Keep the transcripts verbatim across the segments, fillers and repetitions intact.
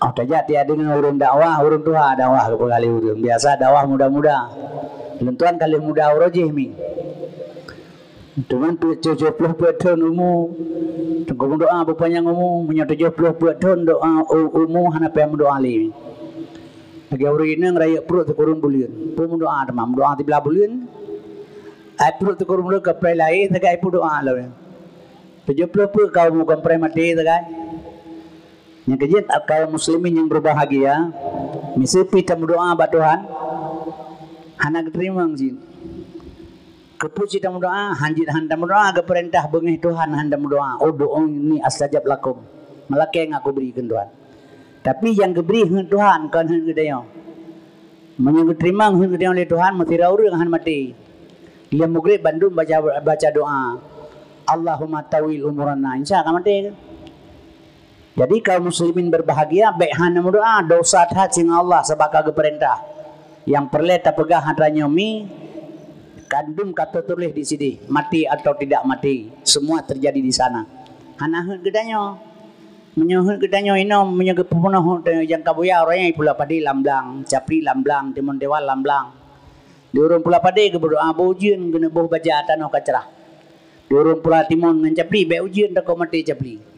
Oh, tajak tiak deungoe ureuëng dakwah, ureuëng tuha dakwah keu peugah lé ureuëng. Biasa dakwah muda-muda. Lôn tuan ka lheueh muda uroe jih mi. Teuma tujoh ploh peuet thon umu, teungku meudoa beupanyang umu, meunyoe tujoh ploh peuet thon doa u-, umu hana payah meudoa lé. Lagée ureuëng inong rayeuk pruet sikureueng buleuen. Peue meudoa teuma, meudoa siblaih buleuen. Ai pruet sikureueng buleuen ka preh lahé sagai peudoa lom. Tujoh ploh peuet ka umu ka preh maté sagai. Nyang keujeuet, kaum muslimin nyang berbahagia, miseue pih tameudoa bak Tuhan, hana geuteurimong cit. Keupeue cit tameudoa, hanjeuet han tameudoa, geupeurintah beungéh Tuhan han tameudoa, "Ud'uni astajab lakum." Meulakée ngat kubri kheun Tuhan. Tapi nyang geubri heuet Tuhan, kon heuet geutanyoe. Meunyoe geuteurimong heuet geutanyoe lé Tuhan, meusidroe ureuëng han maté. Lheueh mugreb bandum baca, baca doa, "Allahumma tawil umurana." Insya ka maté. Jadi kaum muslimin berbahagia, bék hana meudoa, dosa that singoh Allah sabab ka geupeurintah. Nyang peureulée tapeugah atra nyoe mi, kandum ka teutuléh di sideh, mati atau tidak mati, semua terjadi di sana. Hana heuet geutanyoe. Meunyoe heuet geutanyoe inoe, meunyoe geupeunoh heuet nyang ka buya, ureuëng nyang pula padé lam blang, capli lam blang, timon dewan lam blang. Di ureuëng pula padé geubeudoa beu ujeuen, geuneuboh baja tanoh ka cerah. Di ureuëng pula timon ngon capli, bék ujeuen takot maté capli.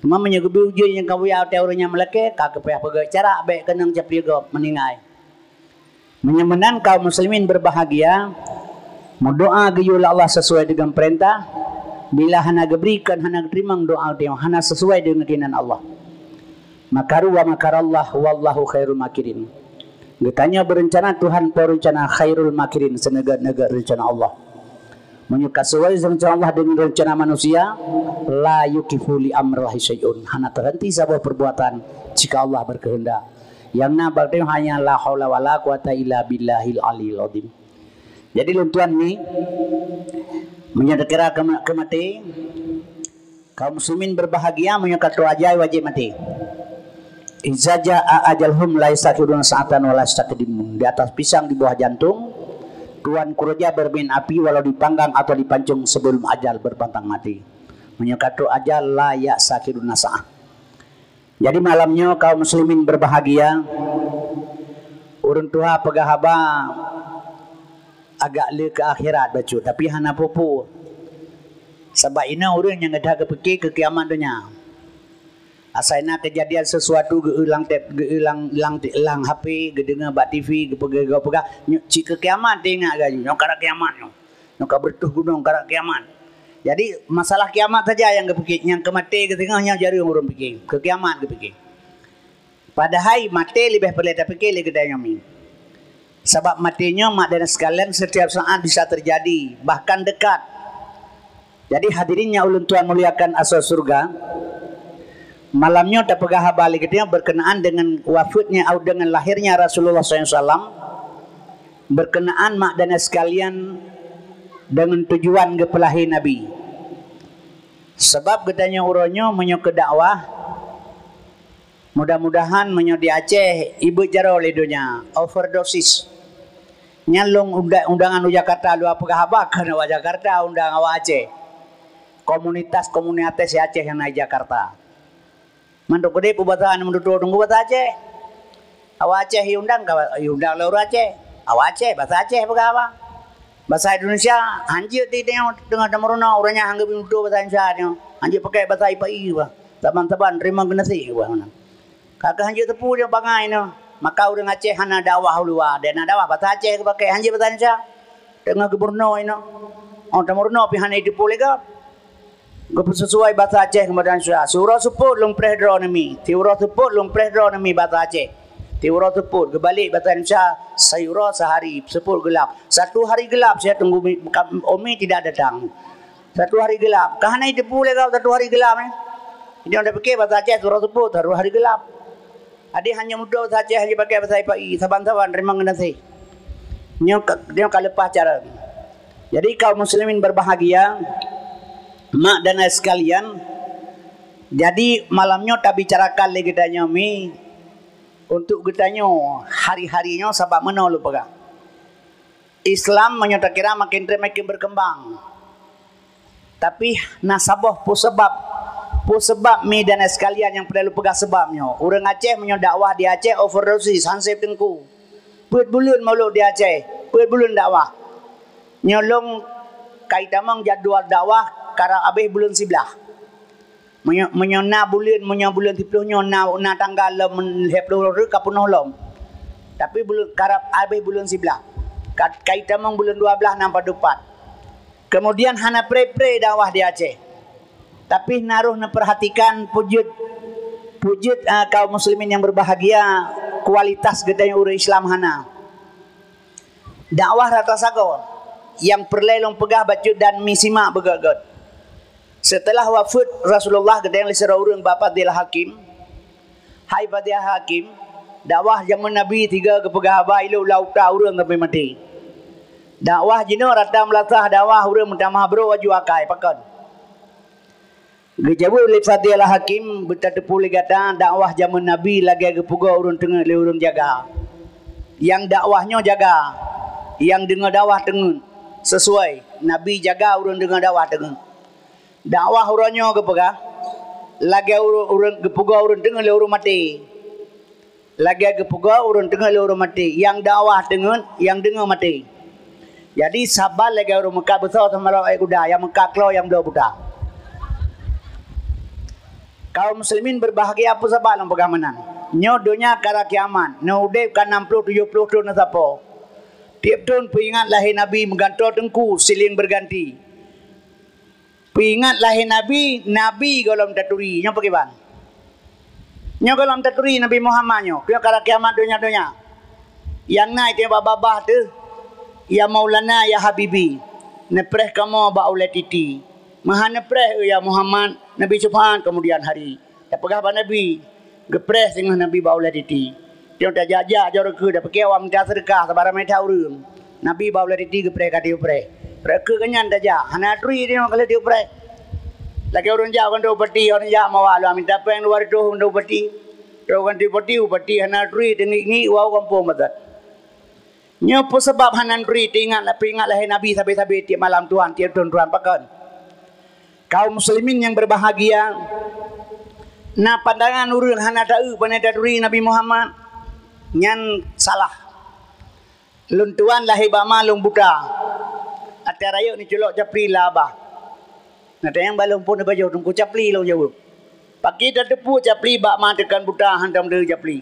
Teuma meunyoe geubri ujeuen nyang ka buya watée ureuëng nyan meulakée, ka geupayah peugét cara bék keunong capli gob meuninggai. Meunyoe meunan kaum muslimin berbahagia, meudoa geuyue lé Allah sesuai dengan perintah, bila hana geubri kon hana geuteurimong doa geutanyoe, hana sesuai dengan keinginan Allah. Makaru wa makarallah wallahu khairul makirin. Geutanyoe beureuncana, Tuhan peurencana khairul makirin, seuneugét-neugét reuncana Allah. Meunyoe ka sesuai reuncana Allah deungon reuncana manusia, la yukifu li amrillahi syai'un. Hana teuhenti saboh perbuatan jika Allah berkehendak. Nyang na bak tanyoe hanya la haula wala quwata illa billahil aliyil azim. Jadi lôn tuan mi, meunyoe takira keu ma-, keu maté, kaum muslimin berbahagia meunyoe ka trok ajai wajéb maté. Iza jaa ajaluhum la yastakhiruna sa'atan wa la yastaqdimun. Di atas pisang di bawah jantung, Tuan Ku Raja bermain api walau dipanggang atau dipancung sebelum ajal berpantang mati. Meunyoe ka trok ajal, la yastakhiruna sa'ah. Jadi malam nyoe kaum muslimin berbahagia, ureuëng tuha peugah haba agak le keu akhirat bacut, tapi hana peue-peue. Sabab inoe ureuëng nyang geudah geupike keu kiamat donya. Asai na keujadian sesuatu geu-eu lam tep, geu-eu lam, lam, lam H P, geudeungoe bak T V, geupeugah, geupeugah, nyoe cit keu kiamat teuingat geuh, nyoe karab kiamat nyoe. Nyoe ka beureutoh gunong karab kiamat. Jadi masalah kiamat saja nyang geupike, nyang keu maté geuh singoh nyan jareueng ureuëng pike, keu kiamat geupike. Padahai maté leubeh peureulée tapike lé geutanyoe mi. Sabab maté nyoe mak dan sekalian setiap saat bisa terjadi, bahkan dekat. Jadi hadirin nyang ulôn tuan muliakan asoe syurga, malam nyoe tapeugah haba lé geutanyoe berkenaan dengan wafatnya atau dengan lahirnya Rasulullah sallallahu alaihi wasallam, berkenaan mak dan sekalian dengan tujuan geupeulahé Nabi. Sabab geutanyoe uroe nyoe meunyoe keu dakwah, mudah-mudahan meunyoe di Aceh ibeuet jaroe lé donya, overdosis. Nyan lôn unda-, undangan u Jakarta, lôn peugah haba keu awak Jakarta undang awak Aceh. Komunitas-komunitas Aceh nyang na di Jakarta. Mandum keudeh peubasa nyang meututoe teungku basa Aceh. Awak Aceh iundang ka iundang lé ureuëng Aceh. Awak Aceh, basa Aceh peugah haba. Basa Indonesia hanjeuet di tanyoe teungoh tameurunoe, ureuëng nyan hana geubri meututoe basa Indonesia nyoe. Hanjeuet pakai basa ipa-i bah. Saban-saban teurimong geunaséh bah meunan. Ka keuh hanjeuet teupeu nyoe bangai nyoe. Maka ureuëng Aceh hana dakwah u luwa, dan na dakwah basa Aceh geupakai hanjeuet basa Indonesia. Teungoh geumeurunoe inoe. Oh tameurunoe pih hana jiteupeue lé gob. Geupeusesuai basa Aceh ngon basa Indonesia. Siuroe seupôt lôn preh droeneuh mi. Siuroe seupôt lôn preh droeneuh mi basa Aceh. Siuroe seupôt geubalek basa Indonesia, siuroe sehari seupôt geulap. Satu hari gelap saya tunggu mi-, ka-, Umi tidak datang. Satu hari gelap. Ka hana jiteupeue lé gob satu hari gelap, eh. Jadi, anda pikir basa Aceh siuroe seupôt, satu hari gelap. Adik hanya mudah basa Aceh, hanya pakai basa ipa-i, saban-saban teurimong geunaséh. Nyoe ka, nyoe ka leupah cara. Jadi kaum muslimin berbahagia, mak dan ayah sekalian, jadi malam nyoe tabicarakan lé geutanyoe mi untuk geutanyoe hari-hari nyoe sabab meunoe lôn peugah. Islam meunyoe takira makin treb makin berkembang. Tapi na saboh peue sabab, Peue sabab mi dan sekalian nyang peureulée lôn peugah sabab nyoe? Ureuëng Aceh meunyoe dakwah di Aceh overdosis, han sép teungku. Peuet buleuen mulod di Aceh, peuet buleuen dakwah. Nyoe lôn kai tamong jadwal dakwah karab abéh buleuen siblaih. Meunyoe, meunyoe na buleuen, meunyoe buleuen siplôh nyoe na, na tanggal lom lhée ploh rot ka peunoh lom. Tapi buleuen karab abéh buleuen siblaih. Ka, kai tamong buleuen dua blaih nam padub pat. Kemudian hana pré-pré dakwah di Aceh. Tapi naroh neuperhatikan peujeuet, peujeuet, ah, kaum muslimin yang berbahagia, kualitas geutanyoe ureuëng Islam hana. Dakwah rata sagoe, nyang peureulée lôn peugah bacut dan misimak beugét-gét. Seuteulah wafeuet Rasulullah geudeng lé sidroe ureuëng bak Fadil Hakim, "Hai Fadil Hakim, dakwah jameun Nabi tiga geupeugah haba ilok lam uta ureuëng sampai maté. Dakwah jinoe rata meulasah dakwah ureuëng meutamah brok aju akai, pakon?" Geujaweueb lé Fadil Hakim, "Beutateupeue lé gata, dakwah jameun Nabi lagée geupeugah ureuëng teungeut lé ureuëng jaga. Nyang dakwah nyoe jaga, nyang deungoe dakwah teungeut, sesuai. Nabi jaga ureuëng deungoe dakwah teungeut. Dakwah uroe nyoe geupeugah, lagée ureuëng, ureuëng geupeugah ureuëng teungeut lé ureuëng maté." Lagée geupeugah ureuëng teungeut lé ureuëng maté, nyang dakwah teungeut, nyang deungoe maté. Jadi saban lagée ureuëng meukat beusoe sama lom ék kuda, nyang meukat klo nyang bloe buta. Kaum muslimin berbahagia, peue sabab lôn peugah meunan? Nyoe donya ka rab kiamat, nyoe udeb ka nam ploh tujoh ploh thon neusapo. Tieb thon peuingat lahé Nabi meugantoe teungku sileng berganti. Peuingat lahé Nabi, Nabi gohlom taturi. Nyoe pakriban? Nyoe gohlom taturi Nabi Muhammad nyoe. Keu ka rab kiamat donya-donya. Nyang na itée bak babah teuh, "Ya Maulana, ya Habibi, neupreh kamoe bak ulée titi." "Meuhan neupreh, ya Muhammad, Nabi seufaat kemudian hari." Tapeugah bak Nabi, geupreh singoh Nabi bak ulée titi. Tiong tajak-jak jaroe keu, tapiké awak mita seudeukah, sabarang mita ureuëng. Nabi bak ulée titi geupreh ka tiep preh. Preh keu keunyan tajak, hana turi tiong ka lheueh tiep preh. Lagée ureuëng jak keuneuk upati, ureuëng jak mawa lom mita péng dua reutôh keuneuk upati. Trok ganti upati, upati hana turi, teungiek-ngiek wau gampông matat. Nyoe peue sabab hana neuturi teuingat, peuingat lahé Nabi sabe-sabe tiep malam Tuhan, tiep thon Tuhan pakon? Kaum muslimin yang berbahagia, na pandangan ureuëng hana taeu pane taturi Nabi Muhammad, nyan salah. Lôn tuan lahé bak ma lôn buta. Até rayeuk neuculok capli lam babah. Na tanyong bak lôn phon neubajoh teungku capli lôn jaweueb. Pakri tateupeue capli bak ma teukan buta han tameudeue capli.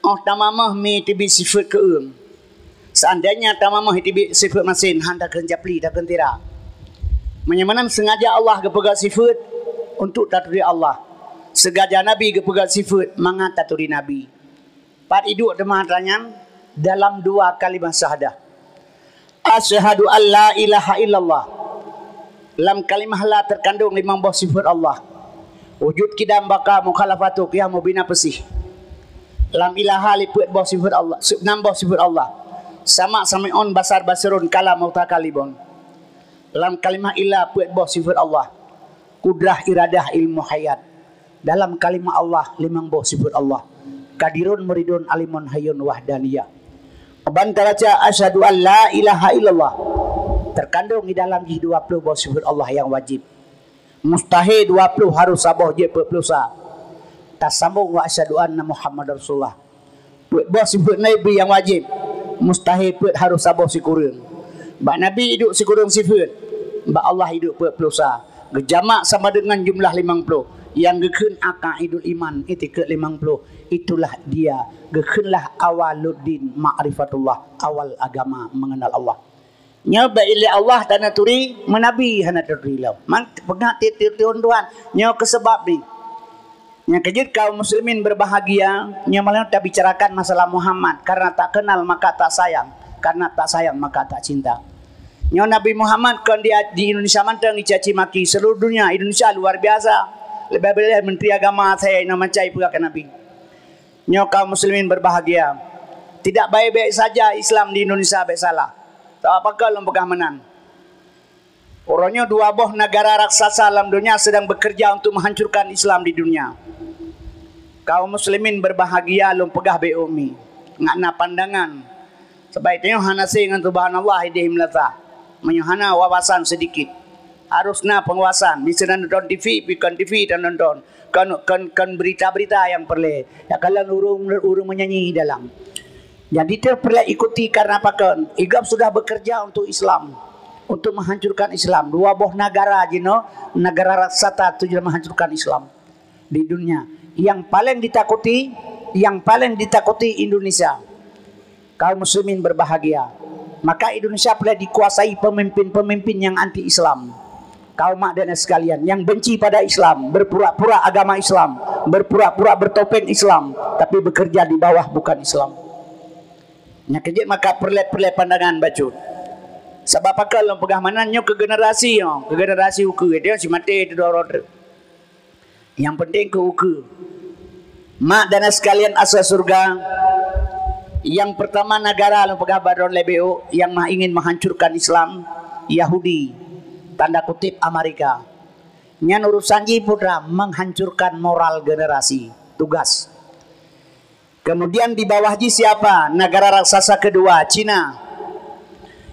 Óh tamamah mi teubiet sifeuet keueung. Seandainya tamamah teubiet sifeuet masen han takheun capli, takheun tira. Meunyoe meunan sengaja Allah geupeugah sifeuet untuk taturi Allah. Sengaja Nabi geupeugah sifeuet mangat taturi Nabi. Pat iduek teuma atra nyan dalam dua kalimah syahadah. Asyhadu an la ilaha illallah. Lam kalimah la terkandung limong boh sifat Allah. Wujud, qidam, baqa, mukhalafatu, qiyam, bina, peusih. Lam ilaha li peuet boh sifat Allah, se-, enam boh sifat Allah. Sama, sami'un, basar, basirun, kalam, mutakalimun. Lam kalimah illa peuet boh sifat Allah. Kudrah, iradah, ilmu, hayat. Dalam kalimah Allah, limong boh sifat Allah. Qadirun, muridun, alimun, hayyun, wahdaniyah. Ban tabaca asyhadu an la ilaha illallah, terkandung di dalam jih dua puluh boh sifat Allah yang wajib. Mustahil dua puluh, harus saboh jeuet peuet puluh sa. Tasambong wa asyhadu anna Muhammadar Rasulullah. Peuet boh sifat Nabi nyang wajéb, mustahé peuet harôh saboh sikureueng. Bak Nabi iduek sikureueng sifat, bak Allah iduek peuet ploh sa. Geujamak sama deungon jumlah limong ploh. Nyang geukheun aqaidul iman, itikeuet limong ploh. Itulah dia, geukheunlah awaluddin ma'rifatullah, awal agama mengenal Allah. Nyoe bak ilée Allah taneuturi, meunabi hana taturi lom. Man peugah tiep-tiep thon Tuhan, nyoe keuh sabab nyoe. Nyang keujeuet kaum muslimin berbahagia, nyoe malam tabicarakan masalah Muhammad, karena tak kenal maka tak sayang, karena tak sayang maka tak cinta. Nyoe Nabi Muhammad kon di, di Indonesia mantong dicaci maki, seluruh dunia, Indonesia luar biasa. Leubeh-leubeh menteri agama saya inoe mancai peugah keu Nabi. Nyoe kaum muslimin berbahagia. Tidak baik-baik saja Islam di Indonesia, bék salah. Sabab pakon lôn peugah meunan? Uroe nyoe dua boh negara raksasa lam donya sedang bekerja untuk menghancurkan Islam di dunia. Kaum muslimin berbahagia, lôn peugah bék umi. Ngat na pandangan. Sabab tanyoe hana se ngon subhanallah ideh meulasa. Meunyoe hana wawasan sedikit. Harus na pengawasan. Misalnya nonton T V, bukan T V dan nonton. Kan, kan, kan berita-berita yang perlu. Ya, kalau urung, urung menyanyi dalam. Jadi, terperlu ikuti karena pakon. Igap sudah bekerja untuk Islam. Untuk menghancurkan Islam. Dua boh negara jinoe, negara raksasa tu sudah menghancurkan Islam di dunia. Yang paling ditakuti, yang paling ditakuti Indonesia. Kaum muslimin berbahagia. Maka Indonesia pula dikuasai pemimpin-pemimpin yang anti Islam. Kaum mak dan sekalian yang benci pada Islam, berpura-pura agama Islam, berpura-pura bertopeng Islam, tapi bekerja di bawah bukan Islam. Nyang keujeuet maka perlet-perlet pandangan bacut. Sabab pakon lôn peugah meunan nyoe keu generasi nyoe, keu generasi ukeue, dia si maté itu dua rot. Nyang penting keu ukeue. Mak dan sekalian asa surga, yang pertama negara lôn peugah baroe lé B O yang mah ingin menghancurkan Islam, Yahudi, tanda kutip Amerika. Nyan urusan jih putra menghancurkan moral generasi. Tugas. Kemudian di bawah jih siapa? Negara raksasa kedua, Cina.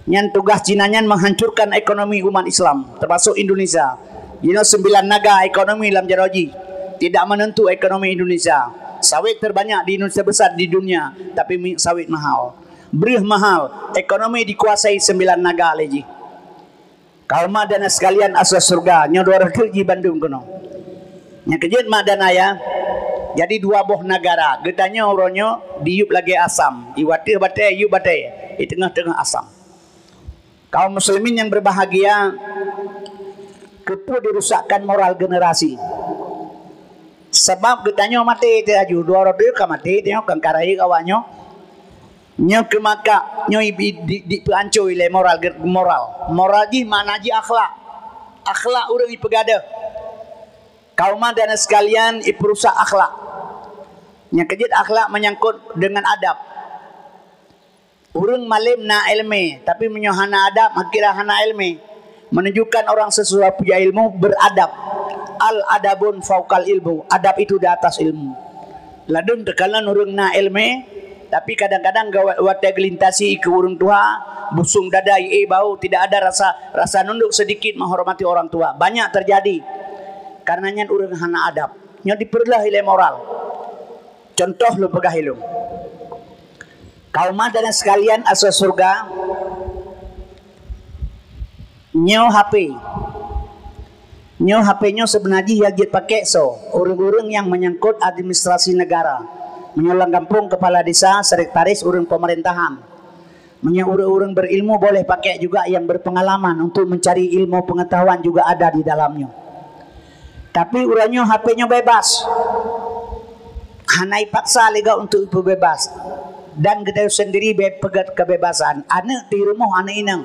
Nyan tugas Cina nyan menghancurkan ekonomi umat Islam, termasuk Indonesia. Jinoe sembilan naga ekonomi lam jaroe jih. Tidak menentu ekonomi Indonesia. Sawit terbanyak di Indonesia besar di dunia, tapi minyak sawit mahal. Breuh mahal, ekonomi dikuasai sembilan naga lé jih. Kaum mak dan sekalian asa surga, nyoe dua rot jih bandum keunoe. Nyang keujeuet mak dan ayah, jadi dua boh negara. Geutanyoe uroe nyoe diyueb lagée asam, iwateuh batée, yub batée, di teungoh-teungoh asam. Kaum muslimin yang berbahagia, keupeue dirusakkan moral generasi? Sabab geutanyoe maté teuh aju, dua rot ka maté, tanyoe kan ka rayeuk awak nyoe. Nyoe keumakak, nyoe di, di, dipeuancoi lé moral, moral. Moral jih makna jih akhlak. Akhlak ureuëng ipeugadeuh. Kaum mak dan sekalian, ipeurusak akhlak. Nyang keujeuet akhlak menyangkut dengan adab. Ureuëng malem na ilmu, tapi meunyoe hana adab, kira hana ilmu. Menunjukkan orang sesudah puja ilmu beradab. Al adabun faukal ilmu. Adab itu di atas ilmu. Ladum teukalon ureuëng na ilmu, tapi kadang-kadang watée geulintasi keu ureuëng tuha, busong dada, ié bau, tidak ada rasa rasa nunduk sedikit menghormati orang tua. Banyak terjadi. Karena nyan ureuëng hana adab. Nyoe dipeureuloh ilée moral. Contoh lôn peugah ilung. Kaum mak dan sekalian asa surga, nyoe H P. Nyoe H P nyoe sebenarnya jih yang jeuet pakai so, ureuëng-ureuëng yang menyangkut administrasi negara. Meunyoe lam gampông kepala desa, sekretaris ureuëng pemerintahan. Meunyoe ureuëng-ureuëng berilmu boleh pakai juga yang berpengalaman untuk mencari ilmu pengetahuan juga ada di dalamnya. Tapi uroe nyoe H P nyoe bebas. Hana ipaksa lé gob untuk ipeubebas. Dan geutanyoe sendiri peugét kebebasan. Aneuk di rumoh aneuk inong.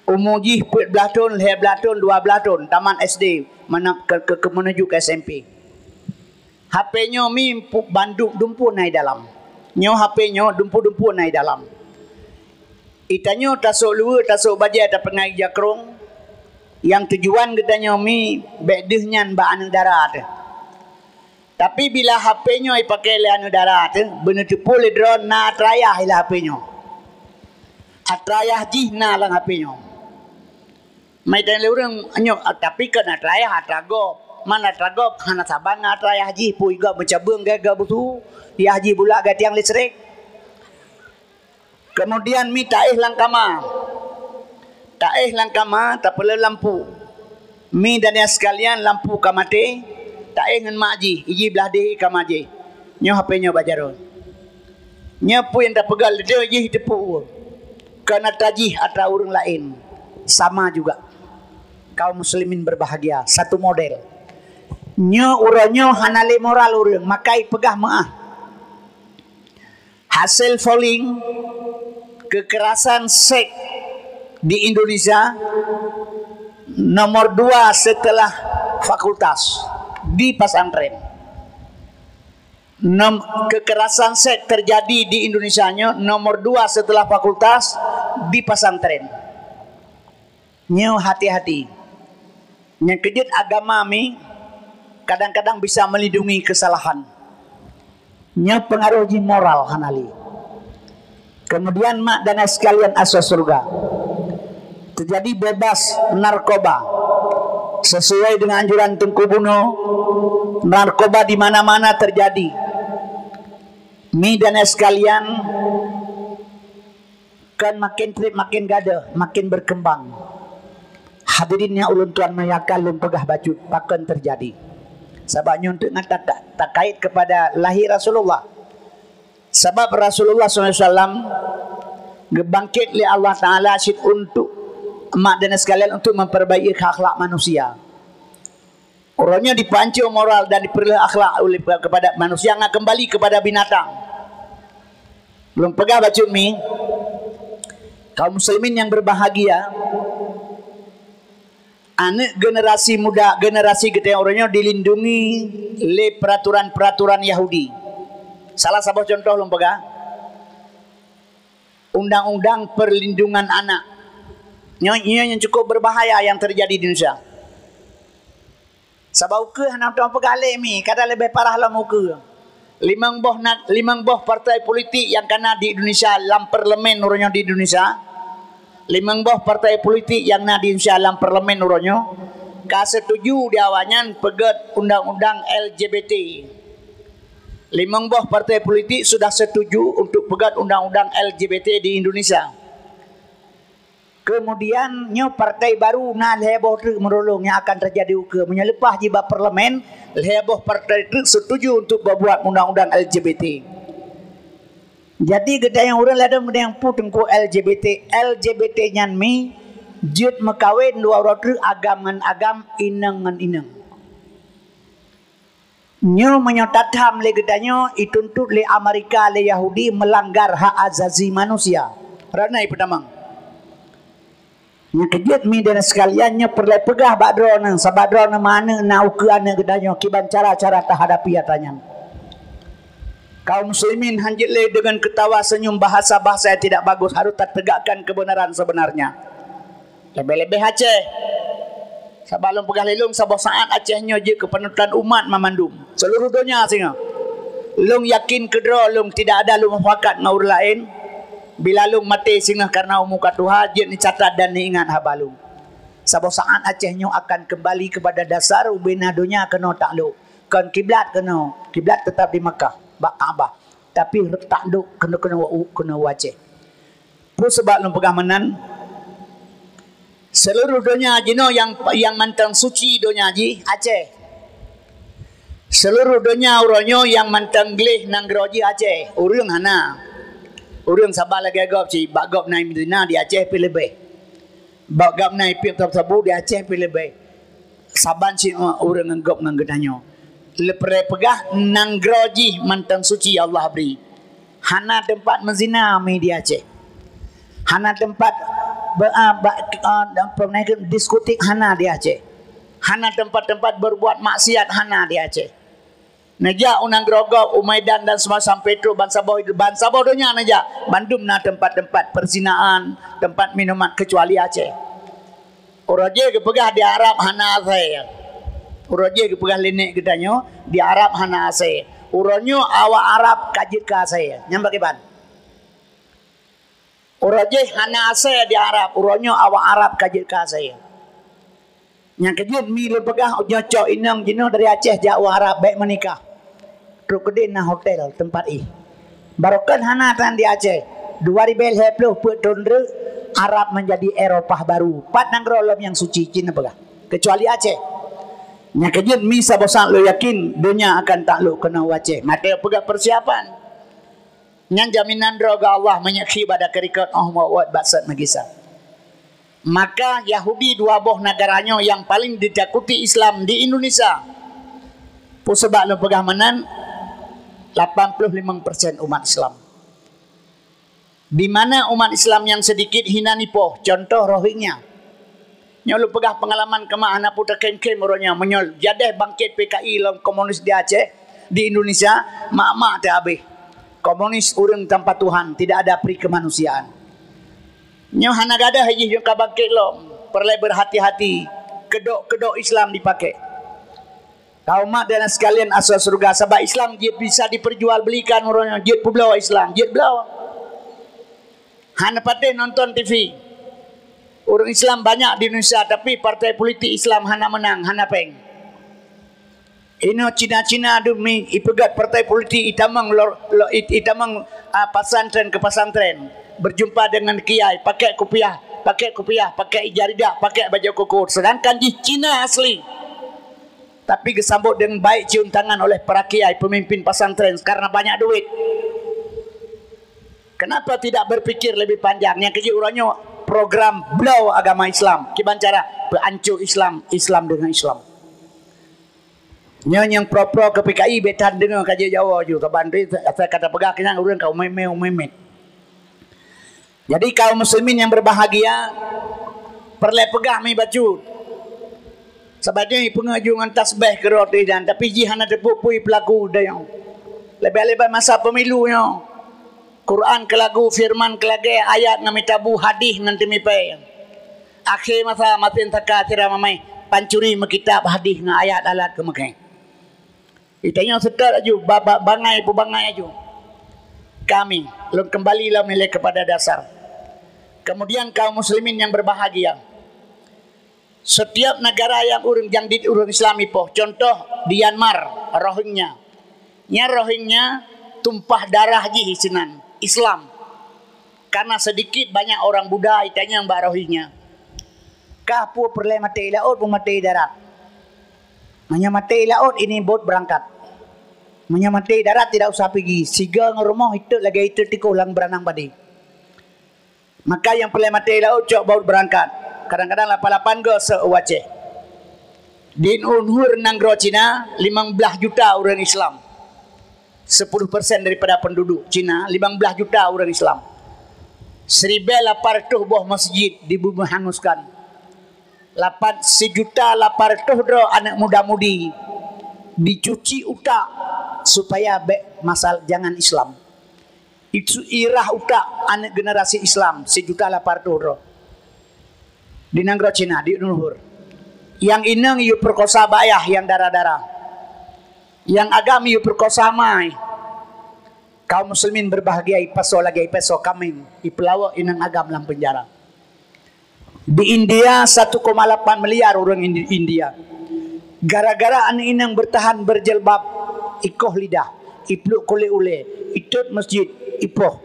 Umu jih peuet blaih thon, lhée blaih thon, dua blaih thon, tamat S D, mana ke, ke, ke menuju ke S M P. H P nyoe mi bandum dumpeue na i dalam. Nyoe H P nyoe dumpeue-dumpeue na i dalam. Itanyoe tasok luweue, tasok bajée, tapeungai jakrong. Nyang tujuan geutanyoe mi bék deuh nyan bak aneuk dara teuh. Tapi bila H P nyoe ipakai lé aneuk dara teuh, beuneuteupeu lé droe na atra ayah i lam H P nyoe. Atra ayah jih na lam H P nyoe. Mai dan lé ureuëng nyoe, tapi kon atra ayah, atra gob. Man atra gob hana saban ngon atra ayah jih, peue gob meucabeueng gaya-gaya busu, yah jih bulak gaya tiang listrik. Kemudian mi taéh lam kama. Taéh lam kama, tapeuleueh lampu. Mi dan nyang sekalian lampu ka maté, taéh ngon mak jih, iji blaih deh kama jih. Nyoe H P nyoe bak jaroe. Nyoe peue nyang tapeugah lé jih teupeu. Karena tajih atra ureuëng laén. Sama juga. Kaum muslimin berbahagia, satu model. Nyoe uroe nyoe hana lé moral ureuëng, maka ipeugah meuah. Hasil polling kekerasan seks di Indonesia nomor dua setelah fakultas di pesantren. Nom, kekerasan seks terjadi di Indonesia nyoe nomor dua setelah fakultas di pesantren. Nyoe hati-hati. Nyang keujeuet agama mi kadang-kadang bisa melindungi kesalahan. Nyoe pengaruh jih moral hana lé. Kemudian mak dan ayah sekalian asa surga. Terjadi bebas narkoba. Sesuai dengan anjuran Teungku Bunoe, narkoba di mana-mana terjadi. Mi dan sekalian, kan makin trép makin gadoh, makin berkembang. Hadirin nyang ulôn tuan muliakan, lôn peugah bacut pakon terjadi. Sabab nyoe teuk na taka-, takait kepada lahé Rasulullah. Sabab Rasulullah sallallahu alaihi wasallam geubangkét lé Allah Taala cit untuk, mak dan sekalian, untuk memperbaiki akhlak manusia. Uroe nyoe dipancung moral dan dipeureuloh akhlak oleh, kepada manusia, nggak kembali kepada binatang. Lôn peugah bacut mi, kaum muslimin yang berbahagia, aneuk generasi muda, generasi geutanyoe uroe nyoe dilindungi lé peraturan-peraturan Yahudi. Salah saboh contoh lôn peugah, undang-undang perlindungan anak. Nyoe, nyoe nyang cukup berbahaya yang terjadi di Indonesia. Sabab ukeue hana teupeugah lé mi, kadang leubeh parah lom ukeue. Limong boh na-, limong boh partai politik nyang kana di Indonesia lam parlemen uroe nyoe di Indonesia, limong boh partai politik nyang na di Indonesia lam parlemen uroe nyoe, ka setuju di awaknyan peugét undang-undang L G B T. Limong boh partai politik sudah setuju untuk peugét undang-undang L G B T di Indonesia. Kemudian, nyoe partai baru na lhée boh treuk meurulông nyang akan teujadi ukeue. Meunyoe leupah jih bak parlemen, lhée boh partai treuk setuju untuk beubuat undang-undang L G B T. Jadi, geutanyoe ureuëng ladôm geutanyoe peue teungku L G B T. L G B T nyan mi jeuet meukawen dua uroe treuk, agam ngon agam, inong ngon inong. Nyoe meunyoe tatham lé geutanyoe, ituntot lé Amerika, lé Yahudi, meulanggar hak azazi manusia. Ranai peutamong. Nyang keujeuet mi dan sekalian, nyoe peureulée peugah bak droeneuh, sabab droeneuh meuaneuk na ukeue aneuk geutanyoe, kiban cara-cara tahadapi atra nyan. Kaum muslimin, hanjeuet lé deungon keutawa seunyum, bahasa-bahasa yang tidak bagus, harus tategakkan kebenaran sebenarnya. Leubeh-leubeh Aceh. Sabab lôn peugah lé lôn, saboh saát Aceh nyoe jeuet keu panutan umat mamandum. Seuluruh donya singoh. Lôn yakin keudroe lôn tidak ada lôn mufakat ngon ureuëng laén. Bila lôn maté singoh karena umu ka tuha, jeuet neucatat dan neuingat haba lôn. Saboh saát Aceh nyoe akan keumbali keupada dasar ubena donya keunoe taklok. Kon kiblat keunoe, kiblat teutap di Makkah, bak Ka'bah. Tapi taklok keunoe, keunoe, keunoe u Aceh. Peue sabab lôn peugah meunan? Seuluruh donya jinoe nyang, nyang mantong suci donya jih Aceh. Seuluruh donya uroe nyoe nyang mantong gleh nanggroe jih Aceh. Ureuëng hana. Ureuëng saban lagée gob cit, bak gob na zina di Aceh pih leubeh. Bak gob na ipiep sabu-sabu di Aceh pih leubeh. Saban cit ureuëng ngon gob ngon geutanyoe. Leupah peugah nanggroe jih mantong suci Allah bri. Hana teumpat meuzina mi di Aceh. Hana teumpat be-, a, ba-, a, apa namanya, diskotik hana di Aceh. Hana teumpat-teumpat berbuat maksiat hana di Aceh. Neujak u nanggroe gob, u Medan dan seumacam Petruk, bansaboh, bansaboh donya neujak. Bandum na teumpat-teumpat perzinaan, teumpat minuman, kecuali Aceh. Uroe jih geupeugah di Arab hana asée. Uroe jih geupeugah lé nek geutanyoe, di Arab hana asée. Uroe nyoe awak Arab ka jeuet keu asée. Nyan pakriban? Uroe jih hana asée di Arab, uroe nyoe awak Arab ka jeuet keu asée. Nyang keujeuet mi lôn peugah, nyoe cok inong jinoe dari Aceh jak u Arab bék meunikah. Trok keudeh na hotel teumpat ih. Barokon hana tan di Aceh. Dua ribée lhée ploh peuet thon reuek, Arab menjadi Eropah baru. Pat nanggroe lom nyang suci cit neupeugah. Kecuali Aceh. Nyang keujeuet mi saboh saát lôn yakin donya akan taklok keunoe u Aceh. Maté peugah persiapan. Nyan jaminan droe geuh Allah meunyoe khi bak takeurikot óh meuwot bak sot meugisa. Maka Yahudi dua boh nagara nyoe nyang paleng ditakuti Islam di Indonesia. Peue sabab lôn peugah meunan? Lapan ploh limong persen umat Islam. Di mana umat Islam nyang seudikit hinan ipoh, contoh Rohingya. Nyoe lôn peugah peungalaman keumak hana peue takém-kém uroe nyoe. Meunyoe jadeh bangkét P K I lom komunis di Aceh, di Indonesia, mak-mak teuhabéh. Komunis ureuëng tanpa Tuhan, tidak ada pri kemanusiaan. Nyoe hana gadôh jih nyoe ka bangkét lom, peureulée berhati-hati, keudok-keudok Islam dipakai. Kaum mak dan sekalian asoe syeuruga, sabab Islam jeuet bisa diperjualbelikan uroe nyoe, jeuet peubloe Islam, jeuet bloe. Hana patéh nonton T V. Ureuëng Islam banyak di Indonesia, tapi partai politik Islam hana menang, hana péng. Inoe Cina-Cina dum mi ipeugét partai politik itamong lor, lo, it, itamong, ah, pesantren ke pesantren, berjumpa dengan kiai, pakai kupiah, pakai kupiah, pakai ija ridak, pakai baju koko. Sedangkan jih Cina asli. Tapi geusambot dengan baik cium tangan oleh para kiai pemimpin pesantren karena banyak duit. Kenapa tidak berpikir lebih panjang? Nyang keujeuet uroe nyoe program bloe agama Islam. Kiban cara peuancô Islam, Islam dengan Islam. Nyoe nyang pro-pro ke P K I bèk tan deungoe ka jeuet Jawa ju. Kaban teuh asai ka tapeugah keu nyang ureuëng ka umé-mé, umé-mé. Jadi kaum muslimin yang berbahagia, peureulée peugah mi bacut. Sabab nyoe peungeut ju ngon tasbeh keudroe teuh dan, tapi jih hana teupeu peue peulaku dayong. Leubeh-leubeh masa pemilu nyoe. Quran keulagu, firman keulagée, ayat ngon mita bu, hadih ngon teumipée. Akhé masa masen saka sira mamai pancuri meukitab hadih ngon ayat alat keumeukhé. Itanyoe seutôt aju, ba-, ba-, bangai peubangai aju. Kami, lôn kembali lom ilée kepada dasar. Kemudian kaum muslimin yang berbahagia. Setiap negara yang ureuëng nyang dit ureuëng Islam ipoh, contoh Myanmar, Rohingya. Nyan Rohingya tumpah darah jih sinan Islam. Karena sedikit banyak orang Buddha itanyong bak Rohingya. Kah peue peureulée maté i laôt, peue maté i darat? Meunyoe maté i laôt, ini bot berangkat. Meunyoe maté i darat, tidak usah pigi. Sigoe ngon rumoh itot lagée itot tikoh lam beranang padé. Maka nyang peureulée maté i laôt cok baut beurangkat. Kadang-kadang lapan-lapan goe seuek u Aceh. Di Uyghur nanggroe Cina, limong blaih juta ureuëng Islam. Sepuluh persen daripada penduduk Cina, limong blaih juta ureuëng Islam. Siribée lapan reutôh boh masjid dibumoe hanguskan. Lapan, sijuta lapan reutôh droe aneuëk muda-mudi dicuci utak supaya bék masal jangan Islam. Itu irah utak aneuëk generasi Islam sijuta lapan reutôh droe di nanggroe Cina, di Uyghur. Nyang inong yue peukosa bak ayah nyang dara-dara. Nyang agam yue peukosa ma. Kaum muslimin berbahagia, ipasoe lagée ipasoe kaméng, ipeulawok inong agam lam penjara. Di India, satu koma lapan miliar ureuëng Indi-, India. Gara-gara aneuëk inong bertahan berjilbab, ikoh lidah, ipluek kulét ulée, itot masjid, ipoh.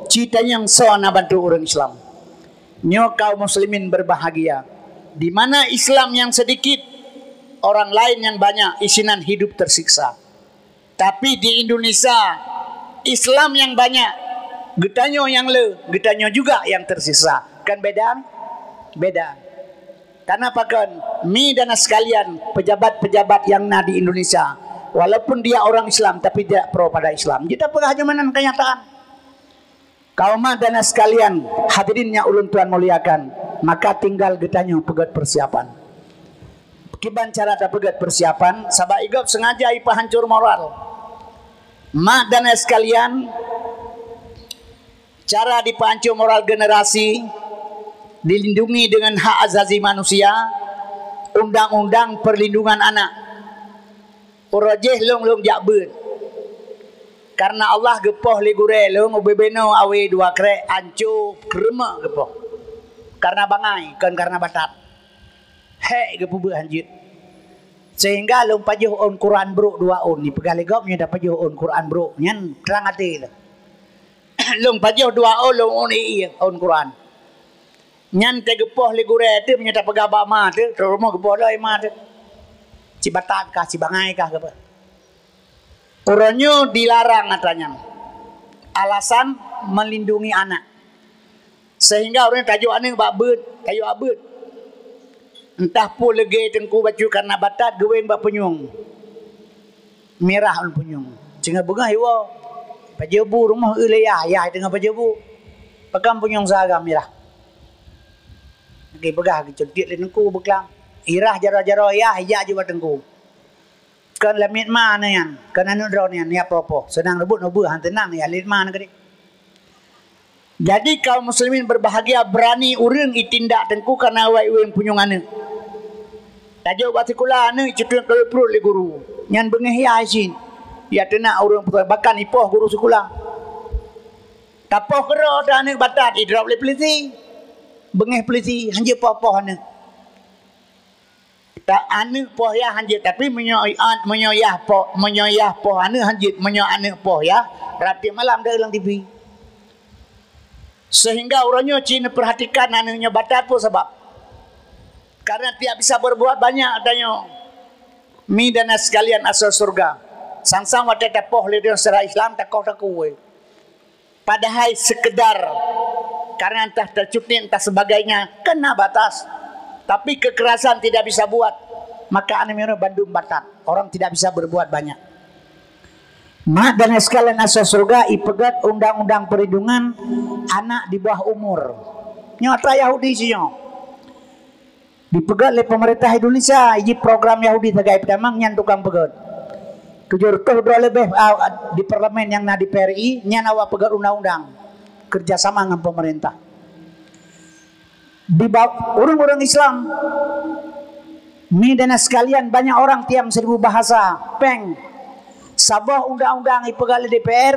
Ci tanyong soe na bantu ureuëng Islam. Nyoe kaum muslimin berbahagia. Di mana Islam yang sedikit, orang lain yang banyak, isinan hidup tersiksa. Tapi di Indonesia, Islam yang banyak, geutanyoe nyang le, geutanyoe juga yang tersisa. Kan beda? Beda. Karena pakon, mi dan sekalian pejabat-pejabat yang na di Indonesia, walaupun dia orang Islam, tapi tidak pro pada Islam. Kita peugah aja mana kenyataan. Kaum ma dan sekalian, hadirin yang ulôn tuan muliakan, maka tinggal geutanyoe peugét persiapan. Kiban cara tapeugét persiapan, sabab i gob sengaja ipeuhancor moral. Ma dan sekalian, cara dipeuhancor moral generasi dilindungi dengan hak azazi manusia, undang-undang perlindungan anak. Uroe jéh lôn, lôn jak beuet. Karena Allah geupoh lé gurée lôn ubé-ubé noe awé dua krek, anco keureumeuk geupoh. Karena bangai, kon karena batat. Hék geupeubeuet hanjeuet. Sehingga lôn pajoh ôn Quran brok dua ôn. Ipeugah lé gob nyoe tapajoh ôn Quran brok. Nyan trang até lôn. Lôn pajoh dua ôn, lôn ôn ie-ie ôn Quran. Nyan teuh geupoh lé gurée teuh, meunyoe tapeugah bak ma teuh, trok rumoh geupoh lom ma teuh. Cibatat kah, cibangai kah, geupeugah. Uroe nyoe dilarang atra nyan. Alasan melindungi anak. Sehingga ureuëng tajok aneuëk bak beuet, tajok bak beuet. Entah peue leugée teungku bacut karena batat geuwén bak punyueng. Mirah ôn punyueng. Singoh beungoh iwoe. Pajoh bu rumoh eu lé yah, yah teungoh pajoh bu. Pakon punyueng saga mirah. Lagi peugah geucuntiek lé teungku beuklam. Irah jaroe-jaroe yah, ijak jubah teungku. Kon lamiet ma nyan, kon aneuëk droe nyan, ya poh-poh. Seunang reubot nubeuh han teunang ya lét ma nyan keudeh. Jadi kaum muslimin berbahagia, berani ureuëng itindak teungku karena awai ureuëng punyueng aneuëk. Tajok bak sikula aneuëk icutueng keu pruet lé guru. Nyan beungéh ya cit. Ya teunak ureuëng putroe bahkan ipoh guru sikula. Tapoh keudroe ta aneuëk batat idrop lé peulisi. Beungéh peulisi, hanjeuet poh-poh aneuk. Ta-, aneuk poh yah hanjeuet, tapi meunyoe, meunyoe yah poh, meunyoe yah poh aneuk hanjeuet, meunyoe aneuk poh yah, rab tiep malam deuh lam T V. Sehingga uroe nyoe cit neupeurhatikan aneuk nyoe batat peue sabab. Karena tidak bisa berbuat banyak, tanyoe. Mi dan sekalian asoe syurga. Sang-sang watée tapoh lé droe secara Islam, takoh takue. Padahai sekedar karena entah tercutik, entah sebagainya, kena batas. Tapi kekerasan tidak bisa buat. Maka aneuk nyoe bandum batat. Orang tidak bisa berbuat banyak. Mak dan sekalian asoe syurga, ipeugét undang-undang perlindungan anak di bawah umur. Nyoe atra Yahudi sinyoe. Dipeugét lé pemerintah Indonesia, iji program Yahudi sagai peutamong nyan tukang peugét. Keujeuet reutôh droe leubeh, ah, di parlemen nyang na di P R I, nyan awak peugét undang-undang kerjasama ngon pemerintah. Di ba-, ureuëng-ureuëng Islam, mi dan sekalian, banyak orang tiam seribu bahasa, péng. Saboh undang-undang ipeugét lé D P R,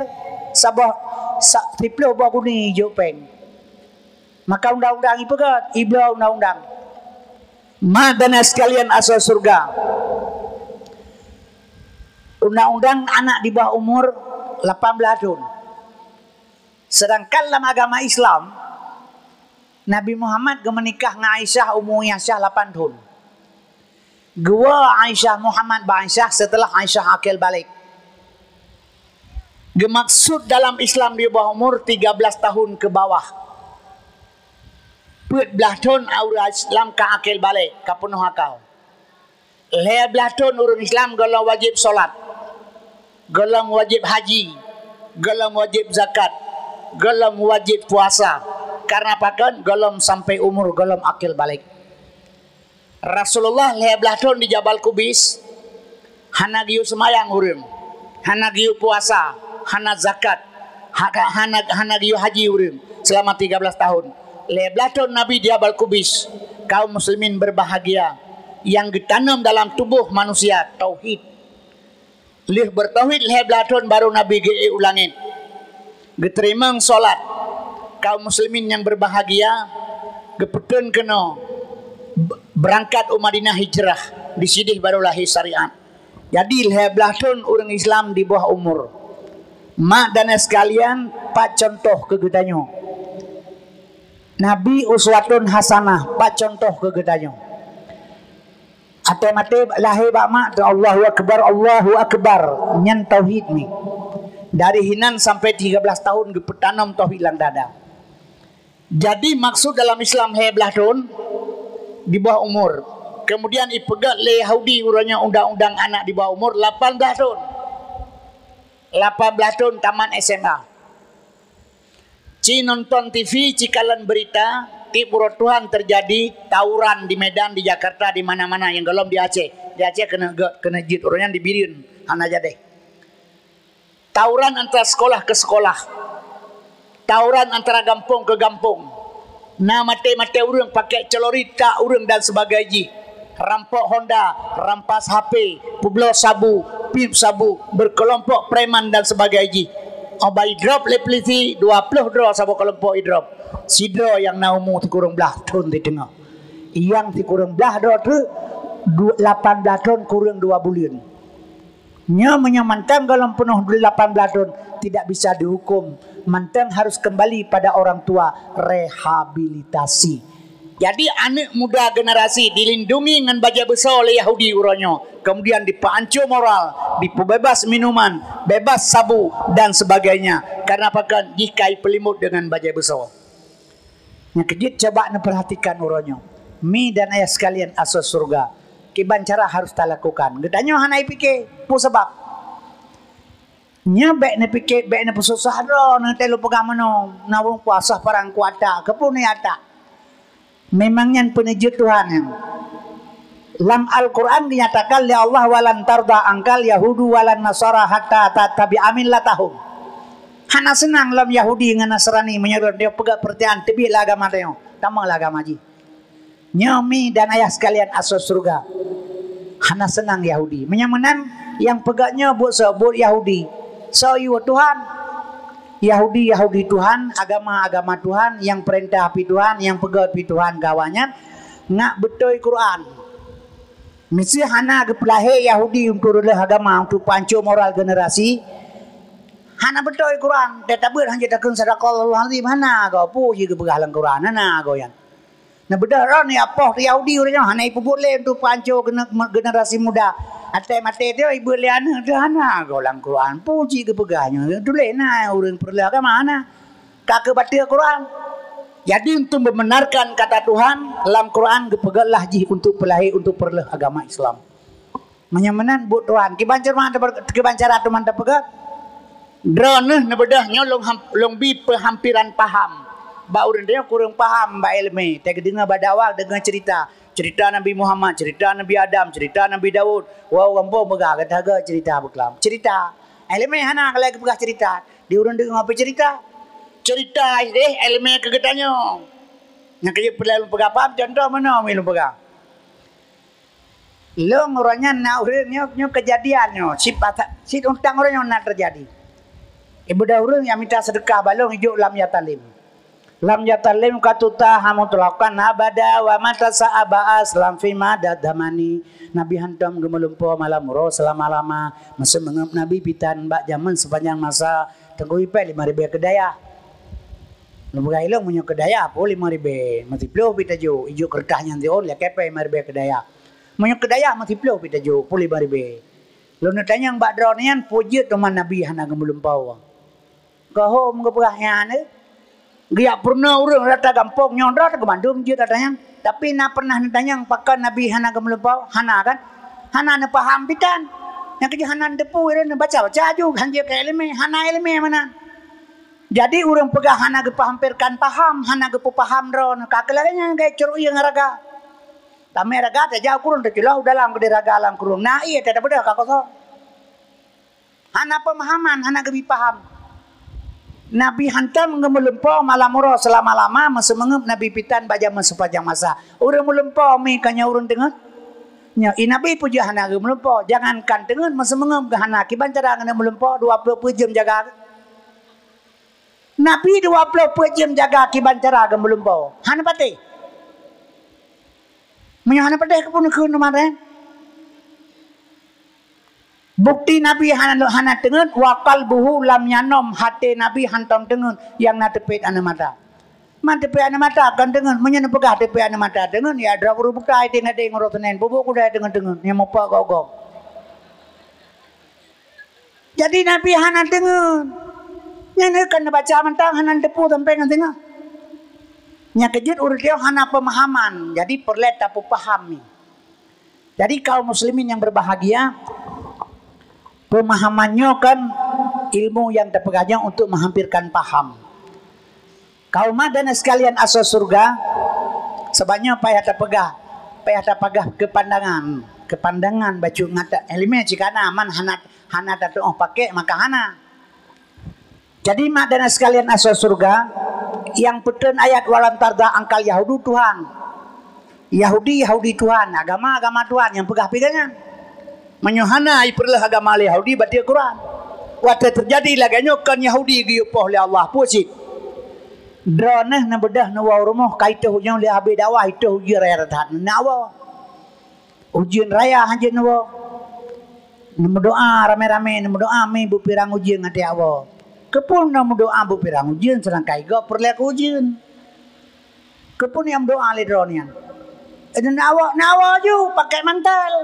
saboh sa-, siplôh boh guni ijok péng. Maka undang-undang ipeugét, ibloe undang-undang. Mak dan sekalian asoe syurga. Undang-undang anak di bawah umur lapan belas thon. Sedangkan lam agama Islam, Nabi Muhammad geumeunikah ngon Aisyah umu Aisyah lapan thon. Geuwoe Aisyah Muhammad bak Aisyah seuteulah Aisyah akil baligh. Geumaksud dalam Islam di bawah umur tiga belas tahun ke bawah. Peuet blaih thon ureuëng Islam ka akil baligh, ka peunoh akal. Lhée blaih thon ureuëng Islam gohlom wajéb salat, gohlom wajéb haji, gohlom wajéb zakat, gohlom wajéb puasa. Karena pakon? Gohlom sampai umur gohlom akil baligh. Rasulullah lhée blaih thon di Jabal Kubais, hana geuyue seumayang ureuëng, hana geuyue puasa, hana zakat, ha-, hana, hana geuyue haji ureuëng selama tiga belas tahun. Lhée blaih thon Nabi di Jabal Kubais, kaum muslimin berbahagia yang geutanom dalam tuboh manusia tauhid. Lheueh beutauhid lhée blaih thon baru Nabi geuék u langét. Geuteurimong salat, kaum muslimin nyang berbahagia, geupeuteun keunoe, b-, beurangkat u Madinah hijrah, disideh baru lahé syariat. Jadi lhée blaih thon ureuëng Islam di bawah umur. Mak dan sekalian, pat contoh keu geutanyoe? Nabi uswatun hasanah, pat contoh keu geutanyoe? Até maté lahé bak mak tu, Allahu Akbar, Allahu Akbar. Nyan tauhid ni. Dari hinan sampai tiga belas tahun geupeutanom tauhid lam dada. Jadi maksud dalam Islam lhée blaih thon di bawah umur. Kemudian ipeugét lé Yahudi uroe nyoe undang-undang anak di bawah umur lapan belas thon. Lapan belas thon tamat S M A. Ci nonton T V, ci kalon berita, tieb uroe Tuhan terjadi tawuran di Medan, di Jakarta, di mana-mana nyang gohlom di Aceh. Di Aceh keuneuk gét, keuneuk jeuet, uroe nyan di Bireuen hana jadeh. Tawuran antara sekolah ke sekolah. Tawuran antara gampông ke gampông. Na maté-maté ureuëng pakai celurit, tak ureuëng dan sebagainya. Rampok Honda, rampas H P, peubloe sabu, piep sabu, berkelompok preman dan sebagainya. Obai drop lé polisi, dua ploh droe saboh kelompok idrop. Sidroe nyang na umu sikureueng blaih thon di teungoh. Nyang sikureueng blaih droe teuk, du-, lapan blaih thon kureueng dua buleuen. Nyoe meunyoe mantong gohlom peunoh lapan belas thon, tidak bisa dihukum. Mantong harus kembali pada orang tua, rehabilitasi. Jadi, aneuk muda generasi dilindungi ngon bajée beusoe lé Yahudi uroe nyoe, kemudian dipeuancô moral, dipeubeubaih minuman, beubaih sabu, dan sebagainya. Karena pakon? Jih ka ipeulimot deungon bajée beusoe. Nyang keujeuet, coba neupeurhatikan uroe nyoe. Mi dan ayah sekalian asoe syeuruga, kiban cara harus talakukan. Geutanyoe hana ipike, peue sabab? Nyoe bék neupike, bék neupeususah droe, neutée lôn peugah meunoe, na ureuëng kuasa parang kuata, keupeue neuatak? Memang nyan peuneujeuet Tuhan nyan. Lam Al-Quran dinyatakan lé Allah, "Walan tarda angkal yahudu walan nasara hatta tattabi'a millatahum." Hana seunang lom Yahudi ngon Nasrani meunyoe dia peugah peurtian teubiet lah agama tanyoe, tamong lah agama jih. Nyoe mi dan ayah sekalian asoe syeuruga. Hana seunang Yahudi. Meunyoe meunan, nyang peugah nyoe buet soe? Buet Yahudi. Soe yue Tuhan? Yahudi, Yahudi Tuhan, agama, agama Tuhan, nyang peurintah pih Tuhan, nyang peugét pih Tuhan keu awaknyan, ngat beutôi Quran. Miseu hana geupeulahé Yahudi untuk reuloh agama, untuk peuhanco moral generasi, hana beutôi Quran. Teutabeuet hana takheun sadaqallahul azim, hana goe. Peue jih geupeugah lam Quran, hana goe nyan. Neubeudôh droe nyoe apoh Yahudi ureuëng nyoe hana ipeubuet lé untuk peuhanco gene-, generasi muda. Até maté teuh ibeuet lé aneuëk teuh hana goe lam Quran. Peue jih geupeugah nyoe? Tuléh na ureuëng peureuloh agama na. Ka keuh bateue Quran. Jadi untuk membenarkan kata Tuhan, lam Quran geupeugét lah jih untuk peulahé, untuk peureuloh agama Islam. Meunyoe meunan buet Tuhan, kiban cara teupeu-, kiban cara teuma tapeugah. Droeneuh neubeudôh nyoe lôn ham-, lôn bi peuhampiran paham. Bak ureuëng tanyoe kureueng paham bak iéleumé, teudeungoe bak dakwah deungoe cerita. Cerita Nabi Muhammad, cerita Nabi Adam, cerita Nabi Daud. Wah, gampông peugah gata-gata cerita beukelam. Cerita. Iéleumé hana lé geupeugah cerita. Di ureuëng deungoe peucerita. Cerita deh iéleumé keu geutanyoe. Nyang keu jeuet peuleueh lôn peugah paham, contoh meunoe mi lôn peugah. Lôn uroe nyan na ureuëng nyoe, nyoe keujadian nyoe, cit pata-, cit utang uroe nyoe na teujadi. Ibeudôh ureuëng nyang mita seudeukah bak lôn ijok lam Yatalem. Lam Yatalem ka tuta hana teulakukan abada wa mata sa'aba aslam fi mada damani. Nabi hantom geumeulumpo malam uroe seulama-lama. Meuseumangöp Nabi pitan bak jameun sepanjang masa. Teungku ipée lima ribée keudayah. Lôn peugah ilong meunyoe keudayah pun lima ribée. Meusiplôh pi tajok. Ijok keureutah nyan siôn, lakée pée lima ribée keudayah. Meunyoe keudayah meusiplôh pi tajok pun lima ribée. Lôn neutanyong bak droeneuh nyan, peue jeuet teuma Nabi hana geumeulumpo? Keuhom geupeugah nyan, eh? Geujak peurunoe ureuëng rata gampông nyoe droe teuk bandum jeuet ata nyan. Tapi na pernah neutanyong pakon Nabi hana geumeulumpo? Hana kan? Hana neupaham pitan. Nyang keujeuet hana neuteupeue, neubaca-baca aju, hanjeuet keu iéleumé, hana iéleumé meunan. Jadi ureuëng peugah hana geupahamperkan paham, hana geupeupaham droeneuh, ka keuh lagée nyan gét cok ié ngon raga. Tamé raga tajak u kureueng, taculoh u dalam keudeh raga lam kureueng. Na ié teuh tabeudôh ka kosong. Hana peumahaman, hana geubi paham. Nabi hantom geumeulumpo malam uroe seulama-lama, meuseumangöp Nabi pitan bak jameun sepanjang masa. Ureuëng meulumpo mi ka nyoe ureuëng teungeut. Nyoe i Nabi peue jeuet hana geumeulumpo. Jangankan teungeut, meuseumangöp geuh hana, kiban cara geuneuk meulumpo dua ploh peuet jeuem jaga. Nabi dua ploh peuet jeuem jaga kiban cara geumeulumpo. Hana patéh. Meunyoe hana patéh keupeue neukheun teuma, eh? Bukti Nabi hana, hana teungeut, wa qalbuhu lam yanom, até Nabi hantom teungeut, nyang na teupet aneuëk mata. Man teupet aneuëk mata kon teungeut, meunyoe neupeugah teupet aneuëk mata teungeut, ya droe ureuëng bukai tinggai deng uroe Senin, peubuet kudai teungeut-teungeut, nyang mupak gok-gok. Jadi Nabi hana teungeut. Nyan kan neubaca mantong hana teupeu sampai ngon singoh. Nyang keujeuet ureuëng teuh hana peumahaman, jadi peureulée tapeupahami. Jadi kaum muslimin yang berbahagia, pemahaman nyoe kan ilmu yang tapeugah nyoe untuk menghampirkan paham. Kaum dan sekalian asoe syurga, sebanyoe payah tapeugah, payah tapeugah keupandangan, keupandangan bacut ngat iéleumé cit kana man hana, hana tatuoh pakék maka hana. Jadi mak dan sekalian asoe syurga, nyang peuteun ayat walan tarda angkal Yahudi Tuhan. Yahudi, Yahudi Tuhan, agama, agama Tuhan nyang peugah piga nyan. Meunyoe hana ipeureuloh agama lé Yahudi, bateue Quran. Watée teujadi lagée nyoe kon Yahudi geuyue poh lé Allah, peue cit? Droeneuh neubeudôh neuwoe rumoh, ka itôh ujeuen lé habéh dakwah, itôh ujeuen raya that neunak woe. Ujeuen raya hanjeuet neuwoe. Neumeudoá ramé-ramé, neumeudoá mi beupirang ujeuen até awoe. Keupeue neumeudoá beupirang ujeuen, seudangkan gob peureulée keu ujeuen? Keupeue nyang meudoá lé droeneuh nyan? Neunak woe, nak woe ju, pakék mantel.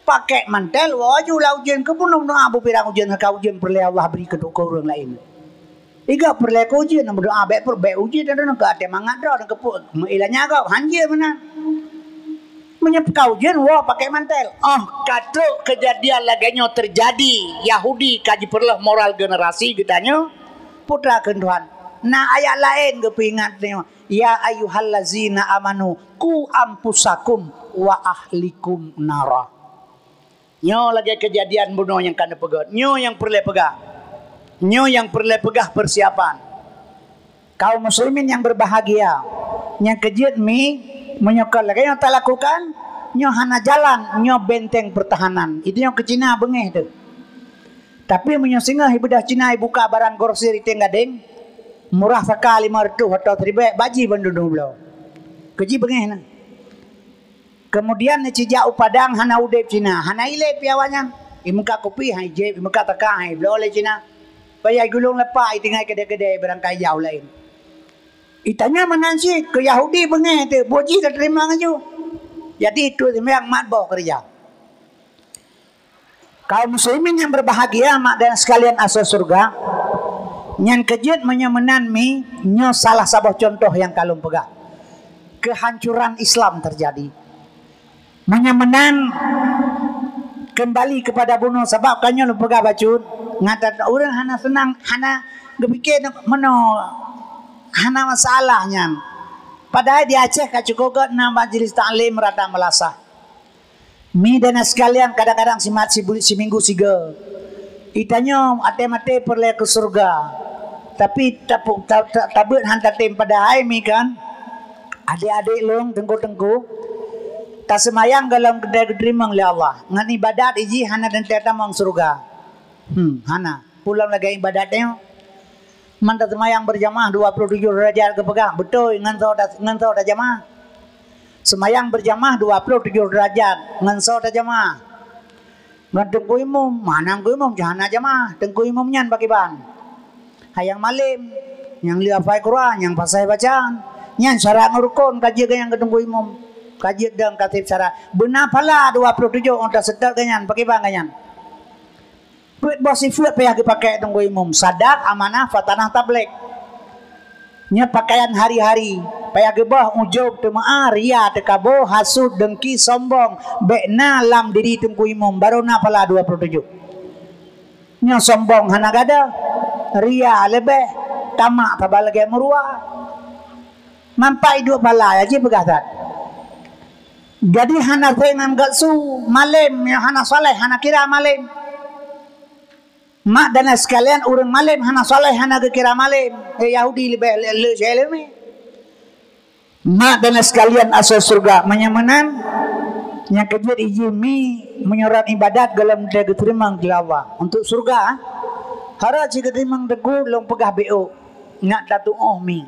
Pakék mantel, woe ju lam ujeuen. Keupeue neumeudoá beupirang ujeuen, ka ujeuen peureulée Allah bri keu ureuëng laén? Igob peureulée keu ujeuen, neumeudoá bék peureulée ujeuen, dan keu até mangat droe, dan keupeue meuilanya gob, hanjeuet meunan. Meunyoe ka ujeuen, woe pakék mantel. Oh, ka trok keujadian lagée nyoe teujadi, Yahudi ka jipeureuloh moral generasi geutanyoe, peue takheun Tuhan. Na ayat laén geupeuingat nyoe, "Ya ayyuhallazina amanu, qu anfusakum wa ahlikum nara." Nyoe lagée keujadian bunoe nyang ka neupeugét. Nyoe nyang peureulée peugah. Nyoe nyang peureulée peugah peusiapan. Kaum muslimin yang berbahagia, nyang keujeuet mi, meunyoe kon lagée nyoe talakukan, nyoe hana jalan, nyoe benteng pertahanan. Itu nyang keu Cina beungéh teuh. Tapi meunyoe singoh ibeudôh Cina ibuka barang grosir i Teng Gadeng, murah saka lima reutôh atau siribèe, bak jih bandum dua bloe. Keu jih beungèh na. Kemudian neucijak u Padang hana udeb Cina, hana ilèe pih awaknyan. Imeukat kupi han ijép, imeukat saka han ibloe lé Cina. Payah gulong leupah itinggai keudè-keudè barangkahi jauh laén. Itanyoe meunan cit, keu Yahudi beungèh teuh, buet jih tateurimong laju. Jadi, itu seumayang mat boh keureuja. Kaum muslimin yang berbahagia, mak dan sekalian asoe syurga, nyan keu jeuet meunyoe meunan mi, nyoe salah saboh contoh nyang ka lôn peugah. Kehancuran Islam terjadi. Meunyoe meunan, kembali kepada bunoe, sabab ka nyoe lôn peugah bacut, ngat that ureueng hana seunang, hana geupike meunoe, hana masalah nyan. Padahai di Aceh ka cukup gèt na majlis taklim rata meulasah. Mi dan sekalian, kadang-kadang simat sibu-, siminggu sigoe. Itanyoe até-maté peureulèe keu syeuruga. Tapi tapu-, ta-, ta-, tabeuet han tatém, padahai mi kan, adék-adék lôn, teungku-teungku, taseumayang goh lom teurimong lé Allah. Ngon ibadat jih hana teuntèe tamong syeuruga. Hmm, hana. Peue lom lagèe ibadat nyoe. Man taseumayang beurjamaah dua ploh tujoh deurajat geupeugah, beutôi ngon soe ta-, ngon soe tajamaah. Seumayang beurjamaah dua ploh tujoh deurajat ngon soe tajamaah. Ngon teungku imum, mana teungku imum, hana jamaah. Teungku imum nyan pakriban? Hai nyang malém, nyang le hafai Quran, nyang fasèh bacaan. Nyan syarat ngon rukon ka jeuet geuh nyan keu teungku imum. Ka jeuet dong ka sép syarat. Beuna phala dua ploh tujoh ôn taseutôt geuh nyan, pakriban geuh nyan? Peuet boh sifeuet payah geupakèk teungku imum, sadak, amanah, fatanah, tablig. Nyoe pakaian hari-hari, payah geuboh ujub, teumeu'ah, ria, teukabo, hasut, deungki, sombong, bèk na lam diri teungku imum, barô na phala dua ploh tujoh. Nyoe sombong hana gadoh, ria leubeh, tamak saba lagèe meuruwa. Manfaat iduek phala, ya jih peugah that. Jadi hana seng ngon geuh su, malém, nyang hana saleh, hana kira malém. Mak dan sekalian, ureueng malém hana saleh, hana geukira malém. Eh, Yahudi leubeh le-, le-, le-, le-, Mak dan sekalian asoe syeuruga, meunyoe meunan, nyang keujeuet ijih mi meunyoe rot ibadat goh lom teurimong lé Allah. Untuk syeuruga, harôh cit geuteurimong teungku, lôn peugah beuh, ngat tatu'oh mi.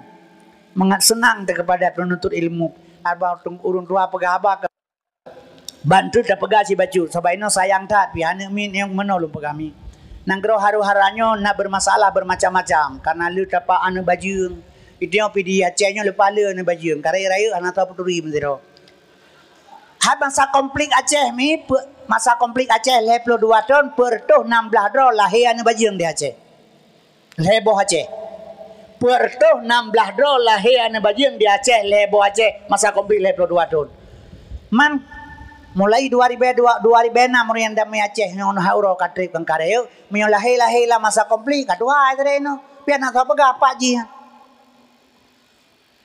Mangat seunang teuh keupada peununtut ilmu. Haba ureueng tuha peugah haba keu ban treuk tapeugah sibacut, sabab inoe sayang that pih aneuk miet nyang meunoe lôn peugah mi. Nanggroe Haru-Hara nyoe na beurmasalah beurmacam-macam, kareuna le tapak aneuk bajeueng. Itoe pih di Aceh nyoe leupah le aneuk bajeueng, ka rayeuk-rayeuk hana soe peuturi meusidroe. Hai masa konflik Aceh mi, pe-, masa konflik Aceh lhèe ploh dua thon, peuet reutôh nam blaih droe lahé aneuk bajeueng di Aceh. Lhèe boh Aceh. Peuet reutôh nam blaih droe lahé aneuk bajeueng di Aceh, lhèe boh Aceh, masa konflik lhèe ploh dua thon. Man, mulai dua ribèe dua, dua ribèe nam ureueng nyang damé Aceh nyoe, nyoe uroe ka trép kon ka rayeuk, meunyoe lahé-lahé lam masa konflik, ka tuha ai teuh nyoe. Pih hana soe peugah pat jih.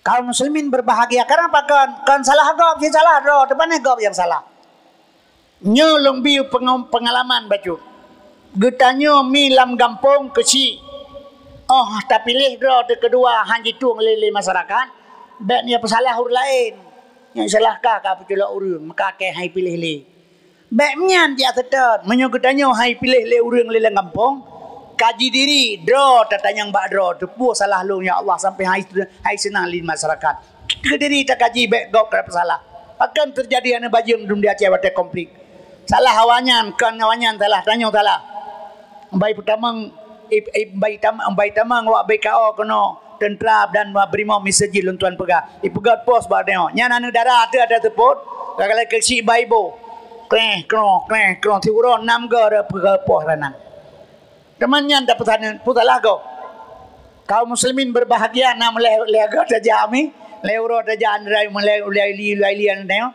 Kaum muslimin berbahagia, karena apa? Kon, kon salah gob, cit salah droe, teuh pane gob nyang salah. Nyoe lôn bi peungam-, peungalaman bacut. Geutanyoe mi lam gampông keuchik, 'oh tapiléh droe teuh keudua han jitueng lé, lé masyarakat, bèk nyoe peusalah ureueng laén. Nyoe salah kah ka peuculok ureueng, maka kèe han ipiléh lé. Bèk nyan jak seutôt, meunyoe geutanyoe han ipiléh lé ureueng lé lam gampông, ka jidiri droe tatanyong bak droe, teupeue salah lôn, ya Allah, sampai han i-, han iseunang lé masyarakat. Keudiri takaji bèk gob ka peusalah. Pakon teujadi aneuk bajeueng dum di Aceh watèe konflik? Salah awaknyan, kon awaknyan salah, tanyoe salah. Bai peutamong, i-, i-, bai tam-, bai tamong awak B K O keunoe, teuntra dan brimob miseujid lôn tuan peugah. Ipeugöt pos bak tanyoe. Nyan aneuk dara ateueh, ateueh seupôt, ka lheueh keuchik bai boh. Kreh, kroh, kreh, kroh, siuroe nam go peugöt pos ranan. Teuma nyan tapeusaneut, peue salah gob? Kaum muslimin berbahagia, na lhèe, lhèe go tajak mi, lhèe uroe tajak, lhèe, lhèe, lhèe li, lhèe li aneuk tanyoe.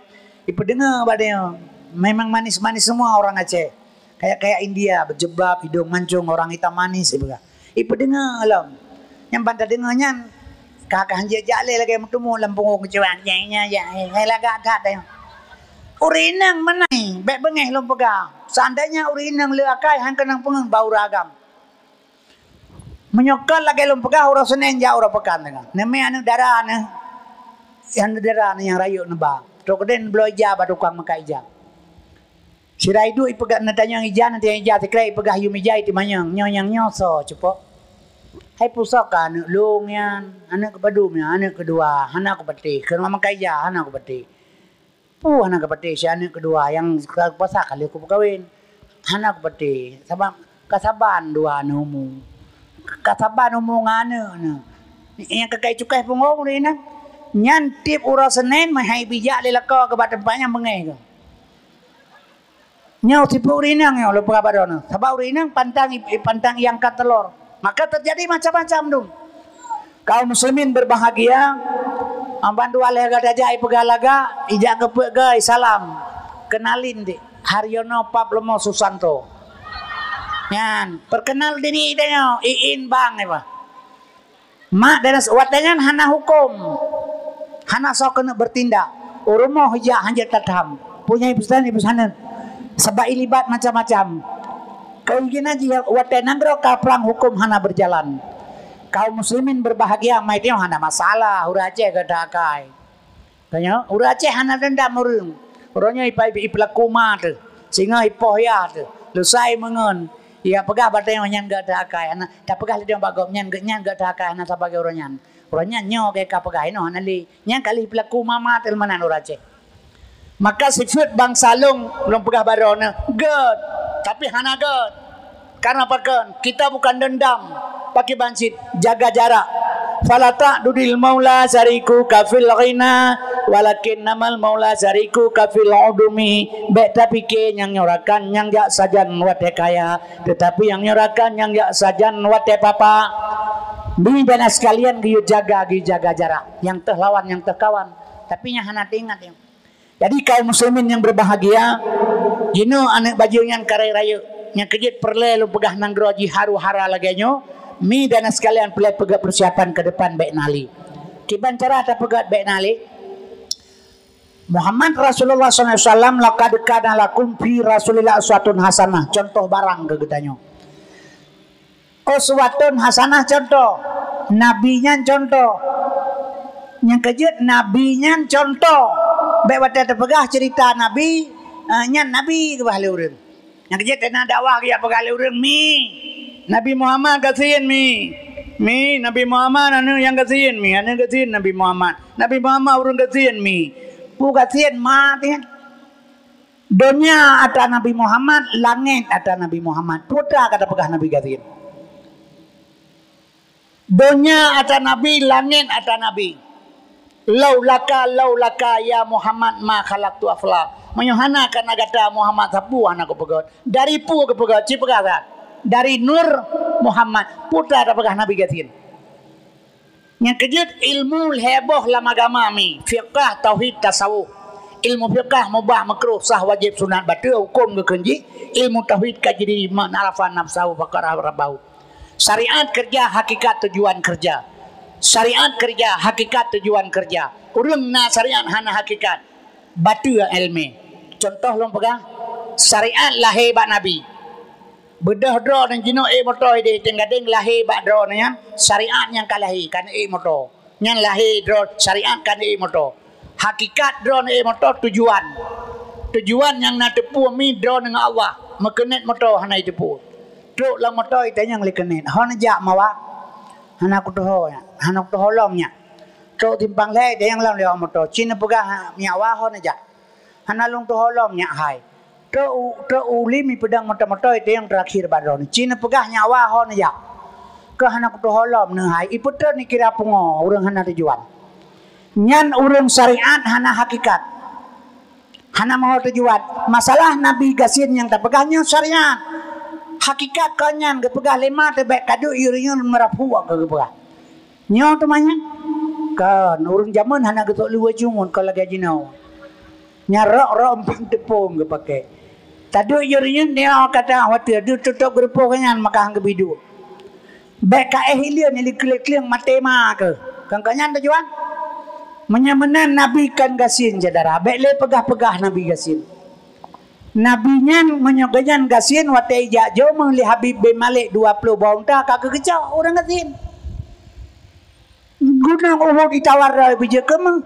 Ipeudeungoe bak tanyoe. Memang manis-manis semua orang Aceh. Kayak-kayak India, berjilbab, hidung mancung, orang hitam manis, ipeugah. Ipeudeungoe lom. Nyang ban tadeungoe nyan, ka, ka hanjeuet jak lé lagèe meuteumé lam punggong keucuan. Nyang, nyang, nyang, hai lagak that, eh. Ureueng inong meunan, bèk beungèh lôn peugah. Seandainya ureueng inong le akai, han keunong peungeut bak ureueng agam. Meunyoe kon lagèe lôn peugah, uroe Senin jak uroe peukan teungoh. Neumè aneuk dara neuh, aneuk dara neuh nyang rayeuk neuba. Trok keudeh neubloe ija bak tukang meukat ija. Sira iduek ipeugah, neutanyong ija, neutanyong ija, sikrek ipeugah yum ija, iteumanyong, "Nyoe nyang nyoe soe, cupo?" "Hai, peue soe kah aneuëk lôn nyan, aneuëk keupadum nyan, aneuëk keudua, hana kupatéh, keuneuk makai ija, hana kupatéh." "Peue hana kapatéh si aneuëk keudua nyang ka puasa ka lheueh kupeukawen?" "Hana kupatéh, sabab ka saban dua neumu. Ka saban umu ngon aneuëk nyoe. Nyang ka kai cukai punggong ureuëng inong. Nyan tieb uroe Senin meuhai bijak lé lakoe keu bak teumpat nyang beungéh keu." Nyoe sifeuet ureuëng inong nyoe lôn peugah bak droeneuh. Sabab ureuëng inong pantang, pantang iangkat teulor. Maka terjadi macam-macam dum. Kaum muslimin berbahagia, ban dua lhée gata jai peugah lagak, ijak keu peuet geuh salam. Kenalin dek, Haryono Pablomo Susanto. Nyan, perkenal diri tanyoe, iin bang apa. Mak dan as-, watée nyan hana huköm. Hana soe keuneuk bertindak. Ureuëng moh ijak hanjeuet tatham. Punya ipesan, ipesanan. Sabab ilibat macam-macam. Keuiginan jih watée nanggroe ka prang huköm hana berjalan. Kaum muslimin berbahagia, mai teuh hana masalah, ureuëng Aceh gata akai. Tanyoe, ureuëng Aceh hana dendam ureuëng. Uroe nyoe ipa-, ipeulaku ma teuh. Singoh ipoh yah teuh. Lusai meungon. Iya peugah batée nyan gata akai. Hana, tapeugah lé bak gobnyan, gobnyan gata akai hana sabagai uroe nyan. Uroe nyan nyoe ka peugah inoe hana lé. Nyan ka lheueh peulaku ma-ma teuh meunan ureuëng Aceh. Maka sifeuet bansa lôn, lôn peugah bak droeneuh, gét, tapi hana gét. Karena pakon? Kita bukan dendam. Pakriban cit, jaga jarak. Fala ta'dudil maula syarikuka fil ghina, walakinnamal maula syarikuka fil udumi. Bék tapike nyang nyoe rakan nyang jak sajan watée kaya, tetapi nyang nyoe rakan nyang jak sajan watée papa. Bibi dan sekalian geuyue jaga, geuyue jaga jarak. Nyang teuh lawan, nyang teuh kawan. Tapi nyang hana teuingat nyang Jadi kaum muslimin yang berbahagia, jinoe aneuëk bajeueng nyan ka rayeuk-rayeuk. Nyang keujeuet peureulée lôn peugah nanggroe jiharu hara lagée nyoe, mi dan sekalian peureulée peugah persiapan ke depan bék na lé. Kiban cara tapeugét bék na lé. Muhammad Rasulullah sallallahu alaihi wasallam, laqad kana lakum fi Rasulillah uswatun hasanah, contoh barang keu geutanyoe. Uswatun hasanah contoh. Nabi nyan contoh. Nyang keujeuet Nabi nyan contoh. Bék watée teupeugah cerita Nabi, eh, nyan Nabi keubah lé ureuëng. Nyang keujeuet teuh na dakwah geujak peugah lé ureuëng mi. Nabi Muhammad gasien mi. Mi, Nabi Muhammad aneuëk nyang gasien mi. Aneuëk gasien Nabi Muhammad. Nabi Muhammad ureuëng gasien mi. Peue gasien mat nyan. Donya atra Nabi Muhammad, langét atra Nabi Muhammad. Peue atra ka tapeugah Nabi gasien. Donya atra Nabi, langét atra Nabi. Laulaka, laulaka ya Muhammad ma khalaqtu aflak. Meunyoe hana kareuna gata Muhammad, sapeue hana kupeugét. Dari peue kupeugét, ci peugah that. Dari nur Muhammad. Peue atra tapeugah Nabi gasien. Nyang keujeuet ilmu lhée boh lam agama mi, fiqah, tauhid, tasawuf. Ilmu fiqah mubah, makruh, sah, wajéb, sunat, bateue, huköm geukheun jih. Ilmu tauhid ka jadi man arafa nafsahu faqad arafa rabbahu. Syariat kerja, hakikat tujuan kerja. Syariat kerja, hakikat tujuan kerja. Ureuëng na syariat hana hakikat, bateue ilmu. Contoh lôn peugah, syariat lahé bak Nabi. Beudôh droeneuh jinoe ék moto idéh teuh gadeng lahé bak droeneuh nyan, syariat nyang ka lahé, ka neuék moto. Nyan lahé droe syariat ka neuék moto. Hakikat droeneuh ék moto tujuan. Tujuan nyang na teupeu mi droeneuh ngon Allah, meukeunet moto hana jiteupeu. Trok lam moto itanyong lé keunet, "Ho neujak mawa?" "Hana kutuho nyak, hana kutuho lom nyak." Trok simpang lhée itanyong lom lé awak moto, "Ci neupeugah nyak wa ho neujak?" "Hana lôn tuho lom nyak hai." Trok u, trok u lim ipeudong moto-moto itanyong teurakhir bak droeneuh, "Ci neupeugah nyak wa ho neujak?" "Keu hana kutuho lom neuh hai." Ipeutreun ikira pungo ureuëng hana tujuan. Nyan ureuëng syariat hana hakikat. Hana meuho tujuan. Masalah Nabi gasien nyang tapeugah nyoe syariat. Hakikat kon nyan geupeugah lé ma teuh bék kaduek ureuëng nyoe meurapuk keu geupeugah. Nyoe teuma nyan. Kan ureuëng jamén hana geusok luweue cungun kon lagée jinoe. Nyarok-rok umpang teupông geupaké. Taduek jih ureuëng nyoe ka teuh watée deuh tutôb geurupoh nyan maka han geubiduek. Bék ka éh hileuen nyang dikeuléng-keuléng maté ma keuh. Kan ka nyan tujuan? Meunyoe meunan Nabi kan gasien syedara, bék lé peugah-peugah Nabi gasien. Nabi nyan meunyoe geuhnyan gasien watée ijak jeumeung lé Habib bin Malik dua ploh boh unta ka geugeucok ureuëng gasien. Gunong Uhud itawar droe bijeu keumeuh.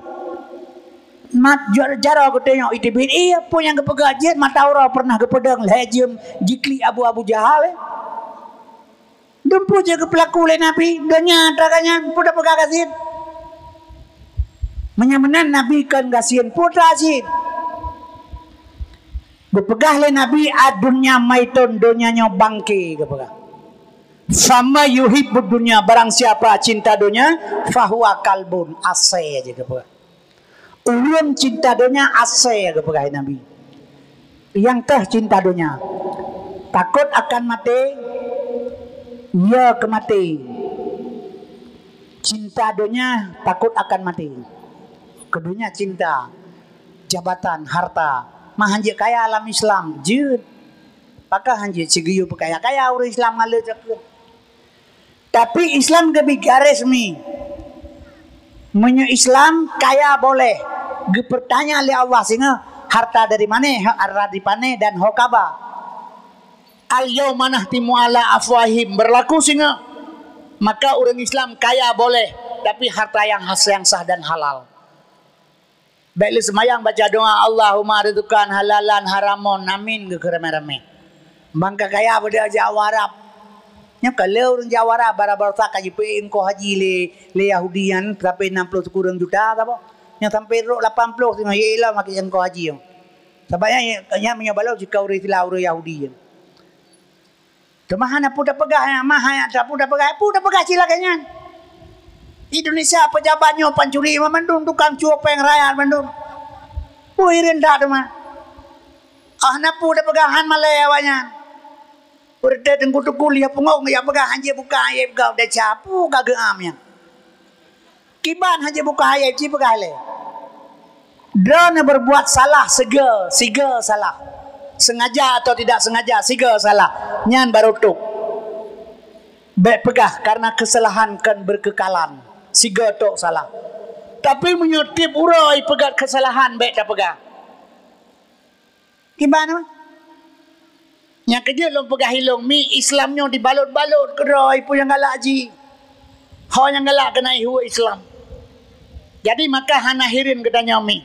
Mat jaroe geutanyoe iteubiet, iya peue nyang geupeugah jeuet mata uroe pernah geupeudong lhée jeuem jiklik Abu Abu Jahal, eh? Dumpeue jeuet geupeulaku lé Nabi, donya atra geuh nyan, peue tapeugah gasien? Meunyoe meunan Nabi kon gasien, peue atra gasien? Geupeugah lé Nabi, "Ad-dunya maitun, donya nyoe bangke," geupeugah. "Fama yuhibbud dunya, barang siapa cinta donya, fahuwa kalbun, asée," jeuet geupeugah. Ureuëng cinta donya asée geupeugah Nabi. Nyang teuh cinta donya. Takot akan maté, ya keu maté. Cinta donya takot akan maté. Keu donya cinta, jabatan, harta. Mah hanjeuet kaya lam Islam, jeuet. Pakah hanjeuet sigeuyue peukaya-kaya ureuëng Islam ngaleuet cakeuet. Tapi Islam geubi garéh mi. Meunyoe Islam kaya boleh, geupeutanya lé Allah singoh, harta dari mané, harta dari pané dan ho kaba. "Al-yauma nakhtimu ala afwahihim," berlaku singoh. Maka ureuëng Islam kaya boleh, tapi harta yang has, yang sah dan halal. Bék lé seumayang baca doa, "Allahumma rizqan halalan haramon, amin," geukheun ramé-ramé. Bangka kaya pada Jawa Arab. Nyoe ka lé ureuëng Jawa Arab, bara-bara ka jipeuék ongkoh haji lé, lé Yahudi nyan sampai enam puluh sikureueng juta saboh. Nyoe sampai rot lapan puluh singoh, ya ilah makai ongkoh haji nyoe. Sabab nyan, nyan meunyoe balok jika ureuëng Islam, ureuëng Yahudi nyan. Teuma hana peue tapeugah, mah hana tapeue tapeugah, peue tapeugah cit lagée nyan. Indonesia pejabat nyoe pancuri mandum, tukang cuo péng rakyat mandum. Peue hireuen that teuma. Ah, hana peue tapeugah, han malée awaknyan. Peureuté teungku-teungku lieh pungo jak peugah, hanjeuet buka aib gau desya, peue ka geuam nyan. Kiban hana buka aib, ci peugah lé. Droeneuh berbuat salah sigoe, sigoe salah. Sengaja atau tidak sengaja, sigoe salah. Nyan baru tok. Bék peugah karena kesalahan kan berkekalan. Sigoe tok salah. Tapi meunyoe tieb uroe peugah kesalahan, bék tapeugah. Kiban, nyang keujeuet lôn peugah ilong mi, Islam nyoe dibalot-balot keudroe peue nyang galak jih. Ho nyang galak keunan ihue Islam. Jadi maka hana hireuen geutanyoe mi.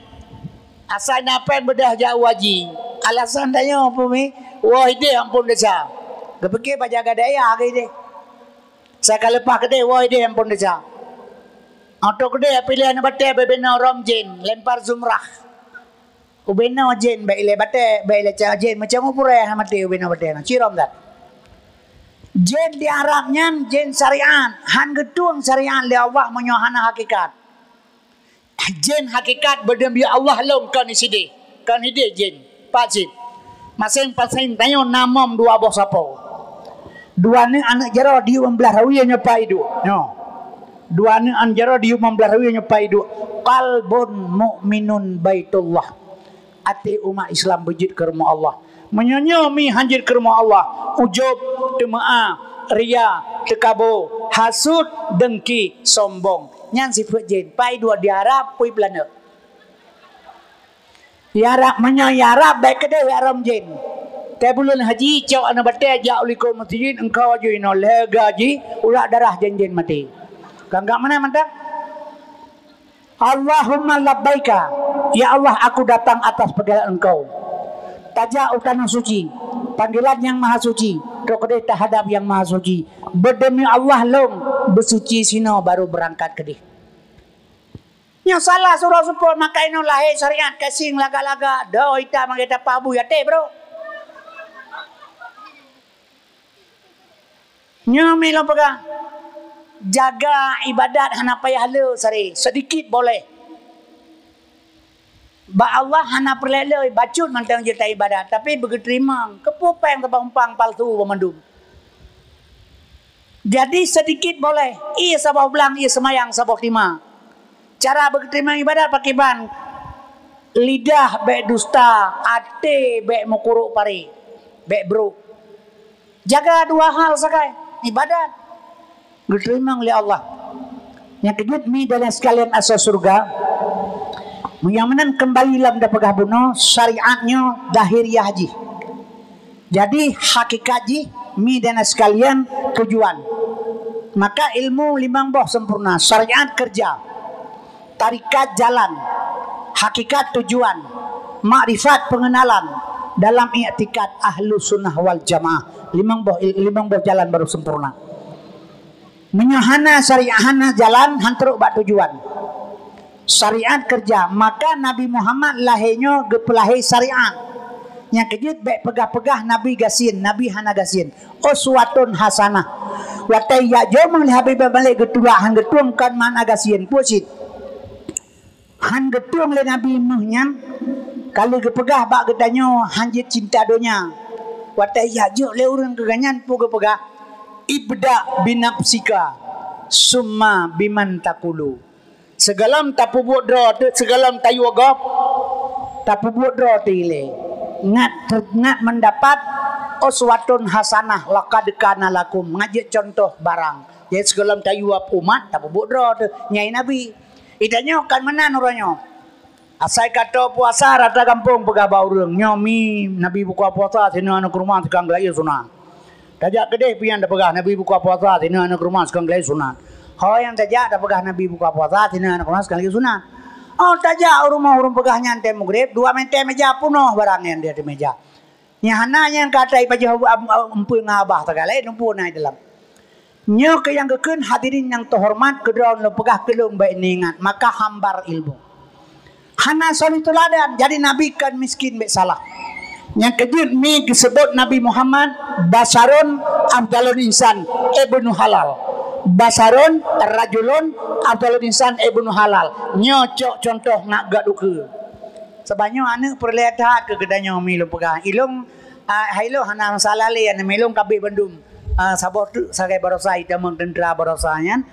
Asai na péng beudôh jak u haji. Alasan tanyoe peue mi? Woe ideh amphon desya. Geupike bak jaga dayah keu ideh. Asai ka leupah keudeh, woe ideh amphon desya. Atau keudeh piléh aneuk batée bubena rom jén, lempar jumrah. Ubena jén bék ilée batée, bék ilée ca jén macam ureuëng hana maté ubena batée na, cirong that. Jén di Arab nyan jén syariat, han geutueng syariat lé Allah meunyoe hana hakikat. Jén hakikat beudeuh bak Allah lom kon sideh, kon hideh jén, pat cit. Maséng-maséng tanyoe na mom dua boh sapo. Dua aneuk, aneuk jaroe diyueb lam blaih rawie nyoe pai duek. Nyoe. Dua aneuk an jaroe diyueb lam blaih rawie nyoe pai duek. Qalbun mukminun baitullah. Até umat Islam beujeuet keu rumoh Allah. Meunyoe nyoe mi hanjeuet keu rumoh Allah, ujub, teumeu'ah, ria, teukabo, hasut, dengki, sombong. Nyan sifeuet jén. Pai duek di Arab, pui planet. Ya Rab, meunyoe ya Rab, bék keudeh ya rom jén. Teuh buleuen haji, cok aneuk batée jak u likot meuseujid, engkau aju inoe lhée gaji, ulak darah jén-jén maté. Ka anggab meunan mantong? Allahumma labbaika, ya Allah, aku datang atas panggilan Engkau. Tajak u tanoh suci, panggilan Nyang Maha Suci, trok keudeh tahadab Nyang Maha Suci. Beudemi Allah lom beusuci sinoe baru beurangkat keudeh. Nyang salah surok seupôt, maka inoe lahé syariat, casing lagak-lagak, dôk ita mangat tapah bui até, bro. Nyoe mi lôn peugah, jaga ibadat hana payah le sare, sedikit boleh. Bak Allah hana peureulée le, bacut mantong jeuet ibadat, tapi beugeuteurimong, keupeue péng teubang umpang palsu banmandum. Jadi, sedikit boleh, ie saboh blang, ie seumayang saboh teuma. Cara beugeuteumé ibadat pakriban? Lidah bék dusta, até bék meukurok paré, bék brok. Jaga dua hal sagai, ibadat, geuteurimong lé Allah. Nyang keujeuet mi dan sekalian asoe syeuruga, meunyoe meunan keumbali lom tapeugah bunoe, syariat nyoe zahiriah jih. Jadi, hakikat jih, mi dan sekalian, tujuan. Maka ilmu limong boh sempurna, syariat kerja, tarekat jalan, Hakikat tujuan, makrifat pengenalan dalam iktikad Ahlussunnah wal Jamaah. Limong boh, limong boh jalan baru sempurna. Meunyoe hana syariat, hana jalan, han trok bak tujuan. Syariat kerja, maka Nabi Muhammad lahé nyoe geupeulahé syariat. Nyang keujeuet bék peugah-peugah Nabi gasien, Nabi hana gasien. Uswatun hasanah. Watée jak jeuem lé Habib Malik geutulak han geutueng kon makna gasien, peue cit. Han geutueng lé Nabi méuh nyan, ka lheueh geupeugah bak geutanyoe han jeuet cinta donya. Watée jak jok lé ureuëng keu geuhnyan peue geupeugah, "Ibda binafsika, summa biman takulu." Sigohlom tapeubuet droe teuh, sigohlom tayue gob, tapeubuet droe teuh ilée. Ngat, ngat meudapat uswatun hasanah, laqad kana lakum, ngat jeuet cuntoh barang. Jadi sigohlom tayue umat, tapeubuet droe teuh, nyan Nabi. Geutanyoe kan meunan uroe nyoe. Asai ka toe puasa rata gampông peugah bak ureuëng, "Nyoe mi Nabi buka puasa, sinan aneuk rumoh sikang geulaie sunat." Tajak keudeh pian tapeugah, "Nabi buka puasa, sinan aneuk rumoh sikang geulaie sunat." Ho nyang tajak tapeugah, "Nabi buka puasa, sinan aneuk rumoh sikang geulaie sunat." Oh, tajak u rumoh ureuëng peugah nyan tée meugreb, dua meter meja punoh barang nyang di ateueh meja. Nyang hana nyang ka tai pajoh empeue ngon abah tagalai, lumpu na dalam. Nyoe keuh nyang geukheun hadirin nyang teuhoreumat, keudroe lôn peugah keu lôn bék neuingat, maka hambar ilmu. Hana soe teuladan, jadi Nabi kon miskin bék salah. Nyang keujeuet mi geuseubut Nabi Muhammad, "Basyarun afdalul insan ibnu halal." Basyarun rajulun afdalul insan ibnu halal. Nyoe cok cuntoh ngat gét ukeue. Seubab nyoe aneuëk peureulée that keu geutanyoe mi lôn peugah. Ilong, ah, hai ilong hana masalah lé, aneuëk mi ilong kabeh bandum. Ah, saboh teuk sagai baroesa, itamong teuntera baroesa nyan.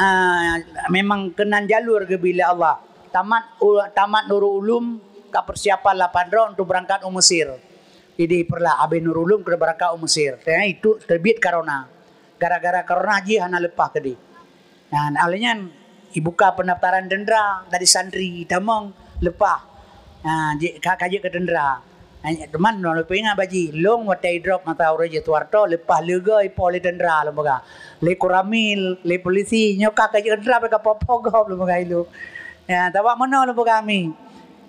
Ah, memang keunan jalur geubri lé Allah. Tamat u-, tamat Nurul Ulum ka persiapan lapan droe untuk berangkat u Mesir. Jadi peureulak habéh Nurul Ulum keu berangkat u Mesir. Teuh itu terbit corona. Gara-gara corona jih hana leupah keudeh. Nah, oleh nyan, ibuka pendaftaran teuntera dari santri, tamong, leupah. Nah, jeuet ka, ka jeuet keu teuntera. Nah, teuma lôn peuingat bak jih, lôn watée idrop masa uroe jih Suharto, leupah leuga ipoh lé teuntera lôn peugah. Lé Koramil, lé polisi, nyoe ka, ka jeuet keu teuntera, ka poh-poh gob lôn peugah ilong. Ya, tabak meunoe lôn peugah mi.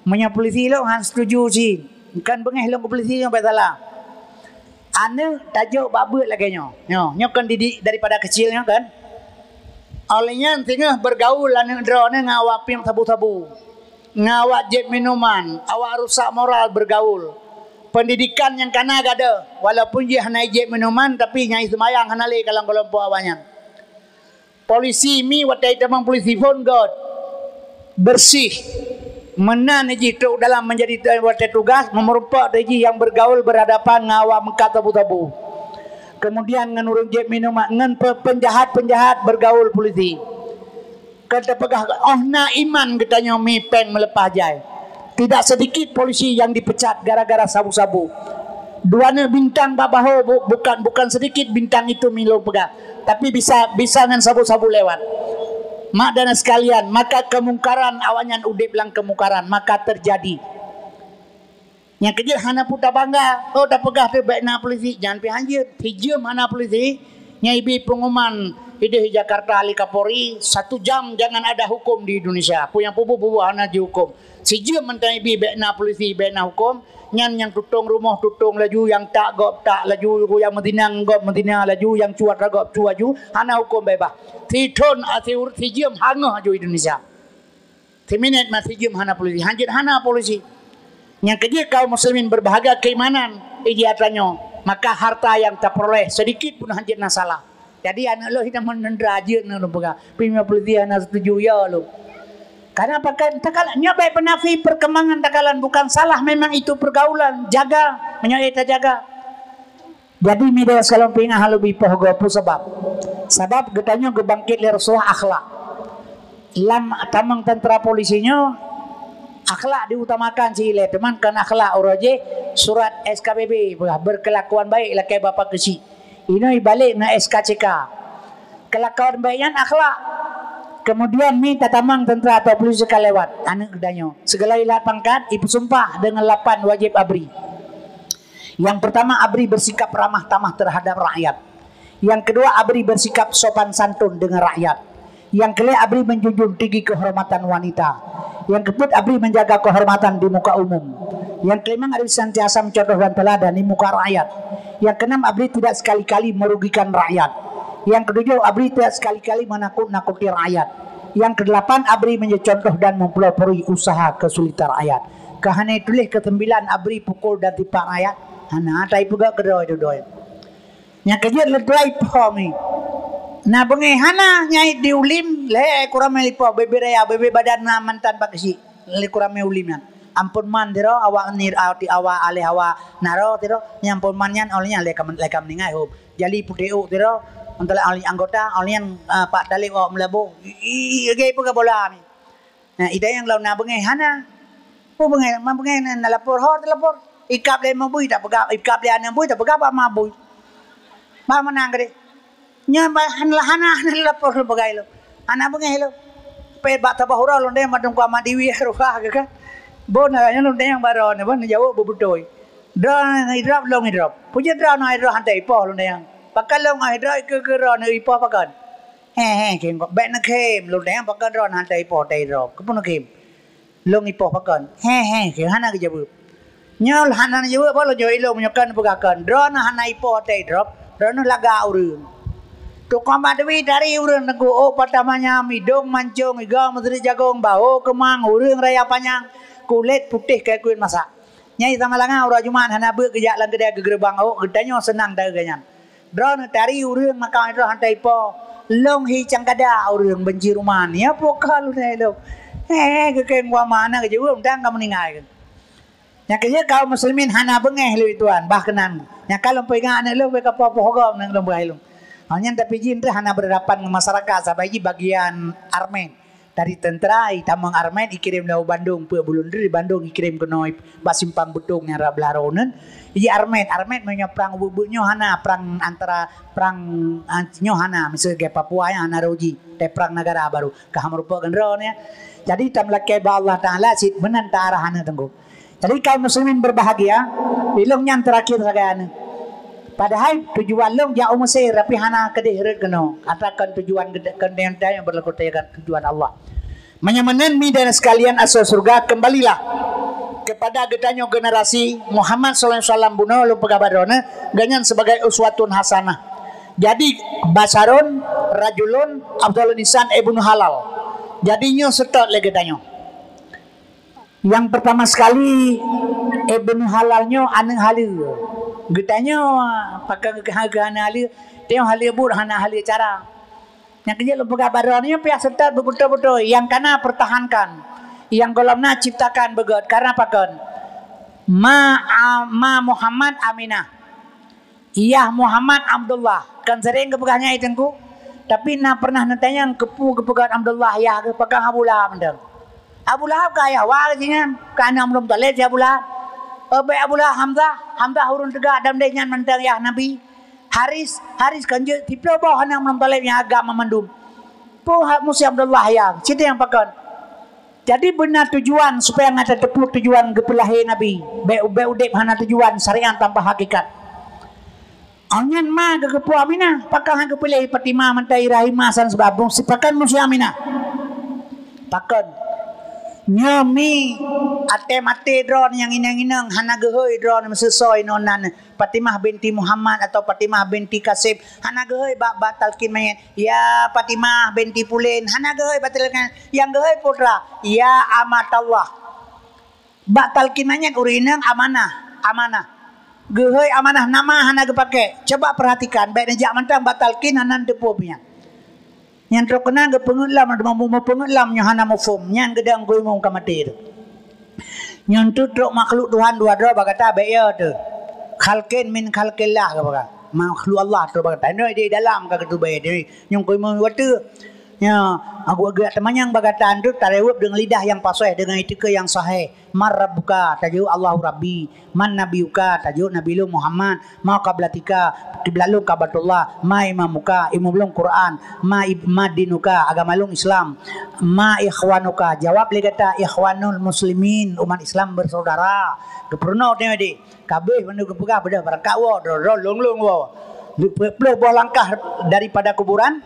Meunyoe polisi lôn han setuju cit. Kan beungéh lôn keu polisi nyoe bék salah. Aneuëk tajok bak beuet lagée nyoe. Nyoe, nyoe kan didik daripada kecil nyoe kan. Oleh nyan singoh bergaul aneuëk droeneuh ngon awak piep sabu-sabu. Ngon awak jieb minuman, awak rusak moral bergaul. Pendidikan nyang kana gadôh, walaupun jih hana jieb minuman tapi nyang seumayang hana lé ka lam keulompok awaknyan. Polisi mi watée itamong polisi phon gét, bersih. Meunan jih trok dalam menjadi watée tugas, meureumpok jih nyang bergaul berhadapan ngon awak meukat sabu-sabu. Kemudian ngon ureuëng jieb minuman, ngon pe-, penjahat-penjahat bergaul polisi. Ka tapeugah, oh na iman geutanyoe mi péng meuleupah jai. Tidak sedikit polisi yang dipecat gara-gara sabu-sabu. Dua neuk bintang bak bahô bu-, bukan, bukan sedikit bintang itu mi lôn peugah, tapi bisa, bisa ngon sabu-sabu lewat. Mak dan sekalian, maka kemungkaran awaknyan udeb lam kemungkaran, maka terjadi. Nyang keujeuet hana peue tabangga, oh tapeugah teuh bék na polisi, nyan pih hanjeuet. Sijeuem hana polisi, nyang ibi pengumuman ideh Jakarta lé Kapolri, satu jam jangan ada hukum di Indonesia. Peue nyang peubuet-buet hana jihuköm. Sijeuem mantong ibi bék na polisi, bék na huköm, nyan nyang tutong rumoh tutong laju, nyang tak gob tak laju, nyang meuzina gob meuzina laju, nyang cuat gob cuat laju, hana huköm beubaih. Sithon a siur-, sijeuem hangoh laju Indonesia. Siminét ma sijeuem hana polisi, hanjeuet hana polisi. Nyang keujeuet kaum muslimin berbahagia keimanan, iji atra nyoe, maka harta yang taperoleh sedikit pun hanjeuet na salah. Jadi aneuëk lôn hitam meunendra jeuet na lôn peugah. Pih meunyoe polisi hana setuju ya lôn. Karena pakai takal nyoe baik penafi perkembangan takalan bukan salah, memang itu pergaulan, jaga, meunyoe tajaga. Jadi mi dayah sekalon peuingat hal leubeh poh goe peue sabab. Sabab geutanyoe geubangket lé Rasulullah akhlak. Lam tamong tentara polisi nyoe akhlak diutamakan si ilée, teuma kon akhlak uroe jih surat S K B B, berkelakuan baik lakée bapak keuchik. Inoe ibalek na S K C K. Kelakuan baik nyan akhlak. Kemudian mi tatamong tentara atau polisi ka lewat, aneuëk geutanyoe. Segala ilat pangkat ipeusumpah dengan lapan wajib abri. Yang pertama, abri bersikap ramah tamah terhadap rakyat. Yang kedua, abri bersikap sopan santun dengan rakyat. Nyang keulhèe, abri menjunjung tinggi kehormatan wanita. Nyang keupeuet, abri menjaga kehormatan di muka umum. Nyang keulimong, abri senantiasa mencontoh dan teladan di muka rakyat. Nyang keenam, abri tidak sekali-kali merugikan rakyat. Nyang ketujoh, abri tidak sekali-kali menakut-nakuti rakyat. Nyang kedelapan, abri menjadi contoh dan mempelopori usaha kesulitan rakyat. Keu hana tuléh keu sembilan, abri pukul dan tipak rakyat. Hana, tai peugah keudroe-droe. Nyang keujeuet leutuai po mi. Na beungéh hana nyai di ulim, lhèe kuramé lipo, bebe raya, bebe badan na mantan bak geusyik, lé kuramé ulim nyan. Ampôn man tiro, awak ni, awak aleh awak naro tiro, nyang ampôn man nyan, oh lé nyan lé ka, lé ka meuninggai hom. Jali putéh ôk tiro, meutalak oleh anggota, oh lé nyan, ah, pak talib awak meulaboh, i, i, i, lagèe peugah bola mi. Nah, ida nyang lom na beungéh hana. Peue beungéh, ma beungéh na, na lapor, ho talapor. Ikab lé ma bui tapeugah, ikab lé aneuk bui tapeugah bak ma bui. Bah meunang geude. Nyoe bah hana, hana, hana lapor lôn peugah lôn. Hana beungéh lôn. Pé bak tabah uroe lôn deh madum kuama diwi ruha ke kan. Bon nyoe lôn deh nyang baroe nyoe bah neujaweueb beubeutôi. Droeneuh idrop lôn idrop. Peue jeuet droeneuh idrop hana ipoh lôn deh nyang. Pakon lôn idrop keu, keu droeneuh ipoh pakon. He, he, khem, bèk neukhém, lôn deh pakon droeneuh hana ipoh teuh idrop. Keupeue neukhém? Lôn ipoh pakon? He, he, khem, hana geujaweueb. Nyoe hana neujaweueb, bah lôn jaweueb ilôn meunyoe kon peugah kon. Droeneuh hana ipoh teuh idrop, droeneuh lagak ureueng. Tukang bak teubi tari ureueng teungku, ôk patah manyam, idông mancông, igoe meuseurit jagông, baho keumang, ureueng raya panyang, kulét putéh keu kuét masak. Nyai sama langa uroe Jumat hana beuet geujak lam keudè geugeureubeuen ôk, geutanyoe seunang taeu geuh nyan. Droeneuh tari ureueng maka droe hana ipoh. Lôn hi cangkada ureueng banci ruman. Ya pokok lôn hai lôn. Eh, geukeng wa mana geujaweueb dan ka meuninggai. Nyang keujeuet kaum muslimin hana beungéh lé tuan, bah keunan. Nyang ka lôn peuingat aneuk lôn bèk kapoh-poh gob aneuk lôn beuhai lôn. Hanya tapi jin teuh hana berhadapan ngon masyarakat sabai jih bagian armet. Dari tentera, itamong armet, ikirém lé Bandung, peuet buleuen di Bandung, ikirém keunoe bak simpang beutong nyang rab blah roh nyan. Iji armet, armet meunyoe prang ubeut-ubeut nyoe hana, prang antara, prang, ah, nyoe hana, miseue lagèe Papua nyan hana roh jih, teuh prang negara baru. Ka meurumpok keudroe nyan. Jadi, tameulakèe bak Allah Taala cit meunan ta arah aneuk teungku. Jadi, kaum muslimin berbahagia, ilôn nyan terakhir sagai aneuk. Padahai tujuan lôn jak u Mesir, tapi hana keudeh rhot keunoe. Atra kon tujuan geude-, kon nyang berlaku teuka tujuan Allah. Meunyoe meunan mi dan sekalian asoe syeuruga, kembalilah kepada geutanyoe generasi Muhammad sallallahu alaihi wasallam bunoe lôn peugah bak droeneuh, geuhnyan sebagai uswatun hasanah. Jadi, basyarun rajulun afdalun insan ibnu halal. Jadi, nyoe seutôt lé geutanyoe. Nyang peurtama sekali, ibnu halal nyoe aneuk haleue. Geutanyoe pakon keu, keu aneuk haleue, tanyoe haleue buet hana haleue cara. Nyang keujeuet lôn peugah bak droeneuh nyoe piah seutôt beubeutôi-beutôi, nyang kana pertahankan, nyang gohlom na ciptakan beugöt. Karena pakon? Ma, a, ma Muhammad Aminah. Yah Muhammad Abdullah. Kan sering geupeugah nyan i teungku. Tapi na pernah neutanyong keupeue geupeugah Abdullah yah geuh, pakon Abu Lahab mantong. Abu Lahab ka ayah wa geuh nyan, ka aneuk Abdul Muthalib si Abu Lahab. Bèk Abu Lahab, Hamzah, Hamzah ureueng teuga dan deh nyan mantong yah Nabi. Haris, Haris kan jeuet siplôh boh aneuk Abdul Muthalib nyang agam mandum. Peue hak Musa Abdullah yah, cit nyang pakon. Jadi beuna tujuan supaya gata teupeu tujuan geupeulahé Nabi. Bèk, bèk udép hana tujuan, syariat tanpa hakikat. Nyan ma geukeupeue Aminah, pakon han geupiléh Fatimah mantong i rahim ma san seubab, pakon musi Aminah. Pakon? Nyoe mi até maté droeneuh nyang inong-inong hana geuhôi droeneuh meuseusoi non nan Fatimah binti Muhammad atau Fatimah binti Kasim, hana geuhôi bak, bak talkin manyét, "Ya Fatimah binti Pulen," hana geuhôi bak talkin, nyang geuhôi putra, "Ya Amatallah." Bak talkin manyét ureueng inong amanah, amanah. Geuhôi amanah nama hana geupaké. Coba perhatikan, bèk neujak mantong bak talkin hana neuteupeue nyan. Nyan trok keunan geupeungeut lom, meupeungeut lom nyoe hana muphom. Nyan geudong Teungku Imum ka maté teuh. Nyoe teuh trok makhluk Tuhan dua droe bak gata bèk yo teuh. Khalqin min khalqillah ka bak gata. Makhluk Allah trok bak gata. Nyoe di dalam ka geuteubiet. Nyoe Teungku Imum watèe. Nyoe, aku geujak teumanyong bak gata teuh tareuweueb deungon lidah nyang pasoh, deungon iktikeue nyang sahih. Man rabbuka, tajaweueb Allahu Rabbi. Man nabiyuka, tajaweueb Nabi lôn Muhammad. Ma qiblatika, kiblat lôn Ka'batullah. Ma imamuka, imum lôn Quran. Ma ib-, ma dinuka, agama lôn Islam. Ma ikhwanuka, jawab lé gata ikhwanul muslimin, umat Islam bersaudara. Geupeurunoe teuh deh. Kabéh meunyoe geupeugah beudôh barangkat woe, droe-droe lôn-lôn woe. Peuet ploh boh langkah daripada kuburan,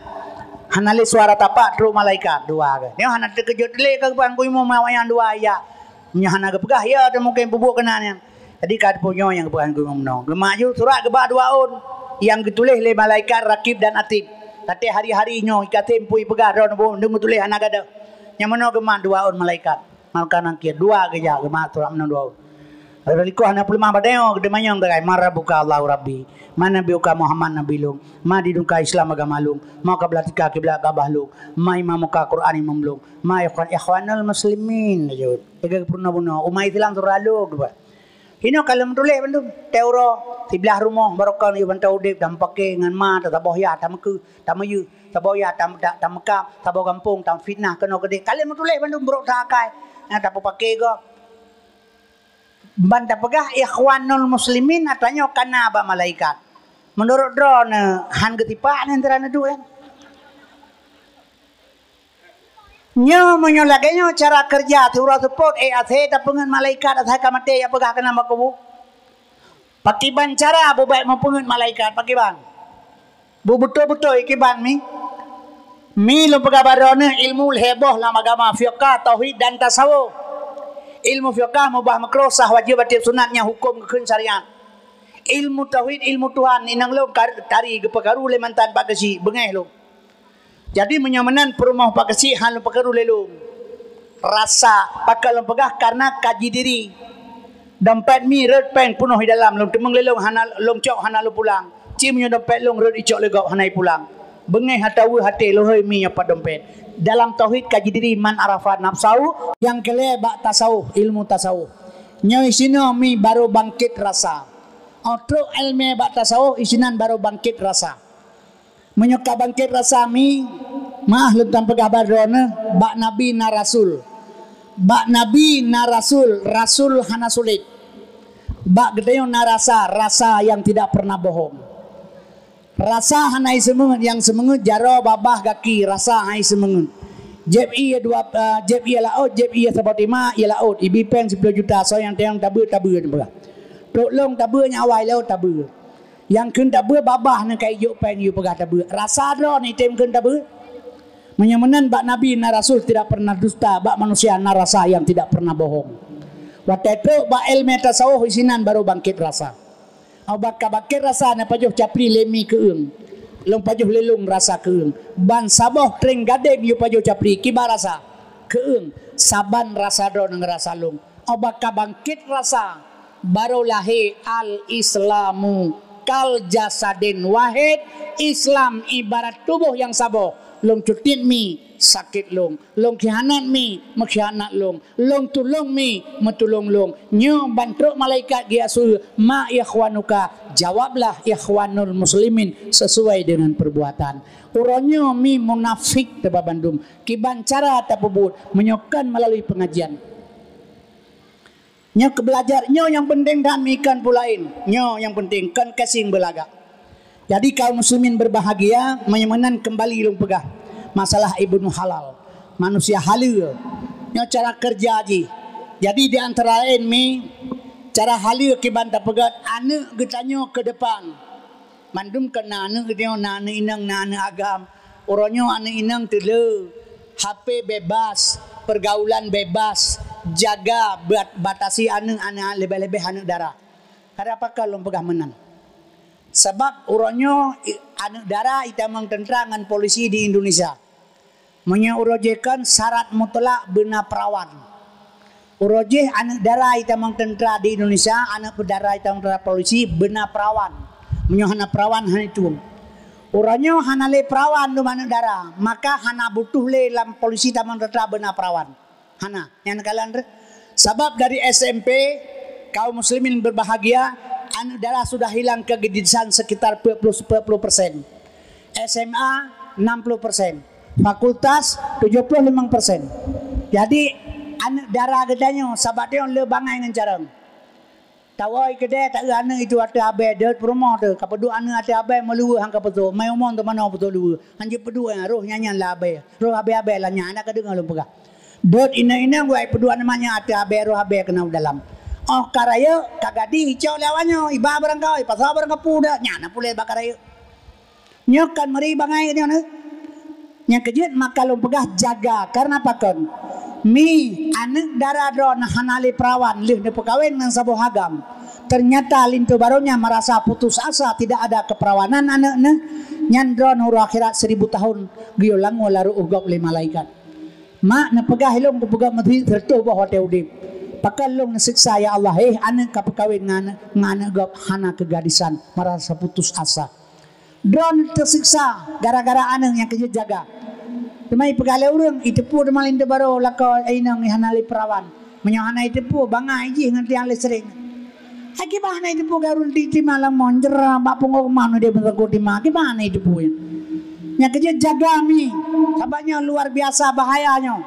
Hana lé suara tapak trok malaikat dua ke. Nyoe hana teukeujot lé keu geupeugah Teungku Imum awaknyan dua ijak. Nyoe hana geupeugah ya teuh mungken peubuet keunan nyan. Jadi ka teupeue nyoe nyang geupeugah Teungku Imum nyoe. Geumat ju surat geuba dua ôn nyang geutuléh lé malaikat Rakib dan Atid. Watèe hari-hari nyoe i Kasim peue ipeugah droeneuh bu, deungon tuléh hana gadôh. Nyang meunoe geumat dua ôn malaikat. Malaikat Nakir dua geujak geumat surat meunoe dua ôn. Laju likot hana peuleumah padé nyoe geuteumanyong tagai, "Man rabbuka?" "Allahu Rabbi." "Man nabiyuka?" "Muhammad nabi lôn." "Ma dinuka?" "Islam agama lôn." "Ma qiblatika?" "Kiblat Ka'bah lôn." "Ma imamuka?" "Quran imam lôn." "Ma ikhwan?" "Ikhwanul muslimin," laju. Tiga peurunoe-peurunoe, umat Islam tu ralo dua. Hinoe ka lheueh meutuléh bandum. Teuroe siblah rumoh barokon yue mantong udeb dan paké ngon ma, tasaboh yah, tameukeue, tameuyue, saboh yah, tam-, ta-, tameukam, saboh gampông, tamfitnah keunoe keudeh. Ka lheueh meutuléh bandum brok that akai. Nyang tapeupaké gob. Ban tapeugah ikhwanul muslimin, atra nyoe ka na bak malaikat. Meunurot droeneuh, han geutipak nyan teuh neuduek nyan. Nyoe meunyoe lagèe nyoe cara keureuja siuroe seupôt, eh, asèe tapeungeut malaikat asai ka maté jak peugah keunan bak kubu. Pakiban cara beu bèk meupeungeut malaikat, pakiban? Beubeutôi-beutôi kiban mi. Mi lôn peugah bak droeneuh ilmu lhèe boh lam agama, fiqah, tauhid dan tasawuf. Ilmu fiqah mubah meukruh, sah wajéb, tiep sunat nyang hukôm geukheun syariat. Ilmu tauhid, ilmu Tuhan, inong lôn kar-, tari geupeukaru lé mantan Pak Geuchik, beungèh lôn. Jadi meunyoe meunan peurumoh Pak Geuchik han lôn peukaru lé lôn. Rasa, pakon lôn peugah, karena kaji diri. Dompet mi rhot, péng peunoh di dalam, lôn teumeung lé lôn hana lôn cok, hana lôn pulang. Ci meunyoe dompet lôn rhot icok lé gob hana ipulang. Beungèh atawa até lôn hôi mi nyoe pat dompet. Dalam tauhid kaji diri, man arafa nafsahu, nyang keu lhèe bak tasawuf, ilmu tasawuf. Nyoe sinoe mi baru bangkit rasa. Oh trok èleumèe bak tasawuf, isinan baru bangkit rasa. Meunyoe ka bangkét rasa mi, meu'ah lôn tampeugah bak droeneuh, bak Nabi na rasul. Bak Nabi na rasul, rasul hana sulet. Bak geutanyoe na rasa, rasa yang tidak pernah bohong. Rasa hana iseumeungeut, nyang seumeungeut jaroe, babah, gaki, rasa hana iseumeungeut. Jieb ié dua, eh, jieb ié laôt, jieb ié saboh tima, ié laôt, ibi péng siploh juta, soe nyang teunyong tabeuet, tabeuet, peugah. Trok lôn tabeuet nyang awai lôn tabeuet. Nyang kheun tabeuet babah nyan ka ijok péng yue peugah tabeuet. Rasa droeneuh item kheun tabeuet. Meunyoe meunan bak Nabi na rasul tidak pernah dusta, bak manusia na rasa yang tidak pernah bohong. Watèe trok bak èleumèe tasawuf isinan baru bangkét rasa. Au bak ka bangkét rasa na pajoh capli lé mi keueung. Lôn pajoh lé lôn rasa keueung. Ban saboh tréng gadeng yue pajoh capli kiban rasa keueung. Saban rasa droeneuh ngon rasa lôn. Obat ka bangkét rasa, barô lahé al-Islamu kal jasadin wahid, Islam ibarat tuboh nyang saboh. Lôn cutiet mi, sakét lôn. Lôn khianat mi, meukhianat lôn. Lôn tulông mi, meutulông lôn. Nyoe ban trok malaikat geuyue asue, ma ikhwanuka, jawablah ikhwanul muslimin sesuai dengan perbuatan. Uroe nyoe mi munafék teuh bak bandum. Kiban cara tapeubuet meunyoe kon meulalu pengajian. Nyoe keu beulajar, nyoe nyang peunteng that mi kon peue laén. Nyoe nyang peunteng, kon kasing beulagak. Jadi kaum muslimin berbahagia, meunyoe meunan keumbali lôn peugah masalah Ibnu Halal, manusia haleue. Nyoe cara keureuja jih. Jadi di antara laén mi cara haleue kiban tapeugöt aneuk geutanyoe keu depan. Mandum kon na aneuk geutanyoe, na aneuk inong, na aneuk agam. Uroe nyoe aneuk inong teuleu, H P bebas, pergaulan bebas, jaga bat-, batasi aneuk, aneuk, leubeh-leubeh aneuk dara. Keureuna pakon lôn peugah meunan? Sabab uroe nyoe i-, aneuk dara itamong teuntra ngon polisi di Indonesia. Meunyoe uroe jih kon syarat mutlak beuna perawan. Uroe jih aneuk dara itamong teuntra di Indonesia, aneuk dara itamong teuntra polisi beuna perawan. Meunyoe hana perawan, hana itueng. Uroe nyoe hana lé perawan dum aneuk dara, maka hana butuh lé lam polisi tamong teuntra beuna perawan. Hana, nyan kalon deh. Sabab dari S M P, kaum muslimin berbahagia, aneuk dara sudah hilang keu geudisan sekitar empat puluh, empat puluh persen. S M A enam puluh persen, fakultas tujoh ploh limong persen. Jadi aneuk dara geutanyoe sabat nyoe le bangai ngon carông. Tawoe keudè taeu aneuk itu ateueh abèe deuet peurumoh teuh, ka peuduek aneuk ateueh abèe meuluweue han ka peutrok, mai umong teumanoe peutrok luweue, han jeuet peuduek roh nyan nyan lam abèe, roh abèe-abèe lam nyan, hana ka deungoe lôn peugah. Deuet inong-inong wai peuduek aneuk manyak ateueh abèe, roh abèe keunoe dalam. Óh ka rayeuk ka gadih icok lé awaknyoe, iba barang kawan, ipasoe barang kapeue deuet, nyan na puléh bak ka rayeuk. Nyoe kan meuri bangai nyoe neh. Nyang keujeuet maka lôn peugah jaga, karena pakon? Mi, aneuk dara droe na hana lé peurawan lheueh neupeukawen ngon saboh agam. Ternyata linto barô nyan merasa putus asa, tidak ada keperawanan aneuk neuh, nyan droe neuh uroe akhirat seribu tahun geuyue langue lam ru'uh gob lé malaikat. Mak, neupeugah ilôn kupeugah meusireutôh boh watée udeb. Pakon lôn neuseksa, ya Allah, eh, aneuk ka peukawen ngon aneuk, ngon aneuk gob hana keugadisan, merasa putus asa. Droe teuseksa gara-gara aneuk nyang keujeuet jaga. Teuma ipeugah lé ureuëng, iteupeue teuma linto barô lakoe inong hana lé peurawan. Meunyoe hana iteupeue, bangai jih ngon tiang listrik. Hai kiban hana iteupeue, garu tima lam mon jera bak punggong man dia beuteuku tima. Kiban hana iteupeue. Nyang keujeuet jaga mi. Sabab nyoe luar biasa bahaya nyoe.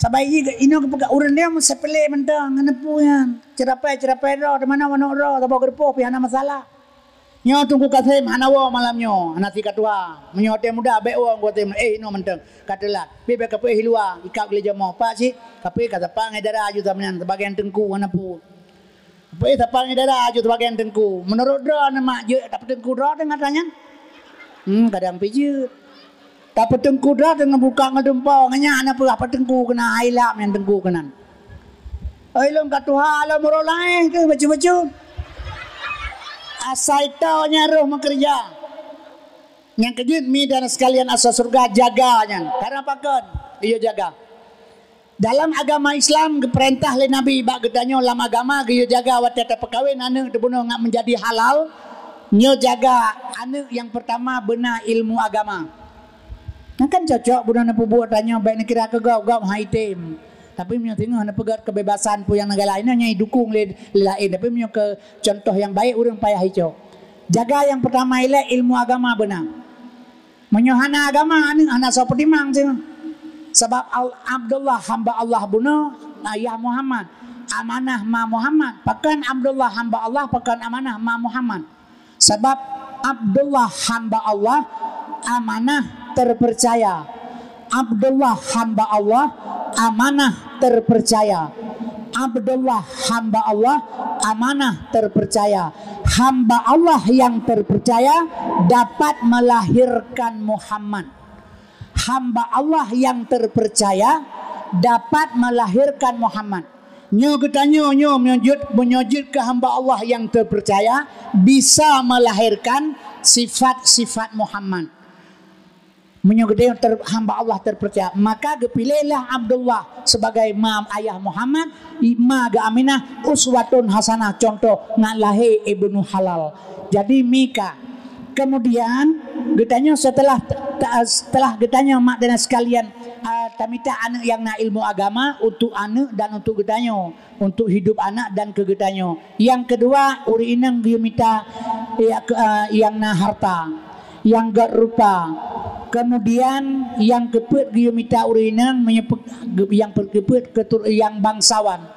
Sabab jih inong geupeugah ureuëng dia meusepele mantong ngon neupeu nyan. Cerapai-cerapai droe, di mana manok droe, saboh geurupoh pih hana masalah. Nyoe Teungku Kasem hana woe malam nyoe, hana sika tuha. Meunyoe watée muda bék woe Teungku Kasem, eh, inoe mantong ka teulat. Bék, bék kapeuéh luwa, ikab lé jamoe. Pak cit, kapeuéh ka sapa ngon dara aju samanyan sebagai teungku hana peue. Kapeuéh sapa ngon dara aju sebagai teungku. Meunurot droe aneuk mak jeuet tapeuteungku droe deungon tanyan. Hmm, kadang pih jeuet. Tapeuteungku droe deungon buka ngon dumpa, ngon nyan hana peue, tapeuteungku keunan, hai lap nyang teungku keunan. Oi lôn ka tuha lom, uroe laén keuh bacut-bacut. Asai tao nyan roh meukeureuja. Nyang keujeuet mi dan sekalian asai syeuruga jaga nyan. Karena pakon? Iyo jaga. Dalam agama Islam geupeurintah lé Nabi bak geutanyoe lam agama geuyue jaga watée tapeukawen aneuk teubunoe ngat meunjadi halal. Nyoe jaga aneuk nyang peurtama beuna ilmu agama. Nyan kan cocok bunoe neupeubuet tanyoe bék neukira keu gob-gob hai tem. Tapi meunyoe singoh neupeugét keubebasan peue nyang neugala inong nyang idukung lé laén, tapi meunyoe keu contoh nyang baik ureuëng payah icok. Jaga nyang peurtama ilée ilmu agama beuna. Meunyoe hana agama aneuk hana soe peutimang singoh. Sabab Abdullah hamba Allah bunoe ayah Muhammad, amanah ma Muhammad. Pakon Abdullah hamba Allah, pakon amanah ma Muhammad. Sabab Abdullah hamba Allah, amanah terpercaya. Abdullah hamba Allah, amanah terpercaya. Abdullah hamba Allah, amanah terpercaya. Hamba Allah yang terpercaya dapat melahirkan Muhammad. Hamba Allah yang terpercaya dapat melahirkan Muhammad. Nyoe geutanyoe nyoe meunyoe jeuet, meunyoe jeuet keu hamba Allah nyang teupeurcaya, bisa melahirkan sifat-sifat Muhammad. Meunyoe geutanyoe ter-, hamba Allah teupeurcaya, maka geupiléhlah Abdullah sebagai ma ayah Muhammad, ma geuh Aminah, uswatun hasanah, contoh ngat lahé ibnu halal. Jadi mika. Kemudian geutanyoe setelah, setelah geutanyoe mak dan sekalian, ah, tamita aneuk nyang na ilmu agama untuk aneuk dan untuk geutanyoe, untuk hidup anak dan keu geutanyoe. Nyang keudua, ureuëng inong geuyue mita, ya, ke-, ah, nyang na harta, nyang gét rupa. Kemudian nyang keupeuet geuyue mita ureuëng inong meunyoe pe-, ge-, nyang pe-, keupeuet keutur-, nyang bangsawan.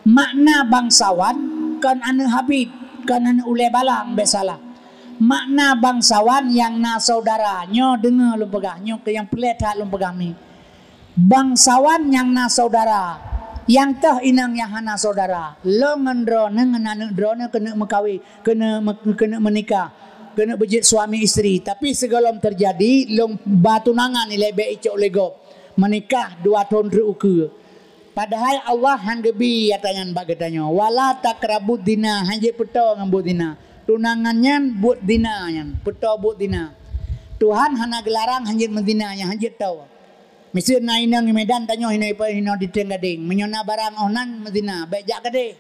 Makna bangsawan kon aneuk Habib, kon aneuk ulée balang, bék salah. Makna bangsawan nyang na saudara. Nyoe deungoe lôn peugah, nyoe keuh nyang peureulée that lôn peugah mi. Bangsawan nyang na saudara, nyang toh inong nyang hana saudara. Lôn ngon droeneuh ngon aneuk droeneuh keuneuk meukawen, keuneuk me-, keuneuk meunikah, keuneuk beujeuet suami istri. Tapi sigohlom teujadi, lôn ba tunangan ilée bék icok lé gob. Meunikah dua thon treuk ukeue. Padahai Allah han geubi ata nyan bak geutanyoe. Wala taqrabuz zina, han jeuet peutoe ngon buet zina. Tunangan nyan buet zina nyan, peutoe buet zina. Tuhan hana geularang han jeuet meuzina nyan, han jeuet toe. Miseue na inong Medan tanyoe hinoe ipe hinoe di Teng Gadeng. Meunyoe na barang óh nan meuzina, bék jak keudeh.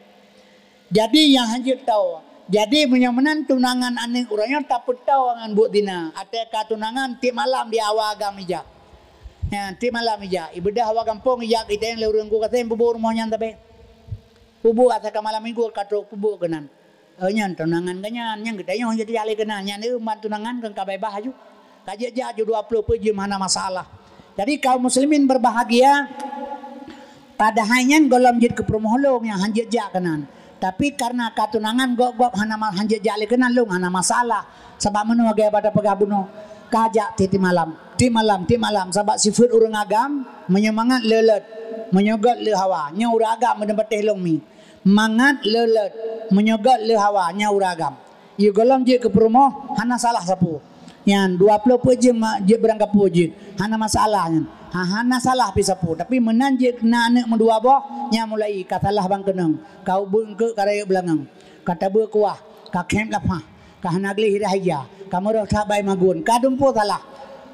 Jadi nyang han jeuet toe. Jadi meunyoe meunan tunangan aneuk uroe nyoe tapeutoe ngon buet zina. Até ka tunangan tiep malam di awa agam ija. Nyan, tiep malam ija, ibeudôh hawa gampông ija, iteng lé ureuëng ku kasém bubu rumoh nyan sabe. Bubu asa ka malam minggu ka trok bubu keunan. Oh, nyan tunangan ka nyan, nyang geutanyoe jadi ahli keunan, nyan eu man tunangan kan ka beubaih aju. Ka jeuet jak aju dua ploh peuet jeuem hana masalah. Jadi kaum muslimin berbahagia, padahai nyan gohlom jeuet keu peurumoh lôn nyang han jeuet jak keunan. Tapi karena ka tunangan gob-gob hana ma-, han jeuet jak lé keunan lôn hana masalah. Sabab meunoe lagée bak tapeugah bunoe, ka jak tiep-tiep malam, tiep malam, tiep malam. Sabab sifeuet ureuëng agam, meunyoe mangat le lôt, meunyoe gét le hawa. Nyoe ureuëng agam meudeungon patéh lôn mi. Mangat le lôt, meunyoe gét le hawa, nyoe ureuëng agam. Yue gohlom jeuet keu peurumoh, hana salah sapeue. Nyan dua ploh peuet jeuem ma-, jeuet beurangkapeue jeuet. Hana masalah nyan. Ha, hana salah pih sapeue. Tapi meunan jeuet na aneuk meudua boh, nyan mulai ka salah ban keunong. Ka ubeut eungkôt ka rayeuk beulangöng. Ka tabeue kuah, ka khém lapah, ka hana gleh dah ija, ka meurôh that bai magun, ka dumpeue salah.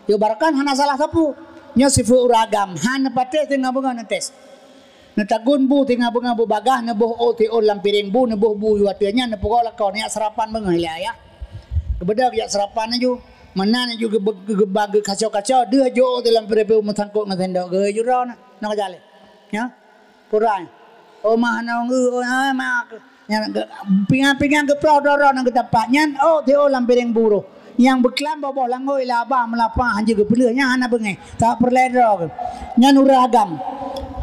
Ibaratkan hana salah sapeue. Nyoe sifeuet ureuëng agam, hana patéh teungoh beungoh neutés. Neutagun bu teungoh beungoh beubagaih, neuboh ôk siôn lam piréng bu, neuboh bu u ateueh nyan, neupugoe lakoe, neujak seurapan beungoh ilée ayah. Geubeudôh geujak seurapan laju. Meunan laju geu-, geu-, geuba geukacô-kacô, deuh jôk ôk lam piréng bu meusangkot ngon sendok, geuh judroe na, na ka jaleh. Nyan, purai. Oh, mah nong, oh, ah, mah. Nyan, pingan-pingan geuproh droe-droe nyang geutampat. Nyan, ôk siôn lam piréng bu. Nyang beuklam boh-boh langôt ilée abah meulapah hanjeuet geupeuleueh, nyan hana beungéh. Sabab peureulée droe geuh. Nyan ureuëng agam.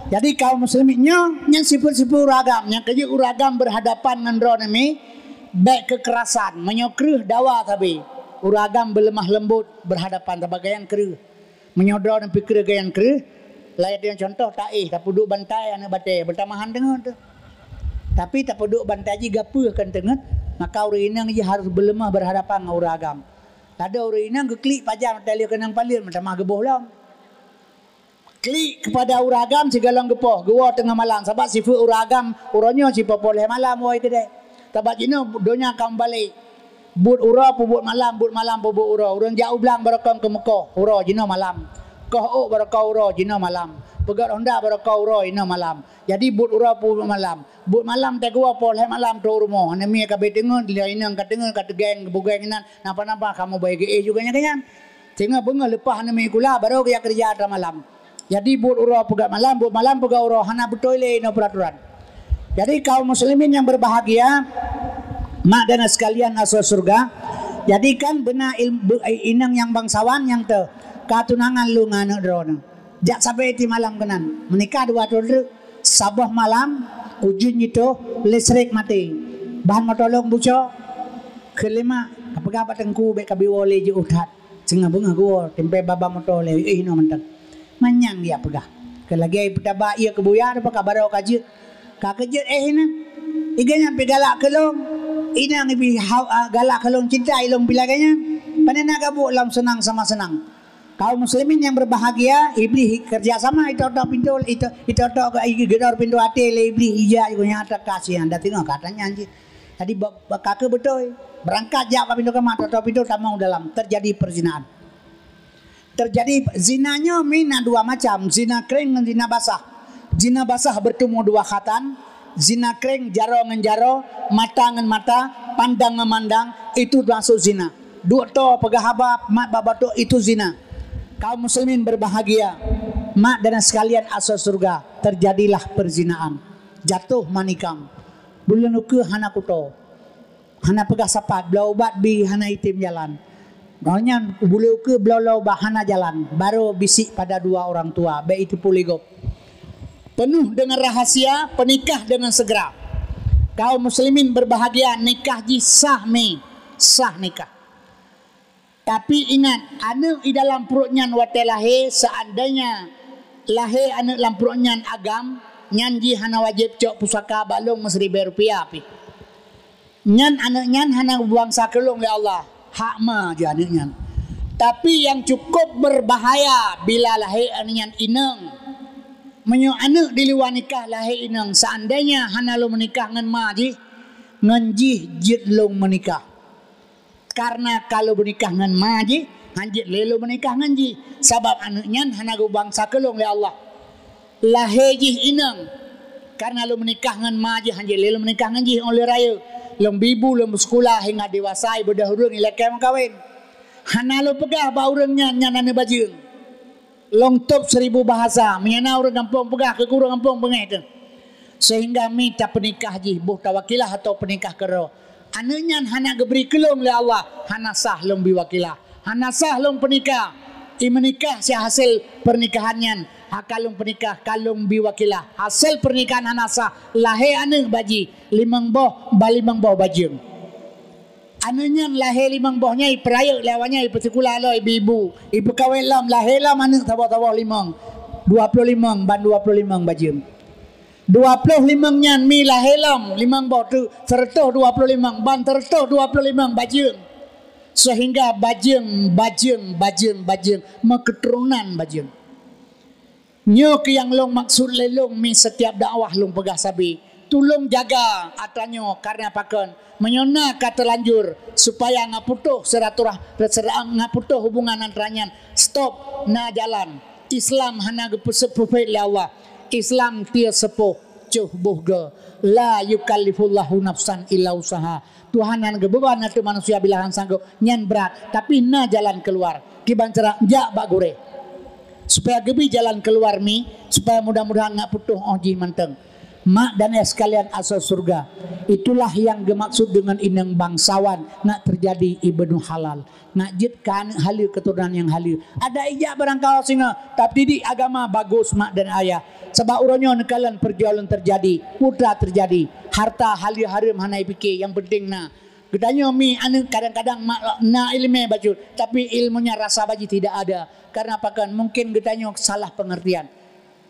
Jadi, kaum muslimin nyoe, nyan sifeuet-sifeuet ureuëng agam. Nyang keujeuet ureuëng agam beurhadapan ngon droeneuh mi, bék keukerasan. Meunyoe kreueh dawa sabe. Ureuëng agam beuleumah leumbot beurhadapan sabe ngon nyang kreueh. Meunyoe droeneuh pih kreueh ngon nyang kreueh, layat deungon cuntoh taéh, tapeuduek bantai aneuk batée, beutamahan deungon teuh. Tapi tapeuduek bantai jih gapeueh kon teungeut, maka ureuëng inong jih harôh beuleumah beurhadapan ngon ureuëng agam. Ladôm ureuëng inong geuklik pajan mata lheueh keunong paleuet, meutamah geuboh lom. Klik keupada ureuëng agam sigohlom geupoh, geuwoe teungoh malam, sabab sifeuet ureuëng agam uroe nyoe sipoh-poh lhée malam woe keudeh. Sabab jinoe donya ka meubalek. Buet uroe peubuet malam, buet malam peubuet uroe. Ureuëng jak u blang barokon keumeukoh, uroe jinoe malam. Koh ôk barokon uroe jinoe malam. Peugöt honda barokon uroe jinoe malam. Jadi buet uroe peubuet malam. Buet malam teuh geuwoe poh lhée malam trok rumoh. Aneuk miet ka beuteungeut, lheueh inong ka teungeut, ka teugeng, geubugeng inan, napa-napa kamoe bai geuéh juga nyan keu nyan. Teungoh beungoh leupah aneuk miet sikula, barô geujak keureuja atra malam. Jadi, buet uroe peugöt malam, buet malam peugöt uroe, hana beutôi lé inoe peuraturan. Jadi, kaum muslimin yang berbahagia, mak dan sekalian asoe syeuruga, jadi kan beuna il-, be-, inong nyang bangsawan nyang teuh ka tunangan lôn ngon aneuk droeneuh. Jak sabe ti malam keunan, meunikah dua thôn treuk, saboh malam ujeuen jitoh, listrik maté, ban moto lôn bucok, keuleumah ka peugah bak teungku bék ka biwoe lé jiôh that. Singoh beungoh geuwoe, timpée baba moto lé, eh, inoe mantong. Manyan geujak peugah. Keu lagée peutaba ié keu buya, teuma ka barô ka jeuet. Ka keujeuet, eh, inan. Ié nyan pih galak keu lôn. Inong pih ha-, ah, galak keu lôn cinta, ilôn pih lagée nyan. Pane na gabuek lom seunang sama seunang. Kaum muslimin yang berbahagia, Iblih kerja sama, itotok pintoe, ito-, itotok ge-, geudor pintoe até lé Iblih, ija geuh nyan atra kasihan, dah teungoh ka atra nyan jih. Jadi, ba-, ba-, ka keuh beutôi. Beurangkat jak bak pintoe keumak, totok pintoe, tamong dalam. Terjadi perzinaan. Terjadi zina nyoe mi na dua macam, zina kréng ngon zina basah. Zina basah bertemu dua khatan, zina kréng jaroe ngon jaroe, mata ngon mata, pandang ngon mandang, itu termasuk zina. Duek toe peugah haba mat bak batuk, itu zina. Kaum muslimin berbahagia, mak dan sekalian asoe syeuruga, terjadilah perzinaan. Jatuh manikam. Buleuen ukeue hana kuto. Hana peugah sapat, bloe ubat bi hana item jalan. Ngon nyan, buleuen ukeue bloe-bloe ubat hana jalan, barô bisik pada dua orang tua, bék itu puléh gob. Penuh dengan rahasia, penikah dengan segera. Kaum muslimin berbahagia, nikah jih sah mi, sah nikah. Tapi ingat, aneuk di dalam pruet nyan watée lahé, seandainya lahé aneuk lam pruet nyan agam, nyan jih hana wajéb cok pusaka bak lôn meusiribée rupiah pih. Nyan aneuk nyan hana geubangsa keu lôn lé Allah, hak ma jih aneuk nyan. Tapi nyang cukup berbahaya bila lahé aneuk nyan inong. Meunyoe aneuk di luwa nikah lahé inong, seandainya hana lôn meunikah ngon ma jih, ngon jih jeuet lôn meunikah. Karena ka lôn meunikah ngon ma jih, hanjeuet lé lôn meunikah ngon jih, sabab aneuk nyan hana geubangsa keu lôn lé Allah. Lahé jih inong, karena lôn meunikah ngon ma jih, hanjeuet lé lôn meunikah ngon jih óh lheueh rayeuk. Lôn bi bu, lôn beuseukula hingga dewasa, ibeudôh ureuëng ilakée meukawen. Hana lôn peugah bak ureuëng nyan, nyan aneuk bajeueng. Lôn tôb seribu bahasa, meunyoe na ureuëng gampông peugah keu ureuëng gampông beungéh teuh. Sehingga mi tapeunikah jih, boh tawakilah atawa peunikah keudroe. Aneuk nyan hana geubri keu lôn lé Allah, hana sah lôn bi wakilah. Hana sah lôn peunikah. I meunikah si hasil pernikahan nyan, haka lôn peunikah, ka lôn bi wakilah. Hasil pernikahan hana sah, lahé aneuk bak jih, limong boh, ba limong boh bajeueng. Aneuk nyan lahé limong boh nyan, ipeurayeuk lé awak nyan, ipeuseukula lom, ibi bu, ipeukawén lom, lahé lom aneuk saboh-saboh limong, dua ploh limong, ban dua ploh limong bajeueng. Dua ploh limong nyan mi lahé lom, limong boh teuk, seureutôh dua ploh limong, ban seureutôh dua ploh limong bajeueng. Sehingga bajeueng, bajeueng, bajeueng, bajeueng, meuketurunan bajeueng. Nyoe keuh nyang lôn maksud lé lôn mi setiap dakwah lôn peugah sabe. Tulông jaga atra nyoe karena pakon? Meunyoe na ka teulanjur supaya ngaputôh silaturah-, sira-, ngaputôh hubungan atra nyan, stop, na jalan. Islam hana geupeuseupôt lé Allah. Islam tiep seupôt, coh boh goe. La yukallifullahu nafsan illa usaha. Tuhan hana geubeuban ateueh manusia bila hana sanggob. Nyan brat, tapi na jalan keuluar. Kiban cara jak bak gurée. Supaya geubri jalan keuluar mi, supaya mudah-mudahan ngaputôh óh jih mantong. Mak dan ayah sekalian asoe syeuruga, itulah nyang geumaksud deungon inong bangsawan, nak teujadi ibnu halal. Nak jeuet keu aneuk haleue, keuturonan nyang haleue. Adak ijak barangkaho singoh, tapi didik agama bagus mak dan ayah. Sabab uroe nyoe neukalon peurjuangan teujadi, putra teujadi. Harta haleue hareuem hana jipike, nyang penting na. Geutanyoe mi aneuk kadang-kadang mak na iéleumé bacut, tapi ilmunya rasa baji tidak ada. Karena pakon? Mungkin geutanyoe salah pengertian.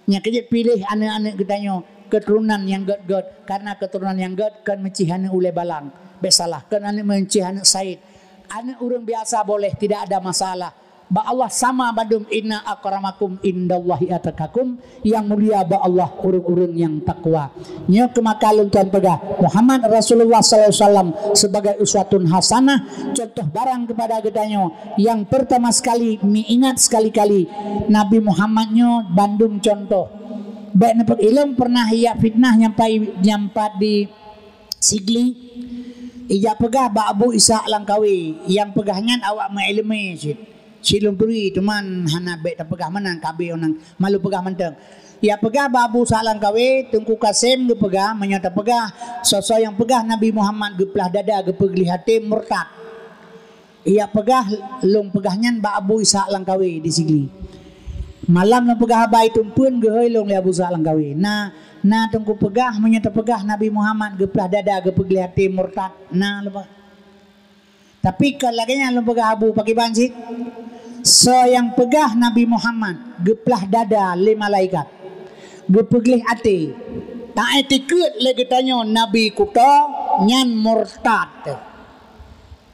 Nyang keujeuet piléh aneuk-aneuk geutanyoe keuturonan nyang gét-gét, karena keuturonan nyang gét kon meucih aneuk ulée balang. Bék salah, kon aneuk meucih aneuk said. Aneuk ureuëng biasa boleh, tidak ada masalah. Bak Allah sama bandum, inna akramakum indallahi atqakum, nyang mulia bak Allah ureuëng-ureuëng nyang takwa. Nyoe keuh maka lôn tuan peugah, Muhammad Rasulullah sallallahu alaihi wasallam sebagai uswatun hasanah, contoh barang kepada geutanyoe. Nyang pertama sekali, mi ingat sekali-kali, Nabi Muhammad nyoe bandum contoh. Bék neupeu-, ilôn pernah ijak fitnah nyang pat, nyang pat di Sigli. Ijak peugah bak Abu Ishaq Langkawi, nyang peugah nyan awak meuiéleumé cit. Cit lôn turi, teuma hana bék tapeugah meunan, ka abéh nyan malu peugah mantong. Ijak peugah bak Abu Ishaq Langkawi, Teungku Kasim geupeugah, meunyoe tapeugah, soe-soe nyang peugah Nabi Muhammad geuplah dada, geupeugleh até, murtad. Ijak peugah, lôn peugah nyan bak Abu Ishaq Langkawi di Sigli. Malam lôn peugah haba, itumpun geuhôi lôn lé Abu Ishaq Langkawi. Na, na Teungku peugah, meunyoe tapeugah Nabi Muhammad geuplah dada, geupeugleh até, murtad. Na lôn peugah. Tapi kon lagée nyan lôn peugah Abu, pakriban cit? Soe nyang peugah Nabi Muhammad geuplah dada lé malaikat, geupeugleh até, taiktikeuet lé geutanyoe Nabi kuto, nyan murtad.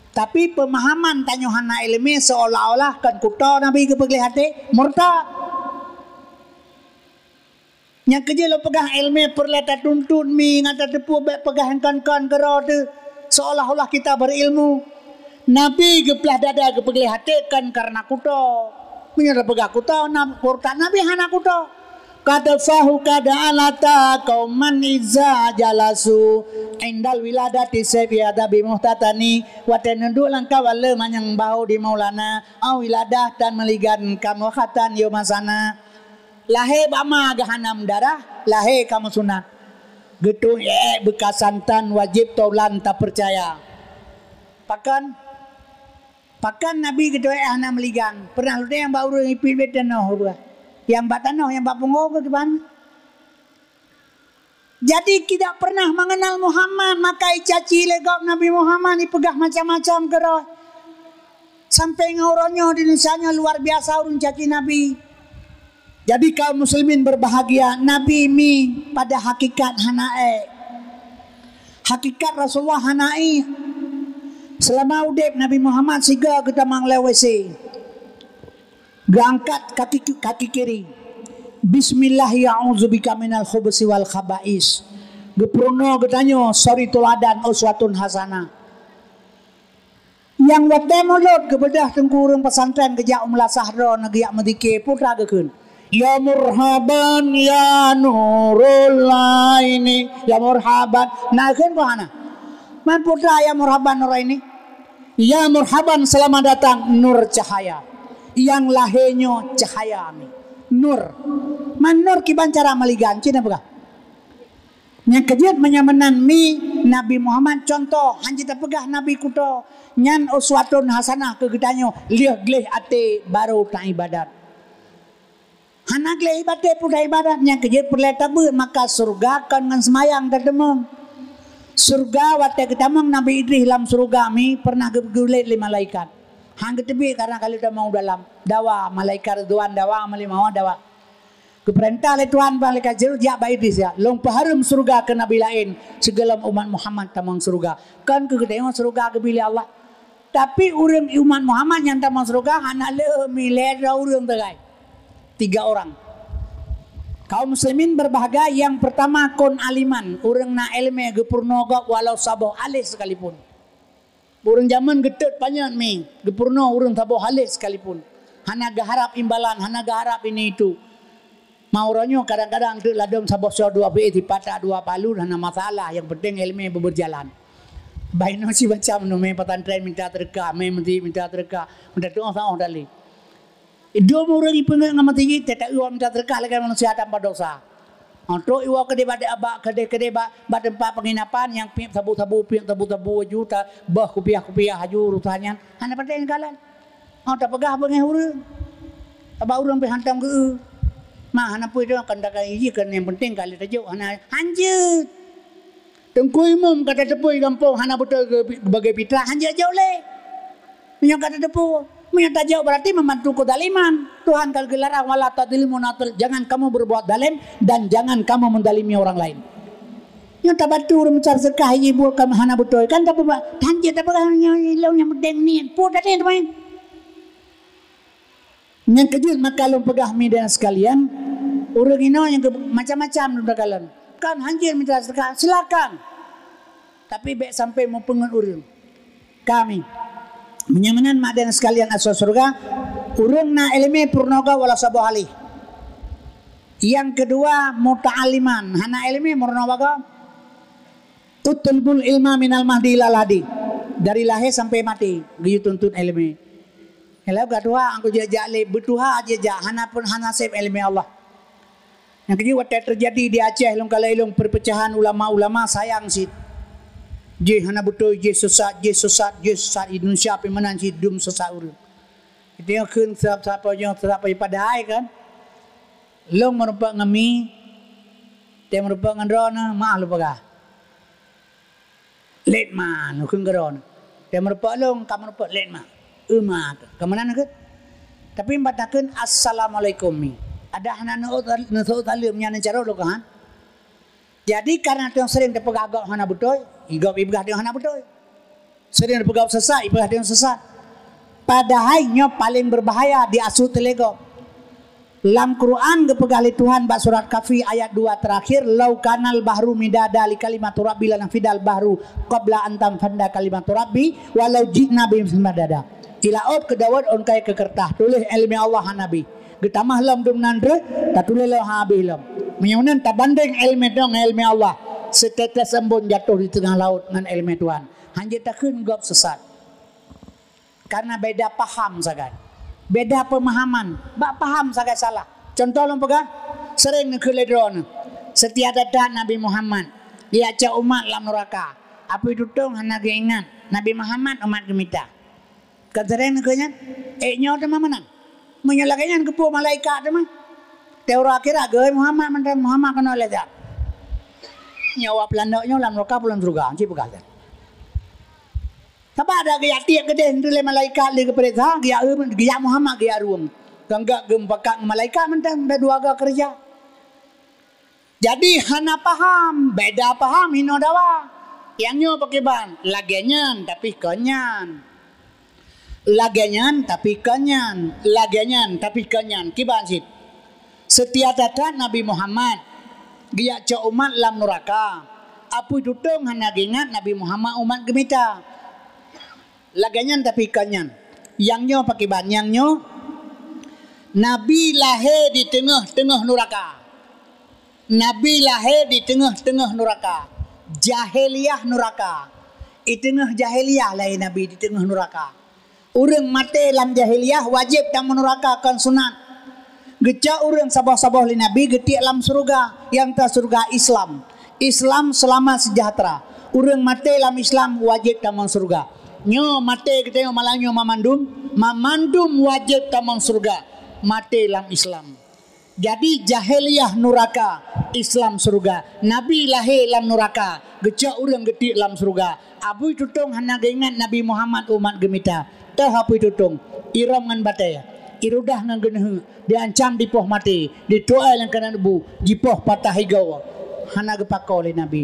Tapi peumahaman tanyoe hana iéleumé, seolah-olah kon kuto Nabi geupeugleh até, murtad. Nyang keujeuet lôn peugah, iéleumé peureulée tatuntut mi ngon tateupeue, bék peugah nyang kon-kon keudroe teuh, seolah-olah kita berilmu. Nabi geuplah dada, geupeugleh até kon kareuna kuto. Meunyoe tapeugah kuto, na-, murtad, Nabi hana kuto. Qad fahu qad alata qauman iza jalasu indal wiladati sayfi adabi muhtatani. Watée neuduek lam kawan le manyang bahô di Maulana, au wiladah tan meuligan kamoe khatan yôh masana. Lahé bak ma geuhanam darah, lahé kamoe sunat. Geutueng ék beukasantan wajéb taulan tapeucaya. Pakon? Pakon Nabi geutueng ék hana meuligan? Peureunah lôn nyang bak ureuëng ipiet bét tanoh peugah. Nyang bak tanoh, nyang bak pungo keuh kiban. Jadi tidak pernah mengenal Muhammad, maka icaci lé gob Nabi Muhammad, ipeugah macam-macam keudroe. Sampai ngon uroe nyoe di Indonesia nyoe luar biasa ureuëng caci Nabi. Jadi kaum muslimin berbahagia, Nabi mi pada hakikat hana ék. Hakikat Rasulullah hana ék. Selama udeb Nabi Muhammad sigoe geutamong lé W C. Geuangkat kaki, kaki kiri. Bismillah, ya a'udzubika minal khubusi wal khaba'is. Geupeurunoe geutanyoe suri teuladan uswatun hasanah. Nyang watée mulod geubeudôh teungku ureuëng pesantren geujak u meulasah droe na geujak meuzikir, putra geukheun, "Ya murhaban ya nurul aini, ya murhaban." Na kheun keu hana? Man putra ya murhaban nur aini? Ya murhaban, selamat datang nur cahaya. Nyang lahé nyoe cahaya mi. Nur. Man nur kiban cara meuligan, cit na peugah. Nyang keujeuet meunyoe meunan mi Nabi Muhammad contoh, hanjeuet tapeugah Nabi kuto. Nyan uswatun hasanah keu geutanyoe, lheueh gleh até barô taibadat. Hana gleh até pun taibadat, nyang keujeuet peureulée tabeuet, maka syeuruga kon ngon seumayang tateumeung. Syeuruga watée geutamong Nabi Idris lam syeuruga mi peureunah geugulet lé malaikat. Han geuteubiet karna ka lheueh tamong u dalam. Dawa, malaikat Ridwan dawa, malaikat Mawah dawa. Geupeurintah lé Tuhan bak malaikat Jibril, "Jak bak Idris, jak. Lôn peuhareuem syeuruga keu nabi laén sigohlom umat Muhammad tamong syeuruga." Kon keu geutanyoe syeuruga geubri lé Allah. Tapi ureuëng umat Muhammad nyang tamong syeuruga hana le mi lhée droe ureuëng teugai. Tiga orang. Kaum muslimin berbahagia, yang pertama kon aliman, ureuëng na ilmu geupeurunoe gob walau saboh alif sekalipun. Ureuëng jameun geutot panyöt mi, geupeurunoe ureuëng saboh alif sekalipun. Hana geuharab imbalan, hana geuharab ini itu. Ma uroe nyoe kadang-kadang teuk ladom saboh soe dua beuet, sipatak dua palu, hana masalah, yang penting ilmu beuberjalan. Bah inoe si macam nu mé pesantren minta teureukah, mé meuseujid minta teureukah, minta tuoh saoh dali. Idum ureuëng ipeungeut ngon meuseujid, teutak iwoe minta teureukah lagée manusia tanpa dosa. Untuk iwoe keudeh bak, bak keudeh-keudeh bak, bak teumpat penginapan nyang piep sabu-sabu, piep sabu-sabu aju, ta-, beuh kupiah-kupiah aju urusan nyan. Hana patéh nyan kalon. Oh, tapeugah beungéh ureuëng. Aba ureuëng pih hantom geu-eu. Ma hana peue tu, kan takai iji kan yang penting kali tajok hana hanjeuet. Teungku Imum ka tateupeue gampông hana beutôi ge-, geubagi pitrah, hanjeuet jok lé. Meunyoe ka tateupeue, meunyoe tajok berarti membantu keuzaliman. Tuhan ka geularang, "Wala tadzlimu wa la tudzlamu." Jangan kamu berbuat zalim dan jangan kamu menzalimi orang lain. Nyoe tabantu ureuëng meusadeukah ibu ka hana beutôi, kan tapeugah, hanjeuet tapeugah nyoe ilong nyang penting ni. Peue tadi teuma? Nyang keujeuet maka lôn peugah mi dan sekalian, ureuëng inoe nyang keu-, macam-macam lôn takalon. Kan hanjeuet mita seudeukah, silakan. Tapi bék sampai meupeungeut ureuëng. Kami. Meunyoe meunan mak dan sekalian asoe syeuruga, ureuëng na iéleumé peurunoe gob walau saboh alih. Nyang keudua, muta'alliman, hana iéleumé meurunoe bagoe. Utlubul ilma minal mahdi ilal lahdi. Dari lahé sampai maté, geuyue tuntut iéleumé. Ilée ka tuha, angku jijak lé, beutuha jijak, hana pun, hana sép iéleumé Allah. Nyang keujeuet watée teujadi di Aceh, lôn kalon ilong perpecahan ulama-ulama sayang cit. Jih hana beutôi, jih sesat, jih sesat, jih sesat. Indonesia pih meunan cit dum sesat ureuëng. Itu nyang kheun sab-, sapa nyang sesat padahai kan. Lôn meurumpok ngon mi, teu meurumpok ngon droeneuh, maah lôn peugah. Lét ma, neukheun keudroe. Teu meurumpok lôn, ka meurumpok lét ma. Eu ma, ka meunan neukheun. Tapi ban takheun assalamualaikum mi. Adak hana neuôt, neuseuôt saleuem nyan neucarông lôn kan. Jadi karena teuh sering teupeugah gob hana beutôi, gob ipeugah teuh hana beutôi. Sering teupeugah sesat, ipeugah teuh sesat. Padahai nyoe paléng beubahaya di asu teuh lé gob. Lam Quran geupeugah lé Tuhan bak surat Kahfi ayat dua terakhir, "Lau kanal bahru midada li kalimatu rabbi lanafidal bahru qabla an tanfadda kalimatu rabbi walau ji'na bimithlihi madada." Di laôt keudawat ôn kayée keu keureutah, tuléh iéleumé Allah han habéh. Geutamah lom dum nan treueh, tatuléh lom han habéh lom. Meunyoe meunan tabandéng iéleumé droe ngon iéleumé Allah, seuteutes embôn jatoh di teungoh laôt ngon iéleumé Tuhan. Hanjeuet takheun gob sesat. Karena beda paham sagai. Beda pemahaman. Bak paham sagai salah. Contoh lôn peugah, sering neukheun lé droeneuh. Setiap that-that Nabi Muhammad, geujak cok umat lam nuraka. Apui tutong hana geuingat Nabi Muhammad umat geumita. Kan sering neukheun nyan? Eh, nyoe teuma meunan. Meunyoe lagée nyan keupeue malaikat teuma? Teura akhirat geuh Muhammad mantong Muhammad keunoe lé that. Nyoe awak peulandok nyoe lam nuraka peue lam syeuruga, ci peugah that. Sabab dak geujak tiek keudeh lé malaikat lé geupeuriksa, geujak, geujak Muhammad geujak rueng. Kan gak geumupakat ngon malaikat mantong, dak dua ga keureuja. Jadi hana paham, beda paham hinoe dawa. Nyang nyoe pakriban, lagée nyan tapi kon nyan. Lagée nyan tapi kon nyan, lagée nyan tapi kon nyan. Kiban cit. Seutia that-that Nabi Muhammad geujak cok umat lam nuraka. Apui tutong hana geuingat Nabi Muhammad umat geumita. Lagée nyan tapi kon nyan. Nyang nyoe pakriban, nyang nyoe Nabi lahé di teungoh-teungoh nuraka. Nabi lahé di teungoh-teungoh nuraka. Jahiliyah nuraka. Di teungoh jahiliyah lahé Nabi di teungoh nuraka. Ureuëng maté lam jahiliyah wajéb tamong nuraka kon sunat. Geucok ureuëng saboh-saboh lé Nabi geutiek lam syeuruga, nyang ta syeuruga Islam. Islam seulama seujahteura. Ureuëng maté lam Islam wajéb tamong syeuruga. Nyoe maté geutanyoe malam nyoe mamandum, mamandum wajéb tamong syeuruga. Maté lam Islam. Jadi jahiliyah nuraka, Islam syeuruga. Nabi lahé lam nuraka, geucok ureuëng geutiek lam syeuruga. Apui tutong hana geuingat Nabi Muhammad umat geumita. Teuh apui tutong, irôm ngon batée, irudah ngon geuneuheuk, diancam dipoh maté, dituai lam keunan bu, jipoh patah igoe. Hana geupako lé Nabi.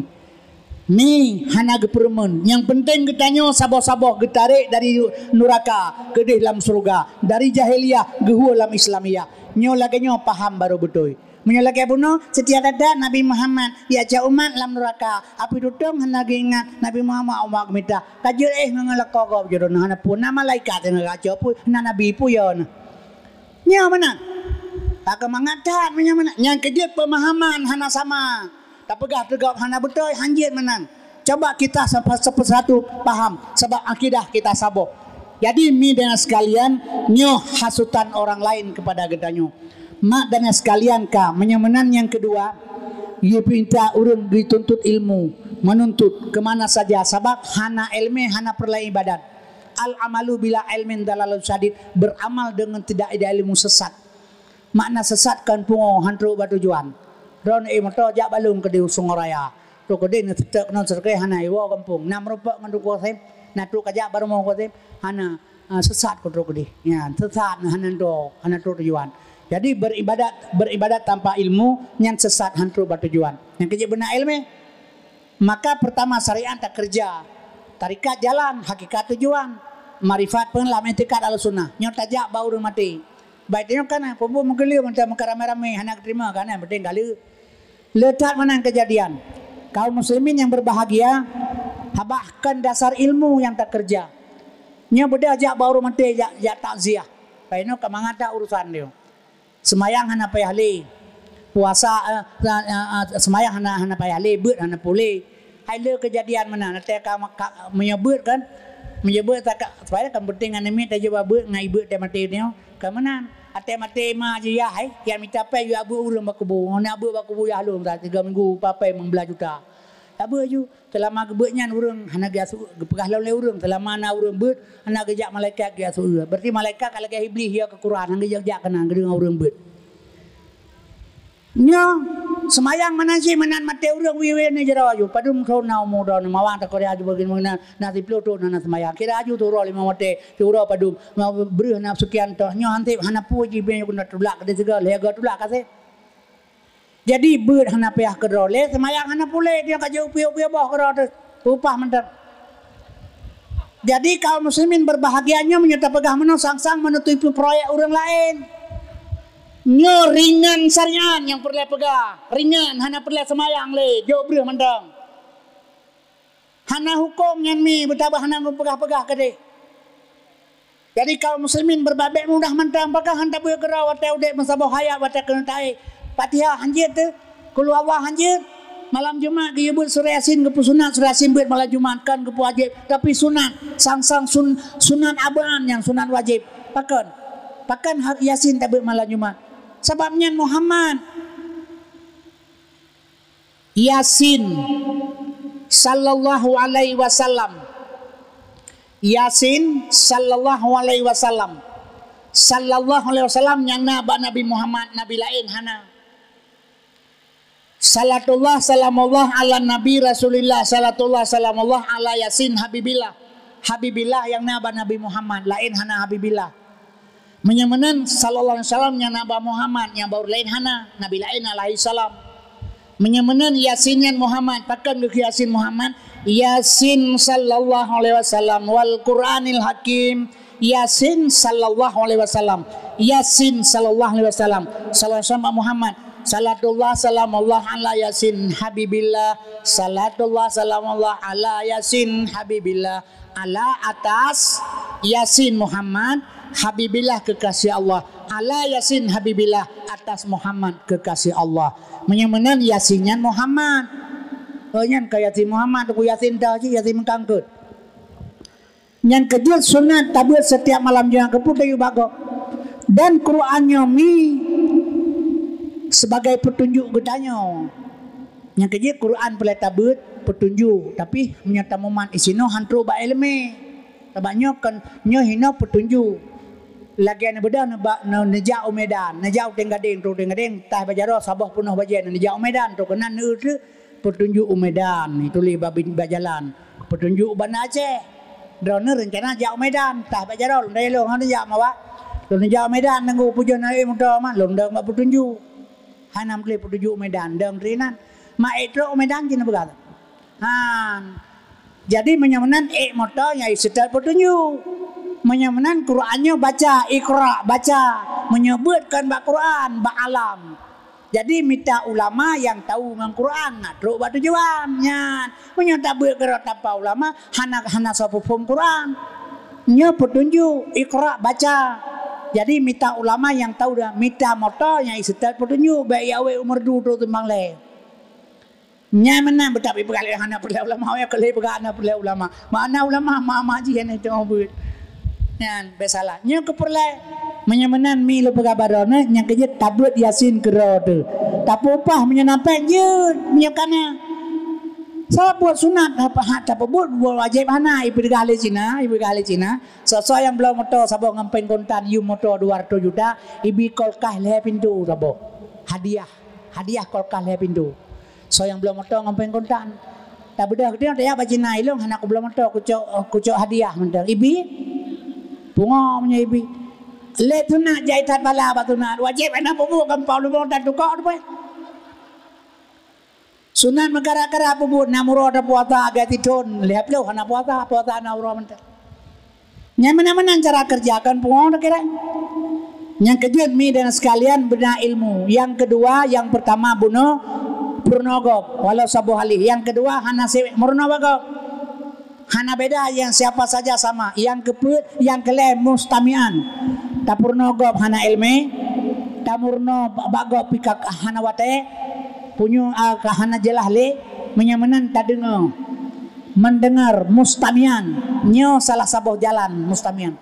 Mi hana geupeureumeun. Nyang peunteng geutanyoe saboh-saboh geutarek dari nuraka keudeh lam syeuruga, dari jahiliyah geuhue lam Islamiyah. Nyoe lagée nyoe paham barô beutôi. Meunyoe lagée bunoe, seutia that-that Nabi Muhammad, ya cak umat lam nuraka, api tutong hana geuingat Nabi Muhammad umat geumita. Ka jeuet éh ngon lakoe gob jih droeneuh hana peue, na malaikat nyang geugaco peue, na nabi peue yo neuh. Nyoe meunan. Ka keumangat that meunyoe meunan. Nyang keujeuet peumahaman hana sama. Tapeugah teugob hana beutôi, hanjeuet meunan. Coba kita sapa-, sapa-, satu paham, sabab akidah kita saboh. Jadi, mi dan sekalian, nyoe hasutan orang lain kepada geutanyoe. Mak dan sekalian ka, meunyoe meunan nyang keudua, yue pinta ureuëng dituntut ilmu, menuntut ke mana saja, sabab hana ilmu, hana peureulée ibadat. Al-amalu bila ilmin dalalun syadid, beramal dengan tidak ada ilmu sesat. Makna sesat kon pungo han trok bak tujuan. Droeneuh éh moto jak balum keudeh u Sungai Raya. Trok keudeh neuseutôt keunoe seutôt hana iwoe gampông. Na meurumpok ngon Teungku Qasim, na trok kajak bak rumoh Teungku Qasim, hana, ah, sesat kon trok keudeh. Ya, sesat hana trok, hana trok tujuan. Jadi beribadat, beribadat tanpa ilmu nyan sesat han trok bak tujuan. Nyang keujeuet beuna ilmu. Maka pertama syariat takeureuja, tarekat jalan, hakikat tujuan, makrifat pun lam iktikad Ahlussunnah. Nyoe tajak bak ureuëng maté. Baik tanyoe kan, peue meugeuleu mantong meukaramé-ramé hana geuterima kan, yang penting ka lheueh. Le that meunan keujadian. Kaum muslimin yang berbahagia, habah kon dasar ilmu nyang takeureuja. Nyoe beudôh jak bak ureuëng maté jak, jak takziah. Baik nyoe ka mangat that urusan nyoe. Seumayang hana payah lé. Puasa, eh, eh, eh, eh, seumayang hana, hana payah lé, beuet hana puléh. Hai le keujadian meunan, watée ka, ka meunyoe beuet kan. Meunyoe beuet tak, supaya kan penting ngon namiet tajak bak beuet ngon ibeuet teuh maté nyoe. Ka meunan, watée maté ma jih yah, hai, nyang mita péng yue beuet ureuëng bak kubu. Ngon beuet bak kubu yah lom, tiga minggu papai meubelah juta. Tak beuet ju. Seulama geubeuet nyan ureuëng hana geujak su-, geupeugah lom lé ureuëng, seulama na ureuëng beuet, hana geujak malaikat geujak su-, berarti malaikat ka lagée Iblih ya keukuran, hana geujak-jak keunan geudeungoe ureuëng beuet. Nyoe seumayang meunan cit meunan maté ureuëng wéh-wéh ni jaroe aju. Padum thon na umu droeneuh mawang takoria aju bagi meunan na siplôh thon hana seumayang. Kira aju tu uroe limong maté, tu uroe padum, ma breuh na seukian toh. Nyoe hansép hana peue jih bèe nyoe keuneuk tulak keudeh sigoe, lhée goe tulak ka sép. Jadi beuet hana payah keudroe lé, seumayang hana puléh, dia ka jeuet upiôh-upiôh boh keudroe teuh. Upah mantong. Jadi kaum muslimin berbahagia nyoe meunyoe tapeugah meunoe sang-sang menutupi proyek ureuëng laén. Nyoe ringan syariat nyang peureulée peugah, ringan hana peureulée seumayang lé, jok breuh mantong. Hana huköm nyan mi beutabah hana geupeugah-peugah keudeh. Jadi kaum muslimin beubabek mudah mantong pakon han tabeuet keudroe watée udeb meusaboh hayat watée keuneuk taéh. Fatihah hanjeuet teuh, Qul huwallah hanjeuet. Malam Jumat geuyue beuet surah Yasin geupeusunat, surah Yasin beuet malam Jumat kon geupeuwajéb, tapi sunat, sang-sang sun-, sunat abaan nyang sunat wajéb. Pakon? Pakon ha-, Yasin tabeuet malam Jumat? Sabab nyan Muhammad. Yasin sallallahu alaihi wasallam. Yasin sallallahu alaihi wasallam. Sallallahu alaihi wasallam nyang na bak Nabi Muhammad, nabi laén hana. Salatullah salamullah ala Nabi Rasulillah, salatullah salamullah ala Yasin Habibillah. Habibillah nyang na bak Nabi Muhammad, laén hana Habibillah. Meunyoe meunan, sallallahu alaihi wasallam nyang na bak Muhammad, nyang bak ureuëng laén hana, nabi laén alaihi salam. Meunyoe meunan, Yasin nyan Muhammad, pakon geukheun Yasin Muhammad? Yasin sallallahu alaihi wasallam wal Qur'anil Hakim. Yasin sallallahu alaihi wasallam. Yasin sallallahu alaihi wasallam. Sallallahu alaihi wasallam bak Muhammad. Salatullah salamullah ala Yasin Habibillah. Salatullah salamullah ala Yasin Habibillah. Ala atas Yasin Muhammad Habibillah kekasih Allah. Ala Yasin Habibillah atas Muhammad kekasih Allah. Meunyoe meunan Yasin nyan Muhammad. Oh nyan ka Yasin Muhammad, Teungku Yasin dah cit Yasin meukangkeut. Nyan keujeuet sunat tabeuet setiap malam Jumat keupeue tayue bak gob. Dan Quran nyoe mi sebagai petunjuk geutanyoe. Nyang keujeuet Quran peureulée tabeuet peutunjuk, tapi meunyoe tamumat disinoe han trok bak iéleumé. Sabab nyoe kon, nyoe hinoe peutunjuk. Lagée neubeudôh neubak, ne-, neujak u Medan, neujak u Tenggadeng, trok u Tenggadeng, taih bak jaroe saboh peunoh bajée, neujak u Medan, trok keunan neueu treuk peutunjuk u Medan, ituléh bak bin-, bak jalan. Peutunjuk u Banda Aceh. Droeneuh reuncana jak u Medan, taih bak jaroe, lôn dayah lôn hana jak mawak. Lôn neujak u Medan, nunggu pujoh na ék moto man, lôn dong bak peutunjuk. Hana meutuléh peutunjuk u Medan, dong teuinan. Mak ék trok u Medan cit neupeugah. Han. Jadi meunyoe meunan ék moto nyang iseutôt peutunjuk. Meunyoe meunan Quran nyoe baca, iqra, baca. Meunyoe beuet kon bak Quran, bak alam. Jadi mita ulama nyang tahu ngon Quran, na trok bak tujuan nyan. Meunyoe tabeuet keudroe tanpa ulama, hana, hana soe peuphom Quran. Nyoe peutunjuk, iqra, baca. Jadi mita ulama nyang tahu dah, mita moto nyang iseutôt peutunjuk, bék ya wék u Meureudu trok timbang lé. Nyan meunan beutap ipeugah lé hana peureulée ulama, ya keu lé peugah hana peureulée ulama. Makna ulama ma-, ma jih hana itu beuet. Nyan bék salah. Nyoe keu peureulée. Meunyoe meunan mi lôn peugah baroe nyoe, nyang keujeuet tabeuet Yasin keudroe teuh. Tapeupah meunyoe na péng jeuet, meunyoe kana. Sabab buet sunat hak, hak tapeubuet, buet wajéb hana, ipeugah lé Cina, ipeugah lé Cina. Soe-soe nyang bloe moto saboh ngon péng kontan, yum moto dua ratus juta, ibi kulkas lhée pintoe saboh. Hadiah. Hadiah kulkas lhée pintoe. Soe nyang bloe moto ngon péng kontan. Tabeudôh keudéh, tajak bak Cina, ilong hana kubloe moto, kucok, kucok hadiah mantong. Ibi? Pungo meunyoe ibi. Lé sunat jai that bala bak sunat. Wajéb hana peubuet gampông lubong dan tukok tu pih. Sunat meukara-kara peubuet, na uroe tapuasa agak tithon, lhée ploh hana puasa, puasa na uroe mantong. Nyan meunan-meunan cara kerja kon pungo takira. Nyang keujeuet mi dan sekalian beuna ilmu. Yang kedua, yang pertama bunoe peurunoe gob, walau saboh halih. Yang kedua hana sibék meurunoe bak gob. Hana beda, yang siapa saja sama. Yang keupeuet, yang keulhée mustamian. Tapeurunoe gob hana ilmu, tameurunoe bak gob pih ka hana watée, punyueng a ka hana jeulaih lé, meunyoe meunan tadeungoe. Mendengar, mustamian. Nyoe salah saboh jalan mustamian.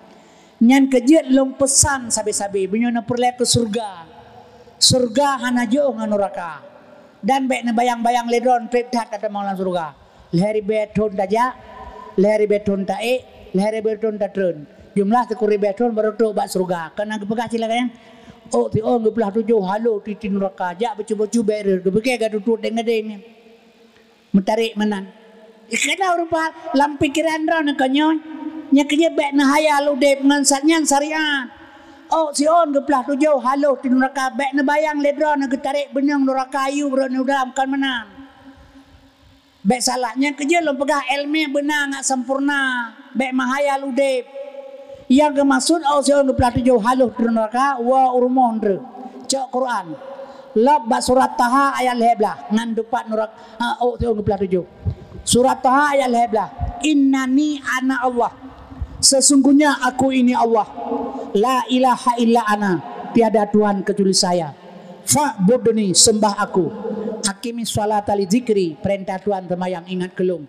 Nyan keujeuet lôn peusan sabe-sabe, meunyoe na peureulée keu syeuruga. Syeuruga hana jiôh ngon nuraka. Dan bék neubayang-bayang lé droe treb that tateumong lam syeuruga. Lhée ribée thon tajak, lhée ribée thon taék, lhée ribée thon tatreun. Jumlah sikureueng ribée thon barô trok bak syeuruga. Kana geupeugah cit lagée nyan, ôk siôn geuplah tujoh haloh tiep-tiep nuraka, jak beucubôk-cubék reuh, geupike gata tutuek deng-deng nyan. Meutarek meunan. Kadang rupa lam pikeran droe nyoe, nyan keujeuet bék neuhayal udeb ngon sa-, nyan syariat. Ôk siôn geuplah tujoh haloh tiep nuraka, bék neubayang lé droe geutarek beuneueng nuraka yue brok nyoe dalam kon meunan. Bék salah, nyan keujeuet lôn peugah ilmu beuna ngat sempurna, bék meuhayal udeb. Nyang geumaksud ôk siôn geuplah tujoh haloh tiep nuraka, woe u rumoh treuk. Cok Quran. Lom bak surat Taha ayat lhée blaih, ngon dupat nuraka, ha, ôk siôn geuplah tujoh. Surat Taha ayat lhée blaih. Innani ana Allah. Sesungguhnya aku ini Allah. La ilaha illa ana. Tiada Tuhan kecuali saya. Fa'budni, sembah aku. Aqimis sholata li dzikri, perintah Tuhan seumayang ingat keu lôn.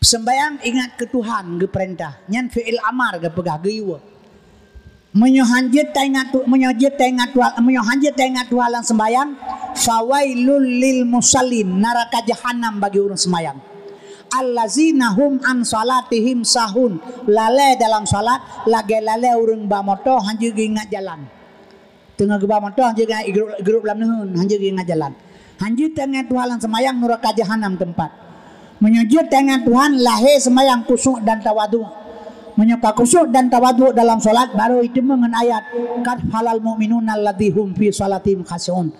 Seumayang ingat keu Tuhan geuperintah. Nyan fi'il amar geupeugah geuyue. Meunyoe han jeuet taingat Tu-, meunyoe jeuet taingat Tuhan, meunyoe han jeuet taingat Tuhan lam seumayang, fawailul lil musallin, naraka jahanam bagi ureuëng seumayang. Allazina hum an salatihim sahun, lalée dalam salat lagée lalée ureuëng ba moto han jeuet geuingat jalan. Teungoh geuba moto, han jeuet geuingat grup, grup lam neuheun, han jeuet geuingat jalan. Han jeuet taingat Tuhan lam seumayang, nuraka jahanam teumpat. Meunyoe jeuet taingat Tuhan, lahé seumayang khusyuk dan tawadhu. Meunyoe ka khusyuk dan tawadhu dalam salat, baru iteumeung ngon ayat, "Qad falal mu'minuna alladzi hum fi salatihim khasyi'un."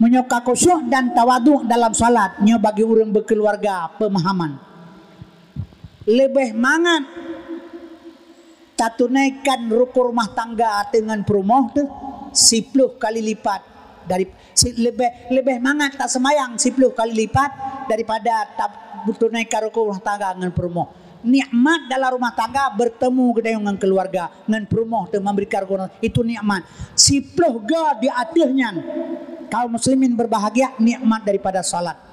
Meunyoe ka khusyuk dan tawadhu dalam salat, nyoe bagi ureuëng beukeuluwarga peumahaman. Leubeh mangat tatunaikan rukun rumah tangga deungon peurumoh teuh siploh kali lipat dari, si-, leubeh, leubeh mangat taseumayang siploh kali lipat daripada ta-, tunaikan rukun rumah tangga ngon peurumoh. Nikmat dalam rumah tangga bertemu geutanyoe ngon keluarga, ngon peurumoh teuh memberikan rukun, itu nikmat. Siploh ga di ateueh nyan, kaum muslimin berbahagia, nikmat daripada salat.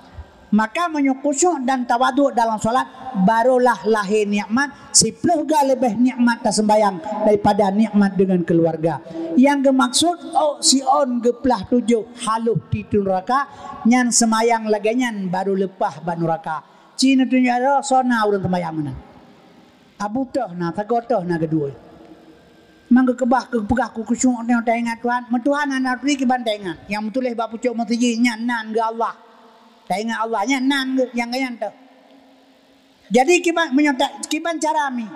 Maka meunyoe khusyuk dan tawadhu dalam salat, barulah lahé nikmat, siploh ga leubeh nikmat taseumayang daripada nikmat deungon keuluwarga. Nyang geumaksud, ôk siôn geuplah tujoh haloh tiep nuraka, nyan seumayang lagée nyan baru leupah bak nuraka. Ci neutunjuk droe, soe na ureuëng seumayang meunan. Abu toh na, sagoe toh na keudua. Mang geukeubah, geupeugah keu khusyuk nyoe taingat Tuhan. Meu Tuhan hana turi kiban taingat. Nyang meutuléh bak pucok meuseujid nyan nan geuh Allah. Taingat Allah nyan nan geuh nyang geuh nyan teuh. Jadi kiban, meunyoe ta-, kiban cara mi.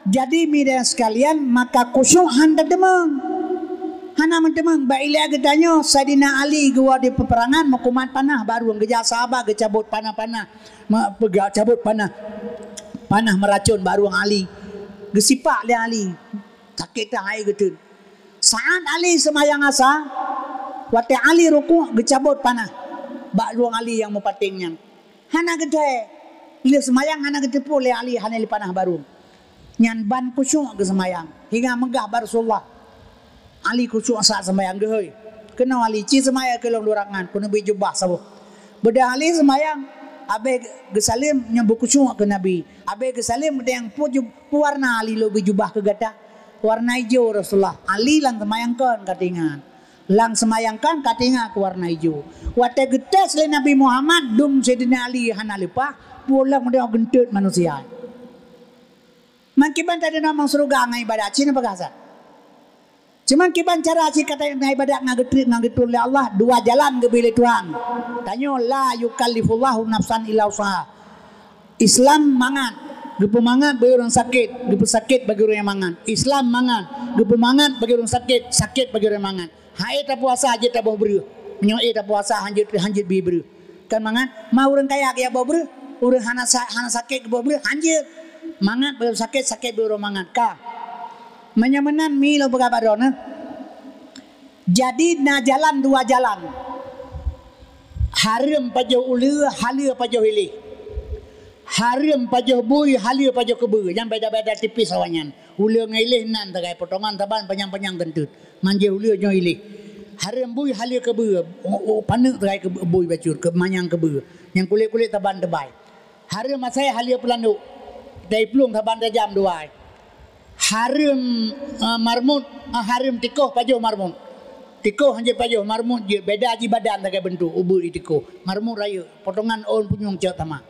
Jadi mi dan sekalian, maka khusyuk han tateumeung. Hana meuteumé, bak ilée geutanyoe Saidina Ali geuwoe di peuperangan meukumat panah bak rueng, geujak sahabat geucabot panah-panah, me-, peugah cabot panah, panah meuracon bak rueng Ali. Geusipak lé Ali. Sakét that hai geuteun. Saat Ali seumayang asa, watée Ali rukuk geucabot panah bak rueng Ali nyang meupaténg nyan. Hana geuthée. Lheueh seumayang hana geuteupeue lé Ali hana lé panah bak rueng. Nyan ban khusyuk geuseumayang. Hingga meugah bak Rasulullah, Ali khusyuk saat seumayang geuhôi. Keunoe Ali, "Ci seumayang keu lôn dua rakaat, keuneubri jubah saboh." Beudôh Ali seumayang, abéh geusaleuem nyoe beukhusyuk keu Nabi. Abéh geusaleuem geutanyoe, "Peue ju-, peue warna Ali lôn bri jubah keu gata?" "Warna ijo, Rasulullah." Ali lam seumayang kon ka teuingat. Lam seumayang kon ka teuingat keu warna ijo. Watée geutés lé Nabi Muhammad, dum Saidina Ali hana leupah, pulang meudoe geunteut manusia. Meukiban tadeungoe lam syeuruga ngon ibadat, cit na peugah sa. Cuman kiban cara cit ka tadeungoe ibadat ngon geutrép ngon geutueng lé Allah, dua jalan geubri lé Tuhan. Tanyoe, "La yukallifullahu nafsan illa wus'aha." Islam mangat, geupeumangat bagi ureuëng sakét, geupeusakét bagi ureuëng nyang mangat. Islam mangat, geupeumangat bagi ureuëng sakét, sakét bagi ureuëng mangat. Han ék tapuasa jeuet taboh breueh. Meunyoe ék tapuasa han jeuet, han jeuet bi breueh. Kan mangat, ma ureuëng kaya geujak boh breueh, ureuëng hana sa-, hana sakét geuboh breueh, han jeuet. Mangat bagi ureuëng sakét, sakét bagi ureuëng mangat. Ka. Meunyoe meunan mi lôn peugah bak droeneuh. Jadi na jalan dua jalan. Hareuem pajoh uleue, haleue pajoh iléh. Hareuem pajoh bui, haleue pajoh keubeue. Nyang beda-beda tipis awaknyan. Uleue ngon iléh nan tagai potongan saban panyang-panyang teunteut. Manjeh uleue nyoe iléh. Hareuem bui, haleue keubeue. O, o, paneuk tagai keu bui bacut, keu manyang keubeue. Nyang kulét-kulét saban teubai. Hareuem asai, haleue peulandok. Dai plueng saban tajam dua. Hareuem, eh, marmut, eh, hareuem tikoh pajoh marmut. Tikoh han jeuet pajoh, marmut jeuet, beda jih badan sagai beuntuk, ubeut di tikoh. Marmut rayeuk, potongan ôn punyueng cok tama.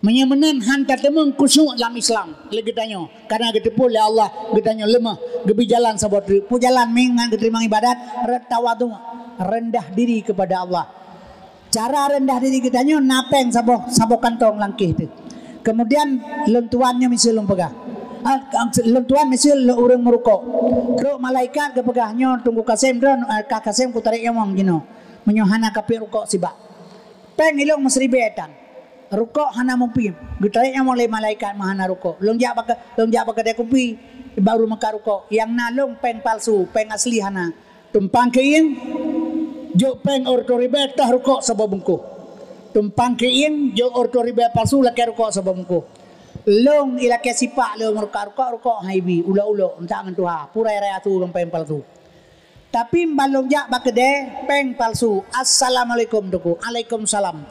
Meunyoe meunan han tateumeung khusyuk lam Islam lé geutanyoe, karena geuteupeue lé Allah geutanyoe leumoh, geubri jalan saboh treuk. Peue jalan mi ngon geuteurimong ibadat? Re-, tawadhu, rendah diri kepada Allah. Cara rendah diri geutanyoe na péng saboh, saboh kantong langkéh teuh. Kemudian lôn tuan nyoe miseue lôn peugah. Ah, lôn tuan miseue lôn ureuëng meurukok. Trok malaikat geupeugah nyoe Teungku Kasem droe, eh, Kah Kasem kutarek nyawöng jinoe. Meunyoe hana kapiep rukok sibak. Péng ilông meusiribèe tan. Rukok hana muphom. Geutarek nyawöng lé malaikat meuhana rukok. Lôn jak bak, lôn jak bak keudè kupi, baru meukat rukok. Nyang na lông péng palsu, péng asli hana. Tumpang keuieng, jok péng reutôh ribèe tah rukok saboh bungkôh. Tumpang keuieng, jok reutôh ribèe palsu lakèe rukok saboh bungkôh. Lông ilakèe sipak lông rukok-rukok, rukok han ibi, ulok-ulok, minta ngon tuha, pura raya su lông péng palsu. Tapi ban lông jak bak keudè, péng palsu. "Assalamualaikum, Teungku." "Alaikumsalam."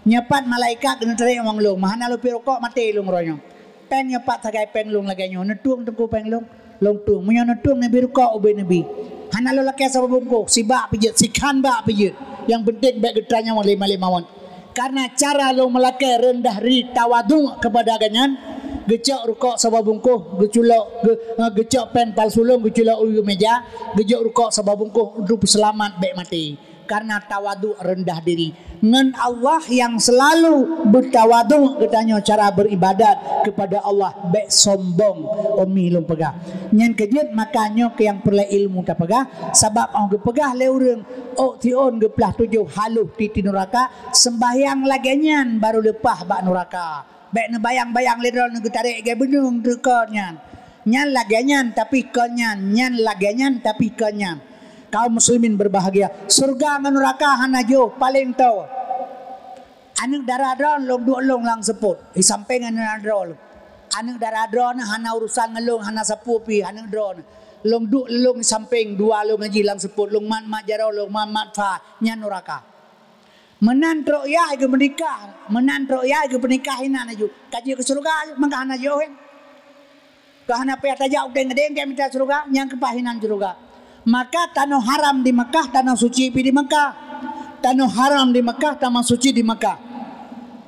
Nyoe pat malaikat geuneutarek nyawöng lông, meuhana lôn piep rukok, maté lông uroe nyoe. Péng nyoe pat sagai péng lông lagèe nyoe, neutueng Teungku péng lông. Lông tueng. Meunyoe neutueng neubi rukok ubé neubi. Hana lôn lakèe saboh bungkôh, sibak pih jeuet, sikhan bak pih jeuet. Nyang peunteng bèk geutarek nyawöng lé malèk mawöt. Karena cara lông meulakèe rendah diri, tawadhu kepada gobnyan, geucok rukok saboh bungkôh, geuculok, geu-, eh, geucok péng palsu lông, geuculok u meja, geujok rukok saboh bungkôh untuk peuseulamat bèk maté. Karena tawadhu, rendah diri. Ngon Allah nyang seulalu beutawadhu geutanyoe cara beuribadat kepada Allah, bèk sombong, umi lôn peugah. Nyan keu jeuet, maka nyoe keuh nyang peureulèe ilmu tapeugah, sabab 'oh geupeugah lé ureuëng, ôk siôn geuplah tujoh haloh tiep-tiep nuraka, seumbahyang lagèe nyan baru leupah bak nuraka. Bèk neubayang-bayang lé droeneuh geutarek geubeuneueng teuh kon nyan. Nyan lagèe nyan, tapi kon nyan, nyan lagèe nyan, tapi kon nyan. Kaum muslimin berbahagia, syeuruga ngon nuraka hana jiôh, paleng toe. Aneuk dara droeneuh lông duek lông lam seupôt, di sampéng aneuk dara droeneuh. Aneuk dara droeneuh hana urusan ngon lông, hana sapeue pih aneuk droeneuh. Lông duek lông di sampéng, dua lông jih lam seupôt, lông mat-mat jaroe, lông mat-mat fa, nyan nuraka. Meunan trok yah geupeunikah, meunan trok yah geupeunikah inan aju. Ka jeuet keu syeuruga, maka hana jiôh, eh. Ka hana payah tajak u deng-deng, ka mita syeuruga, nyang keupaih inan syeuruga. Maka tanoh haram di Mekah, tanoh suci pih di Mekah. Tanoh haram di Mekah, tanoh suci di Mekah.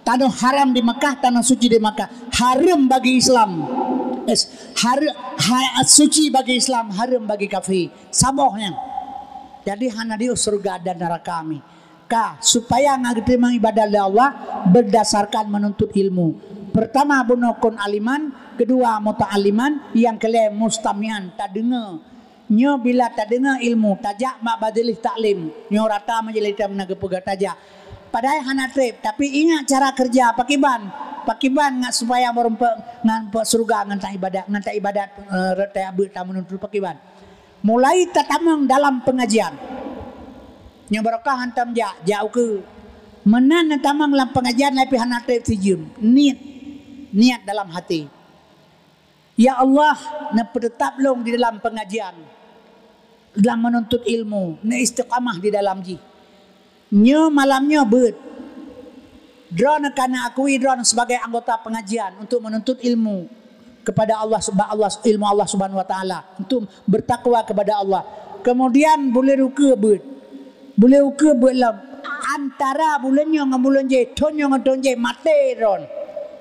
Tanoh haram di Mekah, tanoh suci di Mekah. Hareuem bagi Islam. Es, hare-, ha-, suci bagi Islam, hareuem bagi kafé. Saboh nyan. Jadi hana jiôh syeuruga dan nuraka mi. Ka, supaya ngon geuteurimong ibadat lé Allah berdasarkan menuntut ilmu. Pertama, bunoe kon aliman, kedua, muta'alliman, nyang keulhèe, mustami'an, tadeungoe. Nyoe bila tadeungoe ilmu, tajak bak majlis taklim. Nyoe rata majlis taklim na geupeugah tajak. Padahai hana treb, tapi ingat cara kerja pakiban. Pakiban ngat supaya meureumpok ngon pok syurga ngon taibadat, ngon taibadat, eh, rot taiabeuet tameununtut pakiban. Mulai tatamong dalam pengajian. Nyoe barokah hantom jak, jak ukeue. Meunan neutamong lam pengajian, tapi hana treb sijeuem. Niet, niet dalam hati. Ya Allah, neupeuteutap lôn di dalam pengajian, dalam menuntut ilmu, neuistiqamah di dalam jih. Nyoe malam nyoe beuet. Droeneuh ka neuakui droeneuh sebagai anggota pengajian untuk menuntut ilmu kepada Allah, sebab Allah, ilmu Allah Subhanahu Wa Taala, untuk bertakwa kepada Allah. Kemudian buleuen ukeue beuet. Buleuen ukeue beuet lom. Antara buleuen nyoe ngon buleuen jéh, thon nyoe ngon thon jéh, maté droeneuh.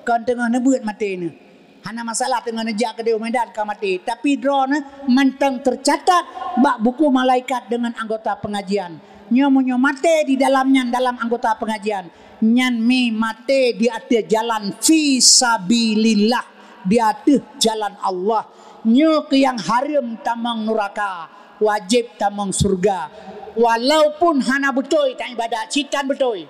Kon teungoh neubeuet maté neuh. Hana masalah teungoh neujak keudeh u Medan ka maté, tapi droeneuh mantong teucatat bak buku malaikat deungon anggota pengajian. Nyoe meunyoe maté di dalam nyan, dalam anggota pengajian, nyan mi maté di ateueh jalan fi sabilillah, di ateueh jalan Allah. Nyoe keuh nyang hareuem tamong nuraka, wajéb tamong syeuruga. Walaupun hana beutôi taibadat, cit tan beutôi.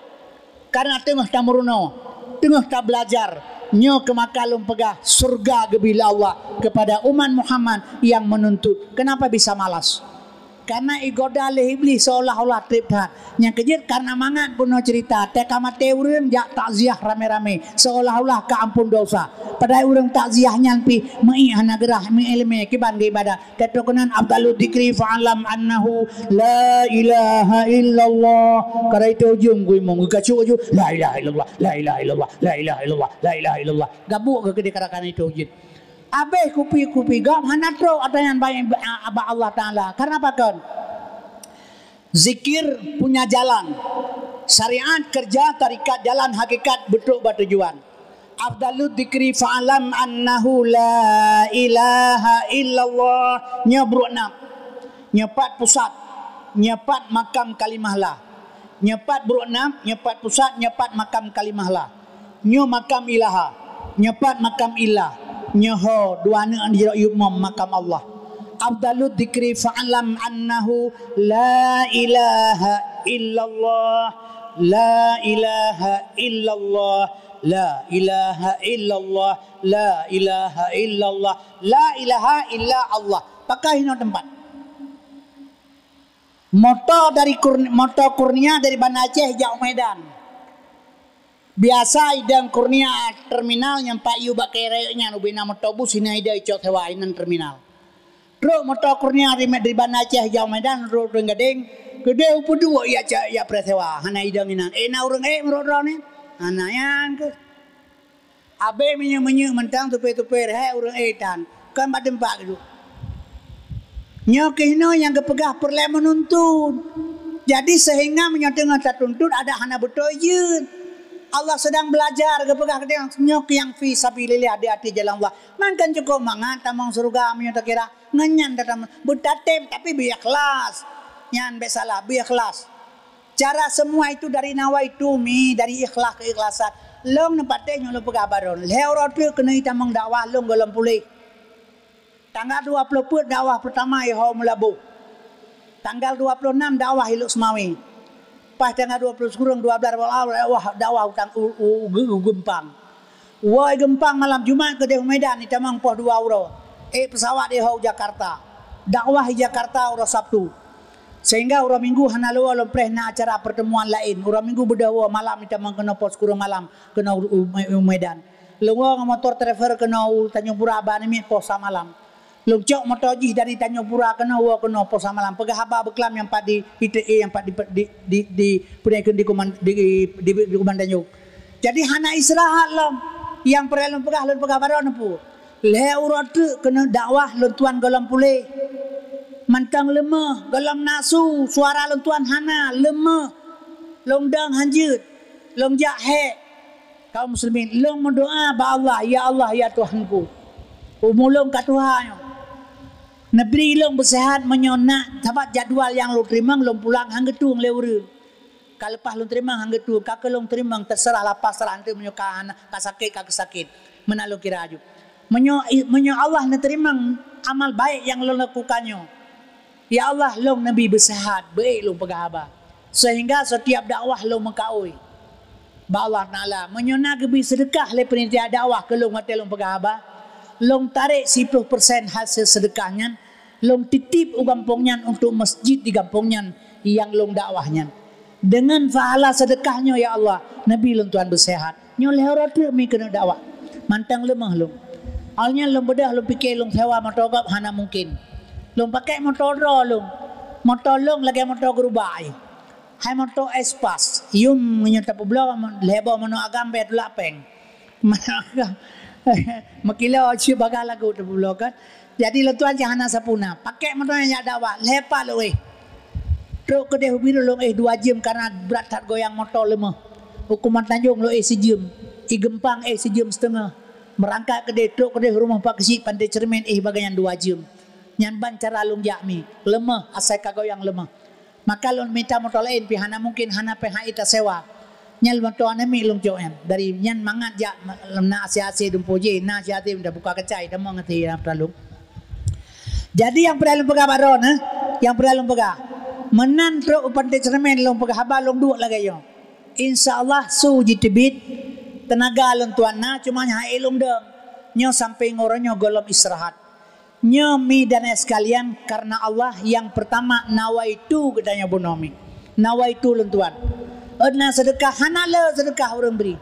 Karena teungoh tameurunoe, teungoh tabelajar, nyoe keuh maka lôn peugah, syeuruga geubri lé Allah kepada umat Muhammad nyang menuntut. Kenapa bisa malas? Karena igoda lé Iblih seolah-olah treb that. Nyang keujeuet karena mangat bunoe cerita, teuka maté ureuëng jak takziah ramé-ramé, seolah-olah ka ampun dosa. Padahai ureuëng takziah nyan pih meuiek hana geurah, meuiek leumé, kiban geuibadat. Teuteukenan afdalu dzikri fa'lam annahu la ilaha illallah. Kada itu ujung kui mong, geukacu aju, la ilaha illallah, la ilaha illallah, la ilaha illallah, la ilaha illallah. Gabuk ke keudeh karakan itu jin. Abéh kupi-kupi gam hana trok ata nyan baik abak Allah Taala. Karena apa kon? Zikir punya jalan. Syariat kerja tarikat jalan hakikat beutôk bak tujuan. Afdalu dzikri fa'lam annahu la ilaha illallah. Nyoe brok nam. Nyoe pat pusat. Nyoe pat makam kalimah la. Nyoe pat brok nam, nyoe pat pusat, nyoe pat makam kalimah la. Nyoe makam ilaha. Nyoe pat makam illah. Nyoe ho dua aneuk di jroh yup mom makam Allah. Afdalu dzikri fa'lam annahu la ilaha illallah. La ilaha illallah. La ilaha illallah, la ilaha illallah, la ilaha illa Allah. Pakon hinoe teumpat. Moto dari Kur-, moto Kurnia dari Banda Aceh jak Medan. Biasa idong Kurnia terminal nyang pat yue bak kayée rayeuk nyan ubena moto bus hina idong icok sewa inan terminal. Trok moto Kurnia dari, dari Banda Aceh jak Medan, trok Gadeng, keudeh upeuduek jak, jak, jak preh sewa, hana idong inan. Eh, na ureuëng ék meurok droeneuh? Hana nyan keuh. Abéh meunyoe-meunyoe mantong tupée-tupée reuhée ureuëng étan, kon bak teumpat geuduek. Nyoe keuh hinoe nyang geupeugah peureulée meununtut. Jadi seuhingga meunyoe teungoh tatuntut adak hana beutôi jeuet. Allah sedang belajar geupeugah keudeh nyoe keuh nyang fi sabilillah di ateueh jalan Allah. Mangkon cukôp mangat tamong syeuruga meunyoe takira ngon nyan tatamong beutatem tapi beuikhlas. Nyan bék salah, beuikhlas. Cara semua itu dari nawaitu mi, dari ikhlas keikhlasan. Lôn neupatéh nyoe lôn peugah baron. Lhée uroe teuk keuneuk itamong dakwah lôn gohlom puléh. Tanggal dua ploh peuet dakwah peurtama i Ho Meulaboh. Tanggal dua ploh nam dakwah i Lhokseumawe. Pas tanggal dua ploh sikureueng dua blaih dakwah, dakwah u, u, u, u Geumpang. Woe i Geumpang malam Jumat keudeh u Medan itamong poh dua uroe. Ék peusawat i Ho u Jakarta. Dakwah i Jakarta uroe Sabtu. Sehingga uroe Minggu hana lôn woe lôn preh na acara pertemuan laén. Uroe Minggu beudôh woe malam itamong keunoe poh sikureueng malam keunoe u, u, u Medan. Lôn woe ngon motor travel keunoe u Tanjung Pura ba namiet poh sa malam. Lôn cok moto jih dari Tanjung Pura keunoe woe keunoe poh sa malam. Peugah haba beuklam nyang pat di I T E nyang pat di, di, di, di, di, di, di Kuman Tanjung. Jadi hana istirahat lom. Nyang peureulée lôn peugah, lôn peugah baroe neupeu. Lhée uroe teuk keuneuk dakwah lôn tuan gohlom puléh. Mantong leumeh, gohlom nasu, suara lôn tuan hana, leumeh. Lôn dong hanjeuet, lôn jak hék. Kaum muslimin, lôn meudoá bak Allah, "Ya Allah, ya Tuhanku, umu lôn ka tuha nyoe. Neubri lôn beuseuhat meunyoe na, sabab jadwal nyang lôn teurimong lôn pulang han geutueng lé ureuëng." Ka leupah lôn teurimong han geutueng, ka keu lôn teurimong teuseurah lah pasrah, enteuk meunyoe ka hana, ka sakét, ka keu sakét. Meunan lôn kira aju. Meunyoe, meunyoe Allah neuteurimong amal baék nyang lôn lakukan nyoe, Ya Allah, lôn neubi beuseuhat, beuék lôn peugah haba. Seuhingga setiap dakwah lôn meukaôi bak Allah Taala. Meunyoe na geubri seudeukah lé panitia dakwah keu lôn watée lôn peugah haba, lôn tarek siplôh persen hasil seudeukah nyan, lôn titip u gampông nyan untuk masjid di gampông nyan nyang lôn dakwah nyan. Deungon pahala seudeukah nyoe, ya Allah, neubi lôn tuan beuseuhat. Nyoe lhée uroe treuk mi keuneuk dakwah. Mantong leumoh lôn. Awai nyan lôn beudôh lôn pike lôn sewa moto gob hana mungken. Lôn pakék moto droe lôn. Moto lôn lagée moto geurubak jih. Hai moto espas. Yum meunyoe tapeubloe lhée boh meunoe agam bée tulak péng. Meukilo cit bagah lagu tapeubloe kan. Jadi lôn tuan cit hana sapeue na. Pakék moto nyan jak dakwah. Lhée pat lôn éh. Trok keudeh u Bireuen lôn éh dua jeuem karena brat that goyang moto leumoh. U Kuman Tanjong lôn éh sijeuem. I Geumpang éh sijeuem siteungoh. Meurangkat keudeh trok keudeh rumoh Pak Keuchik Panté Ceureumen éh bagaih nyan dua jeuem. Nyan ban cara lôn jak mi. Leumoh asai ka goyang leumoh. Maka lôn mita moto laén pih hana mungken hana pih hai tasewa. Nyan lôn tuan namiet lôn cok nyan. Dari nyan mangat jak na asi-asi dumpo jih, na asi-asi mita buka keucai, tamong ngerti na peuralung. Jadi nyang peureulée lôn peugah baroe nyoe, nyang peureulée lôn peugah. Meunan trok u Panté Ceureumen lôn peugah haba lôn duek lagée nyoe. Insya Allah su jiteubiet, teunaga lôn tuan na, cuma nyan hai lôn dong. Nyoe sampai ngon uroe nyoe gohlom istirahat. Nyoe mi dan ayah sekalian, karena Allah nyang pertama nawaitu geutanyoe bunoe mi. Nawaitu lôn tuan. Ôt na seudeukah hana le seudeukah ureuëng bri.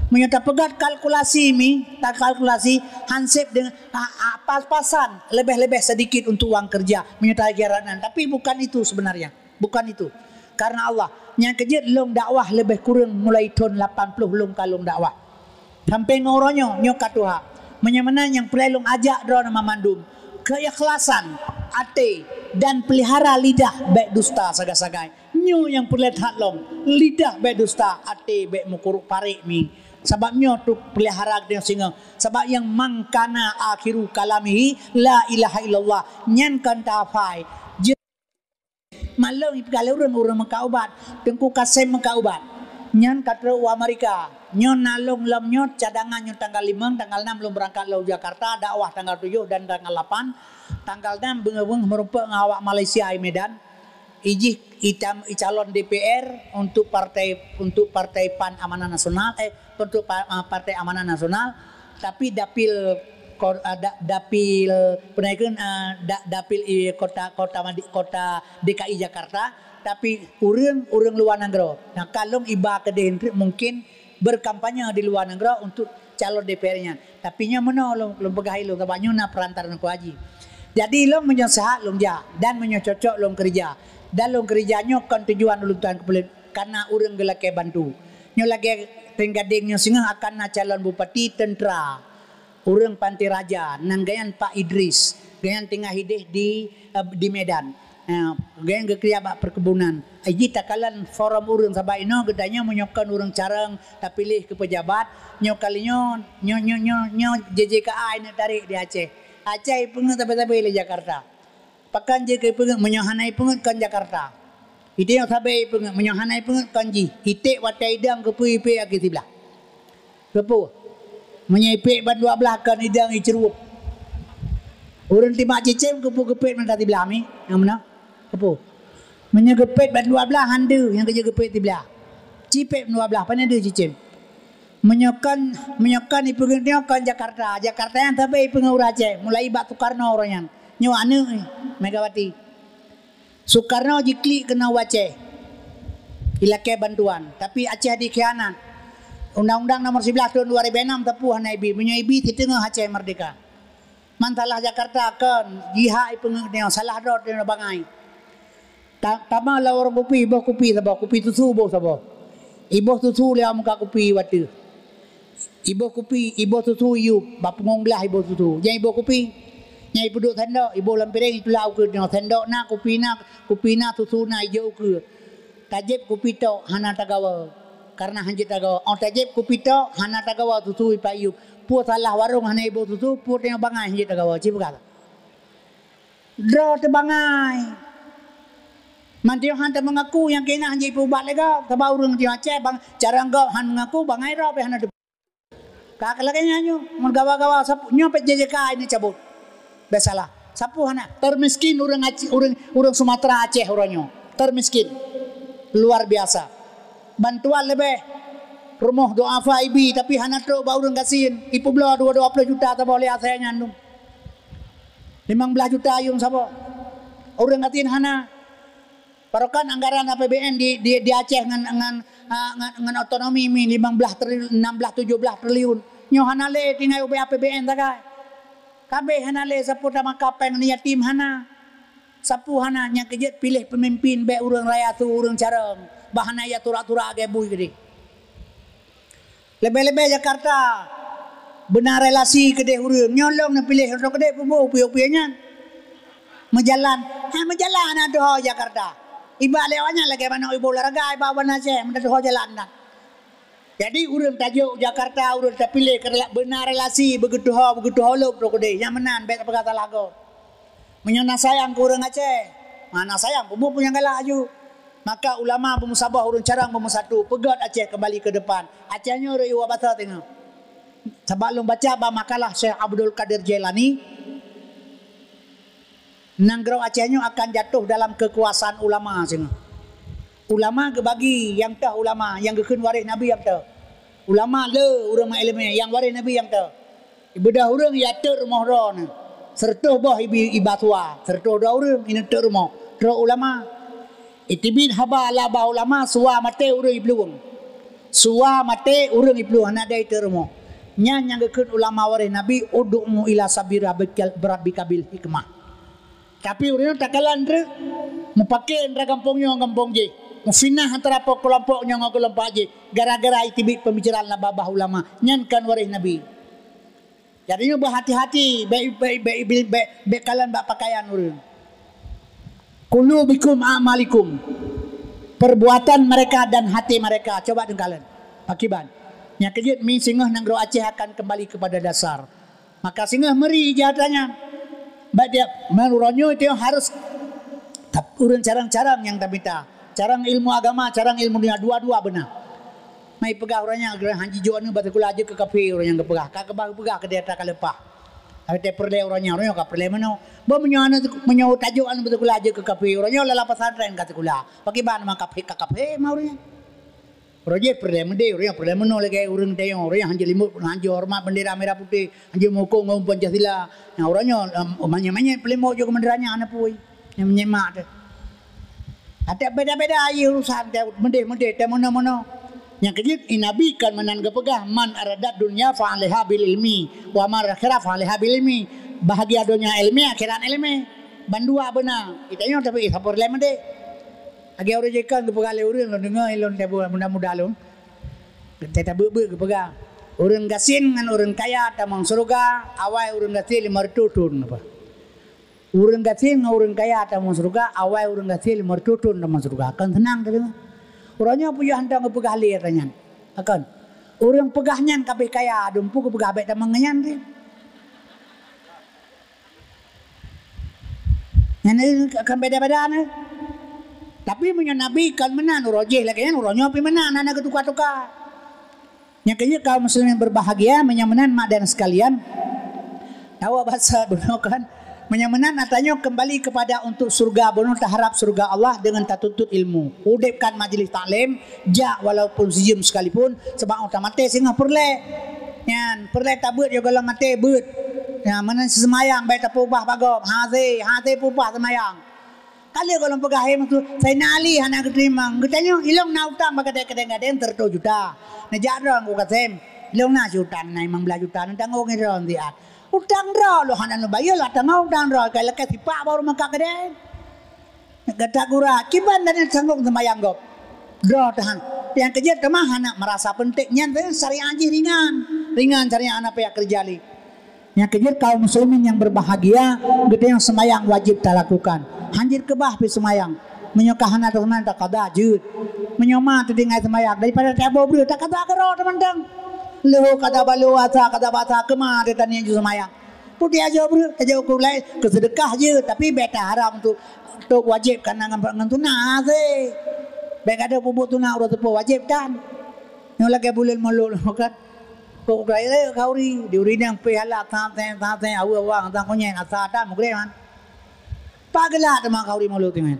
Meunyoe tapeugét kalkulasi mi, takalkulasi hanseb deungon a, a, pas-pasan, lebih-lebih sedikit untuk uang kerja. Meunyoe tahiarat nan, tapi bukan itu sebenarnya. Bukan itu. Karena Allah. Nyang keujeuet lôn dakwah lebih kureueng mulai thon lapan ploh lôn ka lôn dakwah. Sampai ngon uroe nyoe, nyoe ka tuha. Meunyoe meunan nyang peureulée lôn ajak droeneuh mandum, keikhlasan até dan pelihara lidah bék dusta sagai-sagai. Nyoe nyang peureulée that lom, lidah bék dusta, até bék meukurok parek mi. Sabab nyoe tu pelihara geutanyoe singoh. Sabab nyang man kana akhiru kalamihi la ilaha illallah. Nyan kon tafai. Malom ipeugah lé ureuëng, ureuëng meukat ubat, Teungku Kasem meukat ubat. Nyan ka trok u Amerika. Nyoe na lôn lom nyoe cadangan nyoe tanggal limong, tanggal enam lôn beurangkat lom Jakarta, dakwah tanggal tujoh dan tanggal lapan. Tanggal enam beungoh-beungoh meurumpok ngon awak Malaysia i Medan. Ijih itam icalon D P R untuk partai, untuk partai PAN Amanah Nasional, eh, untuk pa-, ah, Partai Amanah Nasional, tapi dapil ko-, ah, da-, dapil, peue nan kheun, ah, da-, dapil, eh, kota, kota madi-, kota D K I Jakarta, tapi ureuëng, ureuëng luwa nanggroe. Nah, ka lôn iba keudeh mungkin berkampanye di luwa nanggroe untuk calon D P R nyan. Tapi nyoe meunoe lôn, lôn peugah ilôn, sabab nyoe na perantara Teungku Haji. Jadi ilôn meunyoe seuhat lôn jak, dan meunyoe cocok lôn keurija. Dan lôn keurija nyoe kon tujuan ulôn tuan keupeuleuet. Karena ureuëng geulakée bantu. Nyoe lagée Trienggadeng nyoe singoh akan na calon bupati teuntra. Ureuëng Panté Raja, nan geuhnyan Pak Idris. Geuhnyan tinggai ideh di, eh, di Medan. Eh, geuhnyan geukeurija bak perkebunan. Iji takalon forum ureuëng sabab inoe geutanyoe meunyoe kon ureuëng carông tapiléh keu peujabat, nyoe kali nyoe, nyoe, nyoe, nyoe, nyoe J J K A ineuk tarek di Aceh. Aceh ipeungeut sabe-sabe lé Jakarta. Pakon jeuet keu ipeungeut meunyoe hana ipeungeut kon Jakarta. Idéh nyang sabe ipeungeut meunyoe hana ipeungeut kon jih. Iték watée idong keupeue ipék aki siblah. Keupeue? Meunyoe ipék ban dua blaih kon idong iceurup. Ureuëng timak cicém keupeue geupék mata siblah mi? Nyang meunan. Keupeue? Meunyoe geupék ban dua blaih han deuh nyang keujeuet geupék siblah. Ci pék dua blaih, pane deuh cicém. Meunyoe kon, meunyoe kon ipeungeut nyoe kon Jakarta. Jakarta nyan sabe ipeungeut ureuëng Aceh, mulai bak Soekarno uroe nyan. Nyoe aneuëk Megawati. Soekarno jiklik keunoe u Aceh. Ilakée bantuan, tapi Aceh dikhianat. Undang-undang nomor siblah tahun dua ribu enam teupeu hana ibi. Meunyoe ibi siteungoh Aceh merdeka. Man salah Jakarta kon, jihak ipeungeut nyoe, salah droe nyoe bangai. Ta-, tama lam warong kupi, iboh kupi saboh, kupi susu iboh saboh. Iboh susu lewat muka kupi watée. Iboh kupi, iboh susu iyup, bak punggong blaih iboh susu. Nyang iboh kupi, nyang ipeuduek sendok, iboh lam piréng itulak ukeue nyoe. Sendok na, kupi na, kupi na, susu na, ijok ukeue. Tajép kupi tok hana tagawa, karena hanjeuet tagawa. Oh tajép kupi tok hana tagawa susu ipat iyup. Peue salah warong hana iboh susu, peue tanyoe bangai hanjeuet tagawa. Ci peugah. Droe teubangai. Man tanyoe han tameungaku nyang keunan jipeuubat lé gob. Sabab ureuëng tanyoe Aceh bang, cara gob han meungaku bangai droe pih hana teupeue. Ka lagée nyan nyoe, mun gawa-gawa sab-, nyoe pih J J K ini cabot. Biasalah. Sapeue hana? Termiskin ureuëng Aceh, ureuëng, ureuëng Sumatera Aceh uroe nyoe. Termiskin. Luar biasa. Bantuan leubeh. Rumoh duafa ibi, tapi hana trok bak ureuëng gasien. Ipeubloe dua, dua ploh juta saboh lé asai nyan dum. Limong blaih juta yuem saboh. Ureuëng gasien hana. Barokan anggaran A P B N di, di, di Aceh ngon, ngon, ah, ngon, ngon otonomi mi limong blaih triliun, enam blaih, tujoh blaih triliun. Nyoe hana lé tinggai ubé A P B N sagai. Kabeh hana lé sapeue tamaka péng aneuk yatim hana. Sapeue hana, nyang keujeuet piléh peumimpin bék ureuëng raya su ureuëng carông. Bah hana ya turak-turak lagée bui keudeh. Leubeh-leubeh Jakarta beuna relasi keudeh ureuëng. Nyoe lôn neupiléh untuk keudeh pubu upie-upie nyan. Meujalan, ha meujalan na tuho Jakarta. Iba lé awak nyan lagée manok iboh olahraga, iba ban Aceh meutuho jalan nyan. Jadi ureuëng tajok Jakarta, ureuëng tapiléh keu rela-, beuna relasi beugeutuho, beugeutuho lôn untuk keudeh. Nyang meunan bék tapeugah salah gob. Meunyoe na sayang keu ureuëng Aceh, ha, na sayang, peue buet nyang galak aju. Maka ulama beumusaboh, ureuëng carông beumeusatu, peugét Aceh keumbali keu depan. Aceh nyoe rot iwoe basa teungoh. Sabab lôn baca bak makalah Syekh Abdul Qadir Jailani, nanggroe Aceh nyoe akan jatuh dalam keukuasaan ulama singoh. Ulama geubagi, nyang toh ulama, nyang geukheun waréh Nabi nyang toh. Ulama le ureuëng meuiéleumé, nyang waréh Nabi nyang toh. Ibeudôh ureuëng ya teuk rumoh droeneuh. Seureutôh boh ibi-, iba suwa, seureutôh droe ureuëng ineuk teuk rumoh. Trok ulama. Iteubiet haba lam babah ulama, suwa maté ureuëng iplueng. Suwa maté ureuëng iplueng, hana dai teuk rumoh. Nyan nyang geukheun ulama waréh Nabi, "Ud'u ila sabili rabbika, rabbika bil hikmah." Tapi ureuëng nyoe takalon treuk, meupaké antara gampông nyoe ngon gampông jéh, meufinah antara po-, keulompok nyoe ngon keulompok jéh, gara-gara iteubiet peumikiran lam babah ulama. Nyan kon waréh Nabi. Jadi nyoe beuhati-hati, bék, bék, bék, bék, bék, bék kalon bak pakaian ureuëng. "Qulubikum a'malikum." Perbuatan mereka dan hati mereka. Coba teukalon. Pakiban. Nyang keujeuet mi singoh nanggroe Aceh akan kembali kepada dasar. Maka singoh meuri ija tanyan. Bak dia, meunurot nyoe itu harus tap-, ureuëng carông-carông nyang tamita. Carông ilmu agama, carông ilmu dunia, dua-dua beuna. Mai peugah ureuëng nyan, "Hanji jok aneuk bak sikula jeuet keu kafé," ureuëng nyan geupeugah. Ka keubah geupeugah keu dia ka leupah. Tapi teupeureulee ureuëng nyan, ureuëng nyan ka peureulée meunoe. Bah meunyoe aneuk, meunyoe tajok aneuk bak sikula jeuet keu kafé, ureuëng nyan lam pesantren ka sikula. Pakiban ma kafé, ka kafé ma ureuëng nyan. Roh jih peureulée meudeh, ureuëng peureulée meunoe lagée ureuëng tayong, ureuëng hanjeuet limong, hanjeuet horeumat bendera merah putih, hanjeuet mukong ngon Pancasila. Nyang ureuëng nyoe, em, manyét-manyét peulimok jok keu meudera nyan hana pui. Nyang menyemak teuh. Adak beda-beda ayé urusan teuh, meudeh-meudeh teuh meunoe-meunoe. Nyang keujeuet, i Nabi kan meunan geupeugah, "Man aradat dunya fa alaiha bil ilmi, wa man akhirah fa alaiha bil ilmi." Bahagia donya ilmi, akhirat ilmi. Bandua beuna. Kita nyoe tapi sapeue lé meudeh. Lagée ureuëng jikon geupeugah lé ureuëng lôn deungoe lôn teuh muda-muda lôn. Geutai tabeuet-beuet geupeugah, "Ureuëng gasien ngon ureuëng kaya tamong syeuruga, awai ureuëng gasien limong reutôh thon." Apa? "Ureuëng gasien ngon ureuëng kaya tamong syeuruga, awai ureuëng gasien limong reutôh thon tamong syeuruga." Kon seunang teudeungoe. Uroe nyoe peue hantom geupeugah lé ata nyan. Kon. Ureuëng peugah nyan ka abéh kaya, dum peue geupeugah bék tamong ngon nyan teuh. Nyan kan beda-beda nyoe. Tapi meunyoe Nabi kon meunan, uroe jih lagée nyan, uroe nyoe pih meunan, hana geutuka-tuka. Nyang keujeuet kaum muslimin berbahagia, meunyoe meunan mak dan sekalian, tawa basa bunoe kan, meunyoe meunan ata nyoe kembali kepada untuk syurga bunoe, taharap syurga Allah dengan tatuntut ilmu. Udeb kan majlis taklim, jak walaupun sijeuem sekalipun, sebab óh tamaté singoh peureulée. Nyan, peureulée tabeuet yoh gohlom maté beuet. Nyan, meunan seumayang bék tapeubah bak gob. Hasé, hasé peubah seumayang. Ka lheueh gohlom peugah, "Hai Mansur, Saidina Ali hana geuteurimong." Geutanyoe, "Ilong na utang bak gata kadang-kadang seratus juta. Neujak droe Teungku Kasem, ilong na siutang na limong blaih juta, neutanggong droe siat." Utang droe lôn hana neubayeue, lôn tanggong utang droe, ka lakée sipak baru meukat keudeh. Gata gura, kiban dan sanggong seumayang gob. Droe tahan. Nyang keujeuet teuma hana merasa penting. Nyan syariat jih ringan. Ringan syariat hana payah keureuja lé. Nyang keujeuet kaum muslimin nyang berbahagia, geutanyoe seumayang wajéb talakukan. Hanjeuet keubah pih seumayang. Meunyoe ka hana taseumayang, takada jeuet. Meunyoe ma teutinggai seumayang, daripada taboh breueh, takada keudroe teumantong. Leuhô kada balo asa, kada basa keuma teuh taniet jeuet seumayang. Putih ajoe breueh, ajoe keu laén, keu seudeukah jeuet, tapi bék taharap untuk, untuk wajéb kana ngon, ngon sunat, hase. Bék gata peubuet sunat uroe teupeu wajéb tan. Nyoe lagée buleuen mulod kan. Kok kaya khauri, di ureueng nyang pih halak, santeng, santeng, aweue awang, sang konyeng, asa tan, meugreh man. Pak geulak teuma khauri maulud teungoh.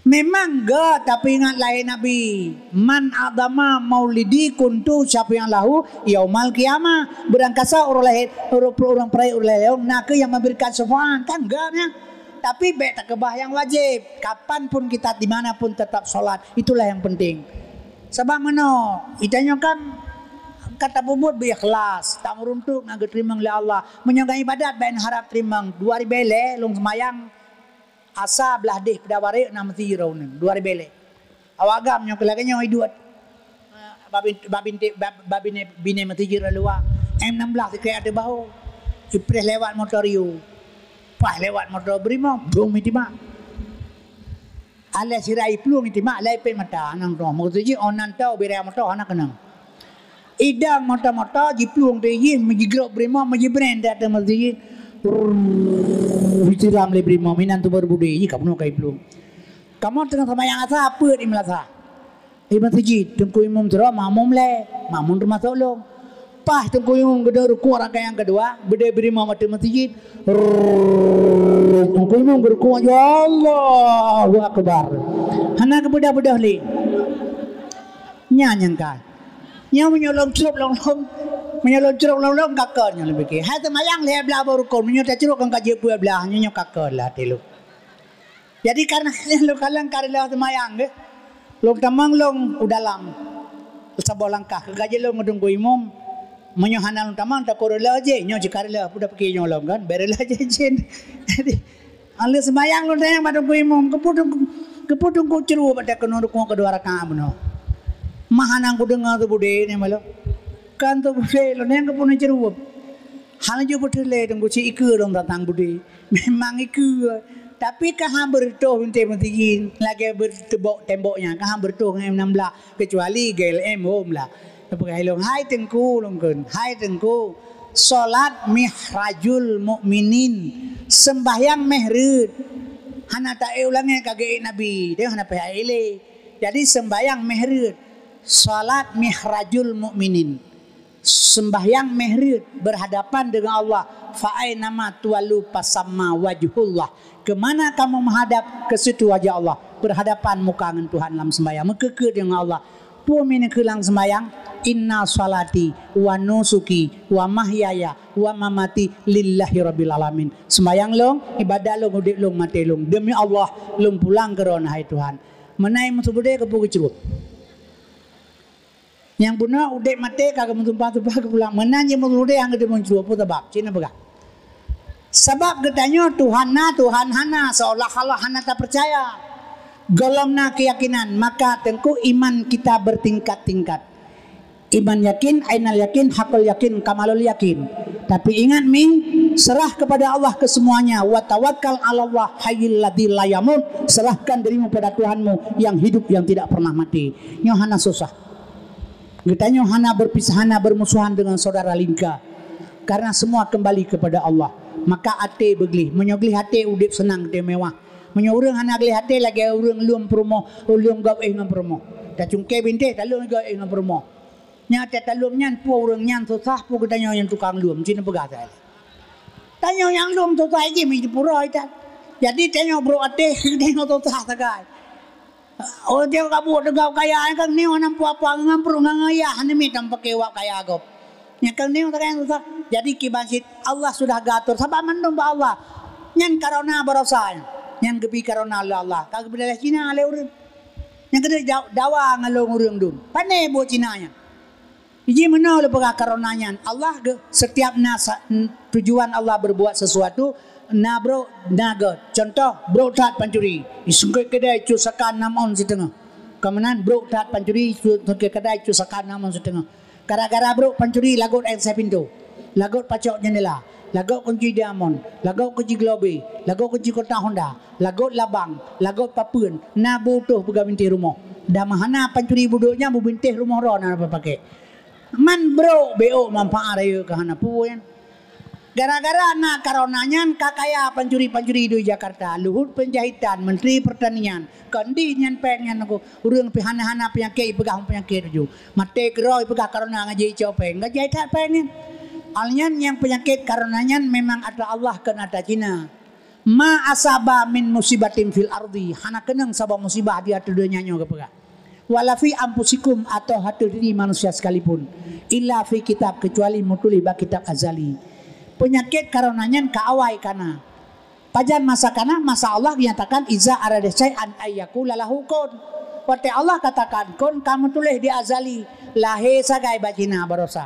Memang gét, tapi ingat lahé Nabi, "Man adama maulidi kuntu syafi'an lahu yaumal qiyamah." Beurangkasa ureuëng lahé, ureuëng, ureuëng peuraya ureuëng lahé, na kheueh nyang memberikan syafaat, kan gét nyan. Tapi bék takeubah nyang wajéb. Kapan pun kita, di mana pun tetap sholat, itulah yang penting. Sabab meunoe, geutanyoe kan ka tapeubuet beu ikhlas, tameuruntuk ngon geuteurimong lé Allah. Meunyoe ngon ibadat bék harab teurimong, dua ribée lhée lôn seumayang, asa blah deh peudawa rek na meuseujid droeneuh, dua ribée lhée. Awak agam nyoe keu lagée nyoe iduek. Babin-, babinte-, bab-, babine-, binéh meuseujid lam luwa. M enam belas sikrék ateueh bahô. Ipreh lewat motor Rio. Paih lewat motor Brimob, dum itimak. Alah sira iplueng itimak, lai pet mata, nang droe. Meuseujid, oh, nan tau bira motor hana keunong. Idang motor-motor, jiplueng teuh jih, meujigrok Brimob, meujibren di ateueh meuseujid. Rrrr, disiram lé Brimob, inan tuber budé, jih ka bunoe ka iplueng. Kamoe teungoh seumayang asa, peuet di meunasah. Di meuseujid, Teungku Imum sidroe, makmum lhée, makmum teumasok lôn. Paih Teungku Imum geuduek rukuk rakaat nyang keudua, beudé Brimob ateueh meuseujid. Rrrr, Teungku Imum geurukuk, ya Allahu Akbar. Hana geubeudoh-beudoh lé. Nyan nyang ka. Nyoe meunyoe lôn crôb lôn-lôn, meunyoe lôn crôb lôn-lôn, ka kon nyoe lôn pike. Hai seumayang lhée blah boh rukon, meunyoe tacrôb kon ka jeuet peuet blah, nyoe, nyoe ka kon lah até lôn. Jadi, kareuna lôn kalon ka reuloh seumayang, geuh, lôn tamong lôn u dalam saboh langkah. Keu ka jeuet lôn ngon Teungku Imum, meunyoe hana lôn tamong, takot reuloh jih, nyoe cit ka reuloh, peue tapike nyoe lom kan, bék reuloh jih jén. Jadi, lheueh seumayang lôn tanyong bak Teungku Imum, "Keupeue Teungku, keupeue Teungku crôb bak takeunoe rukuk keudua rakaat bunoe? Mah hana kudeungoe teubudé nyan bak lôn." Kan teubudé lôn, nyan keupeue neucrôb? Hana jeuet beutôi lé Teungku, cit ikeue lôn tantang budé. Memang ikeue, tapi ka han beureutoh bintéh meuseujid, lagée beuteubok tembok nyan, ka han beureutoh ngon M enam belas, keucuali G L M hom lah. Tapeugah lôn, "Hai Teungku," lôn kheun, "Hai Teungku, solat mihrajul mukminin, seumbahyang méh reuet." Hana taék u langét ka geuék Nabi, dia hana payah ék lé. Jadi seumbahyang méh reuet, solat mihrajul mukminin. Sembahyang méh reuet berhadapan dengan Allah. "Fa ainama tuwallu fasamma wajhullah." Kemana kamu menghadap, ke situ wajah Allah. Berhadapan muka ngon Tuhan lam sembahyang. Meukeukeuh dengan Allah. Peue meuneukeulang sembahyang? "Inna salati wa nusuki wa mahyaya wa mamati lillahi rabbil alamin." Sembahyang lôn, ibadat lôn, udeb lôn, maté lôn, demi Allah, lôn pulang keu Droeneuh, hai Tuhan. Meunan meuseubut keupeue geucrôb. Nyang bunoe udeb maté ka geumeusumpah-sumpah geupulang. Meunan jih meusudah nyang geuteumeung cue, peue sabab? Cit na peugah. Sabab geutanyoe Tuhan na, Tuhan hana, seolah-olah hana tapeucaya. Gohlom na keuyakinan, maka teungku iman kita bertingkat-tingkat. Iman yakin, ainal yakin, hakul yakin, kamalul yakin. Tapi ingat mi, serah kepada Allah kesemuanya. Wa tawakkal 'alallah hayyil ladzi la yamut. Serahkan dirimu pada Tuhanmu yang hidup, yang tidak pernah mati. Nyoe hana susah. Geutanyoe hana berpisah, hana bermusuhan dengan saudara lingka, karena semua kembali kepada Allah. Maka até beugleh. Meunyoe gleh até, udeb seunang, até meuwah. Meunyoe ureuëng hana gleh até, lagée ureuëng lom peurumoh, lom gob éh ngon peurumoh. Tacungké bintéh, talom gob éh ngon peurumoh. Nyan até talom nyan, peue ureuëng nyan susah, peue geutanyoe nyang tukang lom, cit na peugah sagai. Tanyoe nyang lom susah jih meujipeuroi that. Jadi tanyoe brok até, tanyoe susah sagai. Oh, dia ka buet teuga kaya, nyang ka nyoe hana peue-peue, ngon pruet ngon ayah, hana miet tameupakè wak kaya gob. Nyang ka nyoe sagai nyang susah. Jadi kiban cit Allah sudah geuatur, sabab mandum bak Allah. Nyan karona barosa nyan. Nyang geubri karona lé Allah, ka geubri lé Cina lé ureuëng. Nyang keudeh da-, dawa ngon lôn ureuëng dum. Pane buet Cina nyan. Jih meunoe lôn peugah karona nyan, Allah ge-, setiap na sa-, n-, tujuan Allah berbuat sesuatu, na brok, na gét. Contoh, brok that pancuri. Disungkét keudai cut saka nam ôn siteungoh. Ka meunan, brok that pancuri, su-, sungkét keudai cut saka nam ôn siteungoh. Gara-gara brok pancuri, lagot ék asai pintoe, lagot pacok jeundela, lagot kunci diamond, lagot kunci gelobe, lagot kunci kotak honda, lagot labang, lagot papeuen, na beutoh peugah bintéh rumoh. Dan meuhana pancuri budoe nyan beubintéh rumoh droe na paké. Man brok béok manfaat rayeuk ka hana peue nyan. Gara-gara na karona nyan ka kaya pancuri-pancuri di Jakarta, Luhut Panjaitan, Menteri Pertanian, kon di nyan péng nyan, ureuëng pih hana-hana peunyakét, ipeugah peunyakét laju. Maté keudroe ipeugah karona ngaji icok péng, ngaji that péng nyan. Awaknyan nyang peunyakét karona nyan memang atra Allah, kon atra Cina. "Ma asaba min musibatin fil ardi," hana keunong saboh musibah di ateueh donya nyoe geupeugah. "Wala fi anfusikum," atau ateueh diri manusia sekalipun, "illa fi kitab," kecuali meutuléh bak kitab azali. Peunyakét corona nyan ka awai kana. Pajan masa kana? Masa Allah nyatakan, "Iza arada syai'an ayyakula lahu kun." Watée Allah katakan kun, ka meutuléh di azali, lahé sagai bak Cina barosa.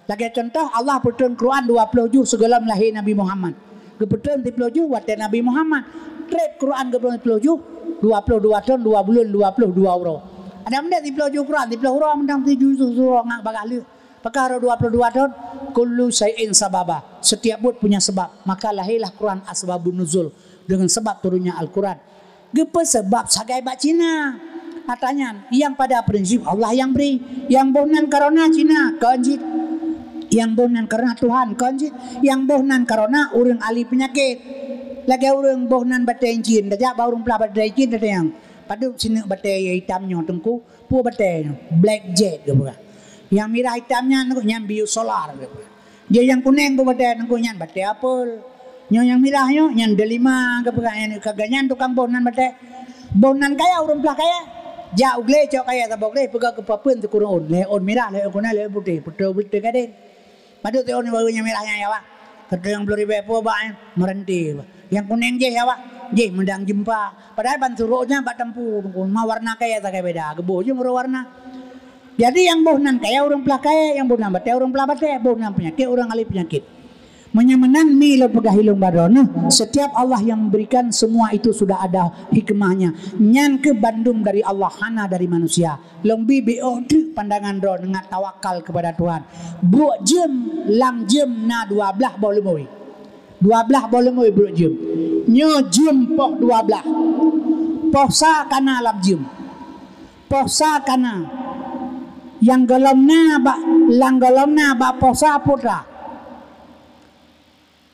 Lagée contoh, Allah peutrön Quran dua ploh juh sigohlom lahé Nabi Muhammad. Geupeutrön siploh juh watée Nabi Muhammad. Trép Quran geupeutrön siploh juh, dua ploh dua thon, dua buleuen, dua ploh dua uroe. Adak meudeh siploh juh Quran, siploh uroe mantong tujoh juh uroe ngat bagaih lheueh. Pakara dua ploh dua thon, kullu syai'in sababa. Setiap buet punya sebab. Maka lahirlah Quran asbabun nuzul, dengan sebab turunnya Al-Quran. Geupeu sebab sagai bak Cina. Ata nyan, yang pada prinsip Allah yang beri. Yang boh nan karena Cina, kon jeuet. Yang boh nan karena Tuhan, kon jeuet. Yang boh nan karena ureuëng ahli penyakit. Lagée ureuëng boh nan batée incin, tajak bak ureuëng pelah batée incin, tatanyong, "Padub sineuk batée hitam nyoe, Teungku?" "Peue batée nyoe?" "Black jet," geupeugah. "Nyang mirah hitam nyan, nyan biosolar," geupeugah. "Jih nyang kuneng peue batée?" "Nyan batée apel." "Nyoe nyang mirah nyoe, nyan delima," geupeugah. "Nyan ka ganyan tukang boh nan batée. Boh nan kaya ureuëng pelah kaya. Jak u glé cok kaya saboh glé, peugah keu papeuen sikureueng ôn. Lhée ôn mirah, lhée ôn kuneng, lhée ôn putéh. Peutoe-peutoe gadeng." Padub teuôn baru nyang mirah nyan ya, Pak. Keudroe nyang ploh ribée peue bak nyan, meurenti, Pak. Nyang kuneng jih ya, Pak. Jih meudang jeumpa. Padahai ban surok nyan bak tampu, ma warna kaya sagai beda. Geuboh jih meurok warna. Jadi nyang boh nan kaya ureuëng pelah kaya, nyang boh nan batée ureuëng pelah batée, boh nan peunyakét ureuëng ahli peunyakét. Meunyoe meunan mi lôn peugah ilong baroe neuh, setiap Allah yang memberikan semua itu sudah ada hikmahnya. Nyan keuh bandum dari Allah, hana dari manusia. Lôn bi biôh treuk pandangan droe ngon tawakal kepada Tuhan. Brok jeuem, lam jeuem na dua blaih boh leumui. Dua blaih boh leumui brok jeuem. Nyoe jeuem poh dua blaih. Poh sa kana lam jeuem. Poh sa kana. Nyang gohlom na bak, nyang gohlom na bak poh sa putra.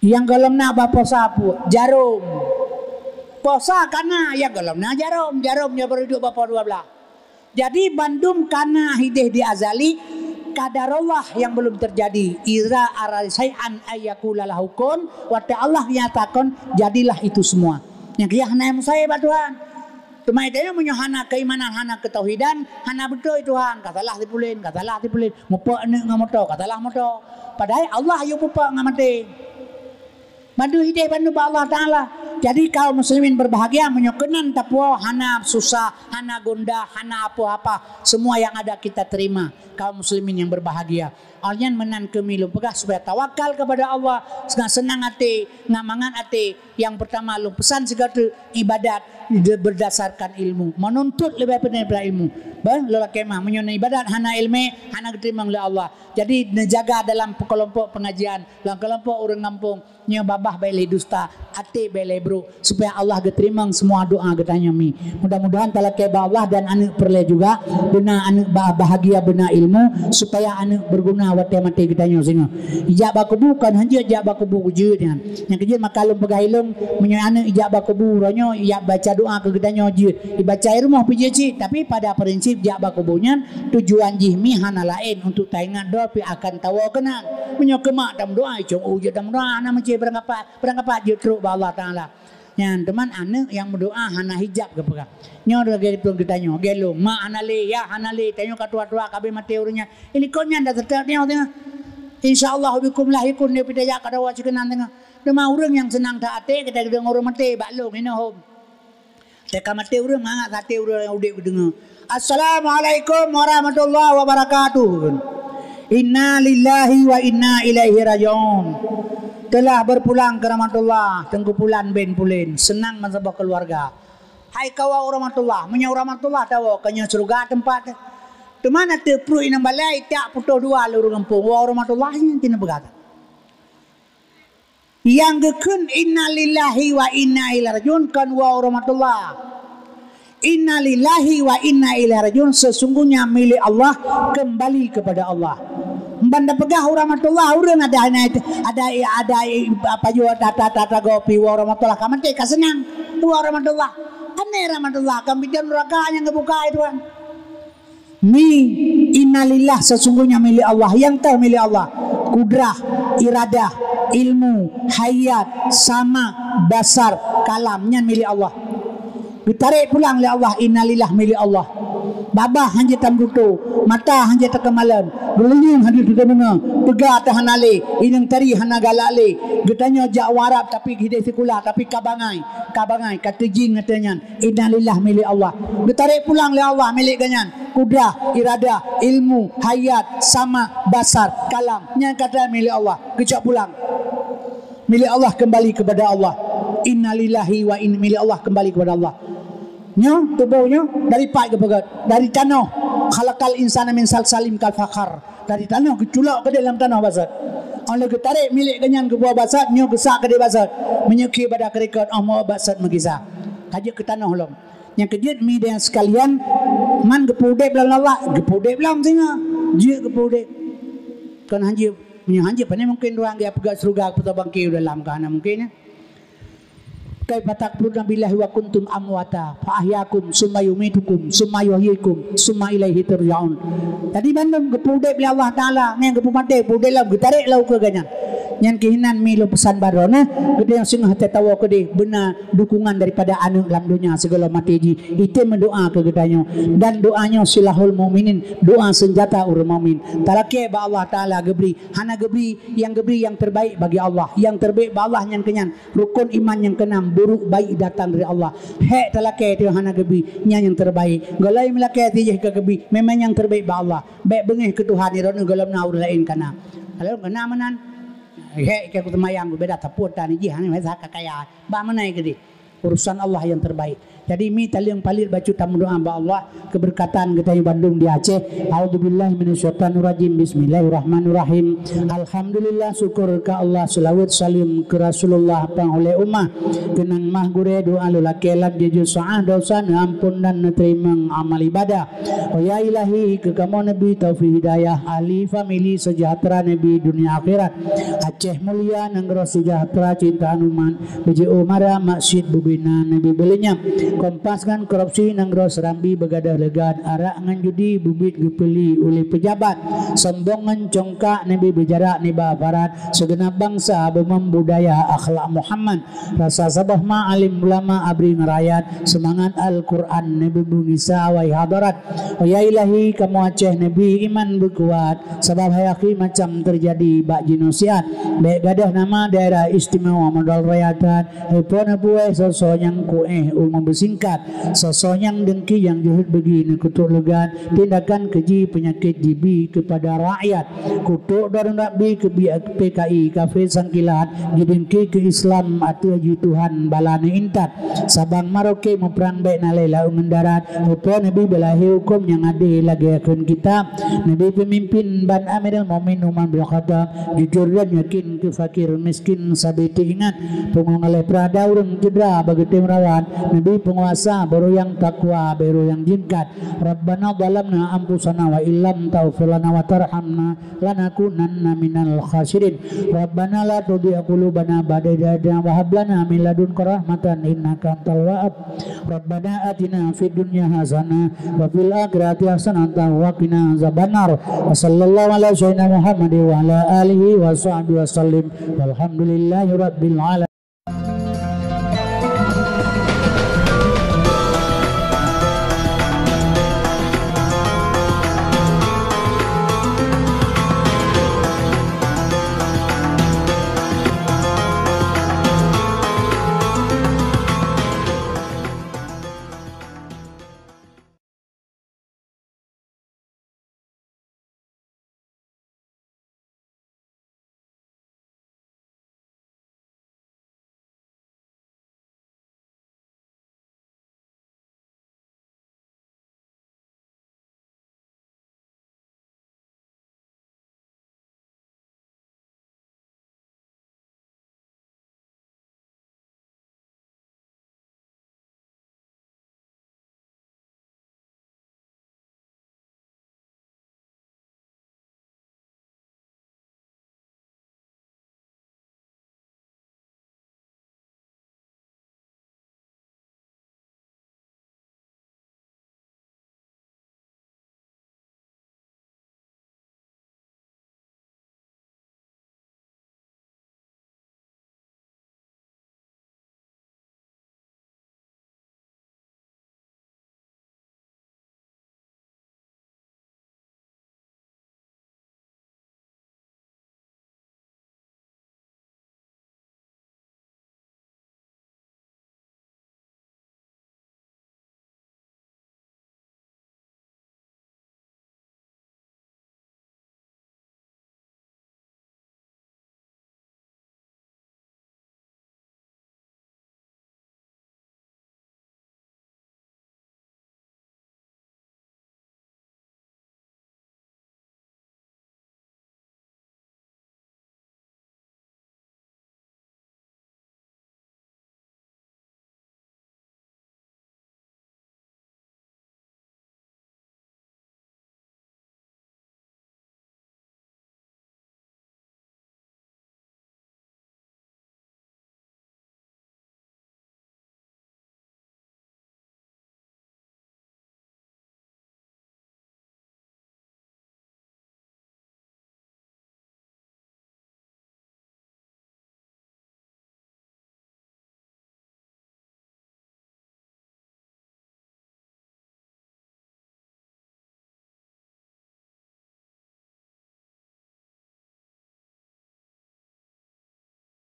Nyang gohlom na bak poh sa pu-, jarom. Poh sa kana, nyang gohlom na jarom. Jarom nyoe baru duek bak poh dua blaih. Jadi bandum kana hideh di azali, qadarullah yang belum terjadi. Iza arada syai'an ayyakula lahu kun, watée Allah nyatakan, jadilah itu semua. Nyang keu nyan hana musahé bak Tuhan. Teuma tanyoe meunyoe hana keimanan, hana keutauhidan, hana beutôi Tuhan, ka salah si pulen, ka salah si pulen. Mupok aneuk ngon moto, ka salah moto. Padahai Allah yue pupok ngon maté. Bandum hideh bandum bak Allah Taala. Jadi kaum muslimin berbahagia meunyoe keunan tapuwoe hana susah, hana gundah, hana apa-apa. Semua yang ada kita terima. Kaum muslimin yang berbahagia. Awak nyan meunan keuh mi lôn peugah supaya tawakal kepada Allah, seunang-seunang até, ngon mangat até. Yang pertama lôn peusan sigoe teuk ibadat de-, berdasarkan ilmu, menuntut lebih benar daripada ilmu. Bah, lôn lakée mah, meunyoe ibadat hana ilmu, hana geuteurimong lé Allah. Jadi neujaga dalam kelompok pengajian, dalam kelompok ureuëng gampông, nyoe babah bék lé dusta, até bék lé brok, supaya Allah geuteurimong semua doa geutanyoe mi. Mudah-mudahan talakée bak Allah dan aneuk peureulée juga, beuna aneuk ba-, bahagia beuna ilmu, supaya aneuk berguna watée maté geutanyoe singoh. Ijak bak kubu kon hanjeuet jak bak kubu jeuet nyan. Nyang keujeuet maka lôn peugah ilong, meunyoe aneuk ijak bak kubu uroe nyoe, ijak baca doa keu geutanyoe jeuet. Ibaca i rumoh pih jeuet cit, tapi pada prinsip jak bak kubu nyan, tujuan jih mi hana laén untuk taingat droe pih akan tawoe keunan. Meunyoe keu mak tameudoa, icong u jeuet tameudoa, hana meucé beurangkapat, beurangkapat jeuet trok bak Allah Taala. Nyan, teuma aneuk nyang meudoa hana hijab geupeugah. Nyoe lagée tuan geutanyoe, gelo, mak hana lé, yah hana lé, tanyoe ka tuha-tuha, ka abéh maté ureuëng nyan. Ini kon nyan dah teutap nyoe teuh. Insya Allah bikum lahikun dia pita jak ka dawa sikeunan teungoh. Teuma ureuëng nyang seunang that até, kita deungoe ureuëng maté, bak lôn, inoe hom. Teuka maté ureuëng, mangat até ureuëng nyang udeb geudeungoe. "Assalamualaikum warahmatullahi wabarakatuh." "Inna lillahi wa inna ilaihi raji'un." Telah berpulang ke rahmatullah, Teungku Pulan bin Pulen, seunang meusaboh keuluwarga. Hai kawa u rahmatullah, meunyoe u rahmatullah tawoe, ka nyoe syeuruga teumpat. Teuma na teupruet inong balai, tak putôh dua lé ureuëng gampông, wa u rahmatullah nyan cit neupeugah. Nyang geukheun inna lillahi wa inna ilaihi raji'un kon wa rahmatullah. Inna lillahi wa inna ilaihi raji'un, sesungguhnya milik Allah, kembali kepada Allah. Ban tapeugah wa rahmatullah, ureuëng ada, ada, ada, apa jua, tata, tata gopi wa rahmatullah, ka maté ka seunang. Wa rahmatullah. Aneh rahmatullah, ka meujan neuraka nyang geubuka, hai Tuhan. Mi, innalillah, sesungguhnya milik Allah, nyang teuh milik Allah. Kudrah, iradah, ilmu, hayat, sama, basar, kalam, nyan milék Allah. Geutarek pulang lé Allah, innalillah milék Allah. Babah hanjeuet tameututoe, mata hanjeuet takeumalon, geulinyueng hanjeuet teudeungoe, teuga teuh hana lé, inong tari hana galak lé. Geutanyoe jak u Arab tapi hidéh sikula, tapi ka bangai, ka bangai, ka teujing ateueh nyan. Innalillah milék Allah. Geutarek pulang lé Allah milék geuhnyan. Kudrah, iradah, ilmu, hayat, sama, basar, kalam. Nyan kata milék Allah. Geucok pulang. Milék Allah kembali kepada Allah. Innalillahi wa in-, milék Allah kembali kepada Allah. Nyoe, tuboh nyoe, dari pat geupeugét? Dari tanoh. Khalaqal insana min salsalin kal fakhar. Dari tanoh geuculok keudéh lam tanoh basot. Óh lheueh geutarek milék geuhnyan geuboh basot, nyoe geusak keudéh basot. Meunyoe khé bada keurikot, óh meu basot meugisa. Ka jeuet keu tanoh lom. Nyang keujeuet mi dan sekalian, man geupeu udeb lom Allah, geupeu udeb lom singoh. Jeuet geupeu udeb. Kon hanjeuet, meunyoe hanjeuet, pane mungken ureuëng geupeugah syeuruga, geupeugah bangke u dalam, ka hana mungken, ya. Kaifa takfuruna billahi wa kuntum amwata fa ahyakum summa yumitukum summa yuhyikum summa ilaihi turja'un. Jadi bandum geupeu udeb lé Allah Taala, nyan geupeu maté, peu udeb lom, geutarek lom keu geuhnyan. Nyan keuh inan mi lôn peusan baroe nyoe, geutanyoe singoh tatawoe keudéh beuna dukungan daripada aneuëk lam donya sigohlom maté jih. Item meudoá keu geutanyoe. Dan doá nyoe silahul mukminin, doá seunjata ureuëng mukmin. Talakée bak Allah Taala geubri, hana geubri, nyang geubri nyang terbaik bagi Allah. Nyang terbaik bak Allah nyan keuh nyan. Rukun iman nyang keunam, buruk baik datang dari Allah. Hék talakée teuh hana geubri, nyan nyang terbaik. Golom meulakée teuh jih ka geubri, memang nyang terbaik bak Allah. Bék beungéh keu Tuhan, droeneuh gohlom na ureuëng laén ka na. Kalau keu na meunan, hék ka ku seumayang, ku beda tapot tan jih, hana masa ka kaya. Bak meunan keudéh. Urusan Allah yang terbaik. Jadi mi taleueng paleuet bacut tameudoá bak Allah, keubeurkatan geutanyoe bandum di Aceh. A'udzubillahi minasyaitonirrajim. Bismillahirrahmanirrahim. Alhamdulillah, syukur keu Allah, seulaweuet saleuem keu Rasulullah pang ulée ummah. Keunong mah gurée doá lôn lakée lam jijeuet seuah dosa, neuampon dan neuteurimong amal ibadah. Oh ya Ilahi, keu kamoe neubri taufik hidayah, ahli famili seujahteura neubri dunia akhirat. Aceh mulia, nanggroe seujahteura, cinta umat. Beujiôh mara maksiet bubena neubri beulenyap. Kompas ngon korupsi nanggroe Serambi beugadoh leugat, arak ngon judi bubit geupeuli uleh peujabat. Sombong ngon congkak neubri beujarak nibak barat, seugeunab bansa beumon budaya akhlak Muhammad. Rasa saboh ma alim ulama abri ngon rakyat, seumangat Al-Quran neubri beugisa awai hadarat. Oh ya Ilahi, kamoe Aceh neubri iman beukuat, sabab hai akhi macam teujadi bak jinosiat. Bék gadoh nama daerah istimewa modal raya that, Heuphon heupuéh soe-soe nyang kuéh umu beusingkat, soe-soe nyang deungki nyang jeuhet beugi neukutôk leugat, tindakan keuji peunyakét jibi keupada rakyat. Kutôk droe Rabbi keu bi-, P K I kafé sangkilat, jideungki keu Islam ateueh jih Tuhan bala neuintat. Sabang maroke muprang bék na lé laôt ngon darat, heuphon Nabi beulahé hukôm nyang adé lagée kheun kitab. Nabi peumimpin ban Amirul Mukminin Umar bin Khattab, jujur dan yakin keu fakir miskin sabe teuingat. Pungo ngaleh peurada ureuëng cedera bak geutem rawat, Nabi peunguasa barô nyang takwa, barô nyang jingkat. Rabbana zalamna anfusana wa illam taghfir lana wa tarhamna lanakunanna minal khasirin. Rabbana la tuzigh qulubana ba'da idh hadaytana wa hab lana min ladunka rahmatan innaka antal wahhab. Rabbana atina fid dunya hasanah wa fil akhirati hasanatan wa qina azabannar. Wa sallallahu ala sayyidina Muhammadin wa ala alihi wa sahbihi wa sallim. Walhamdulillahi rabbil alamin.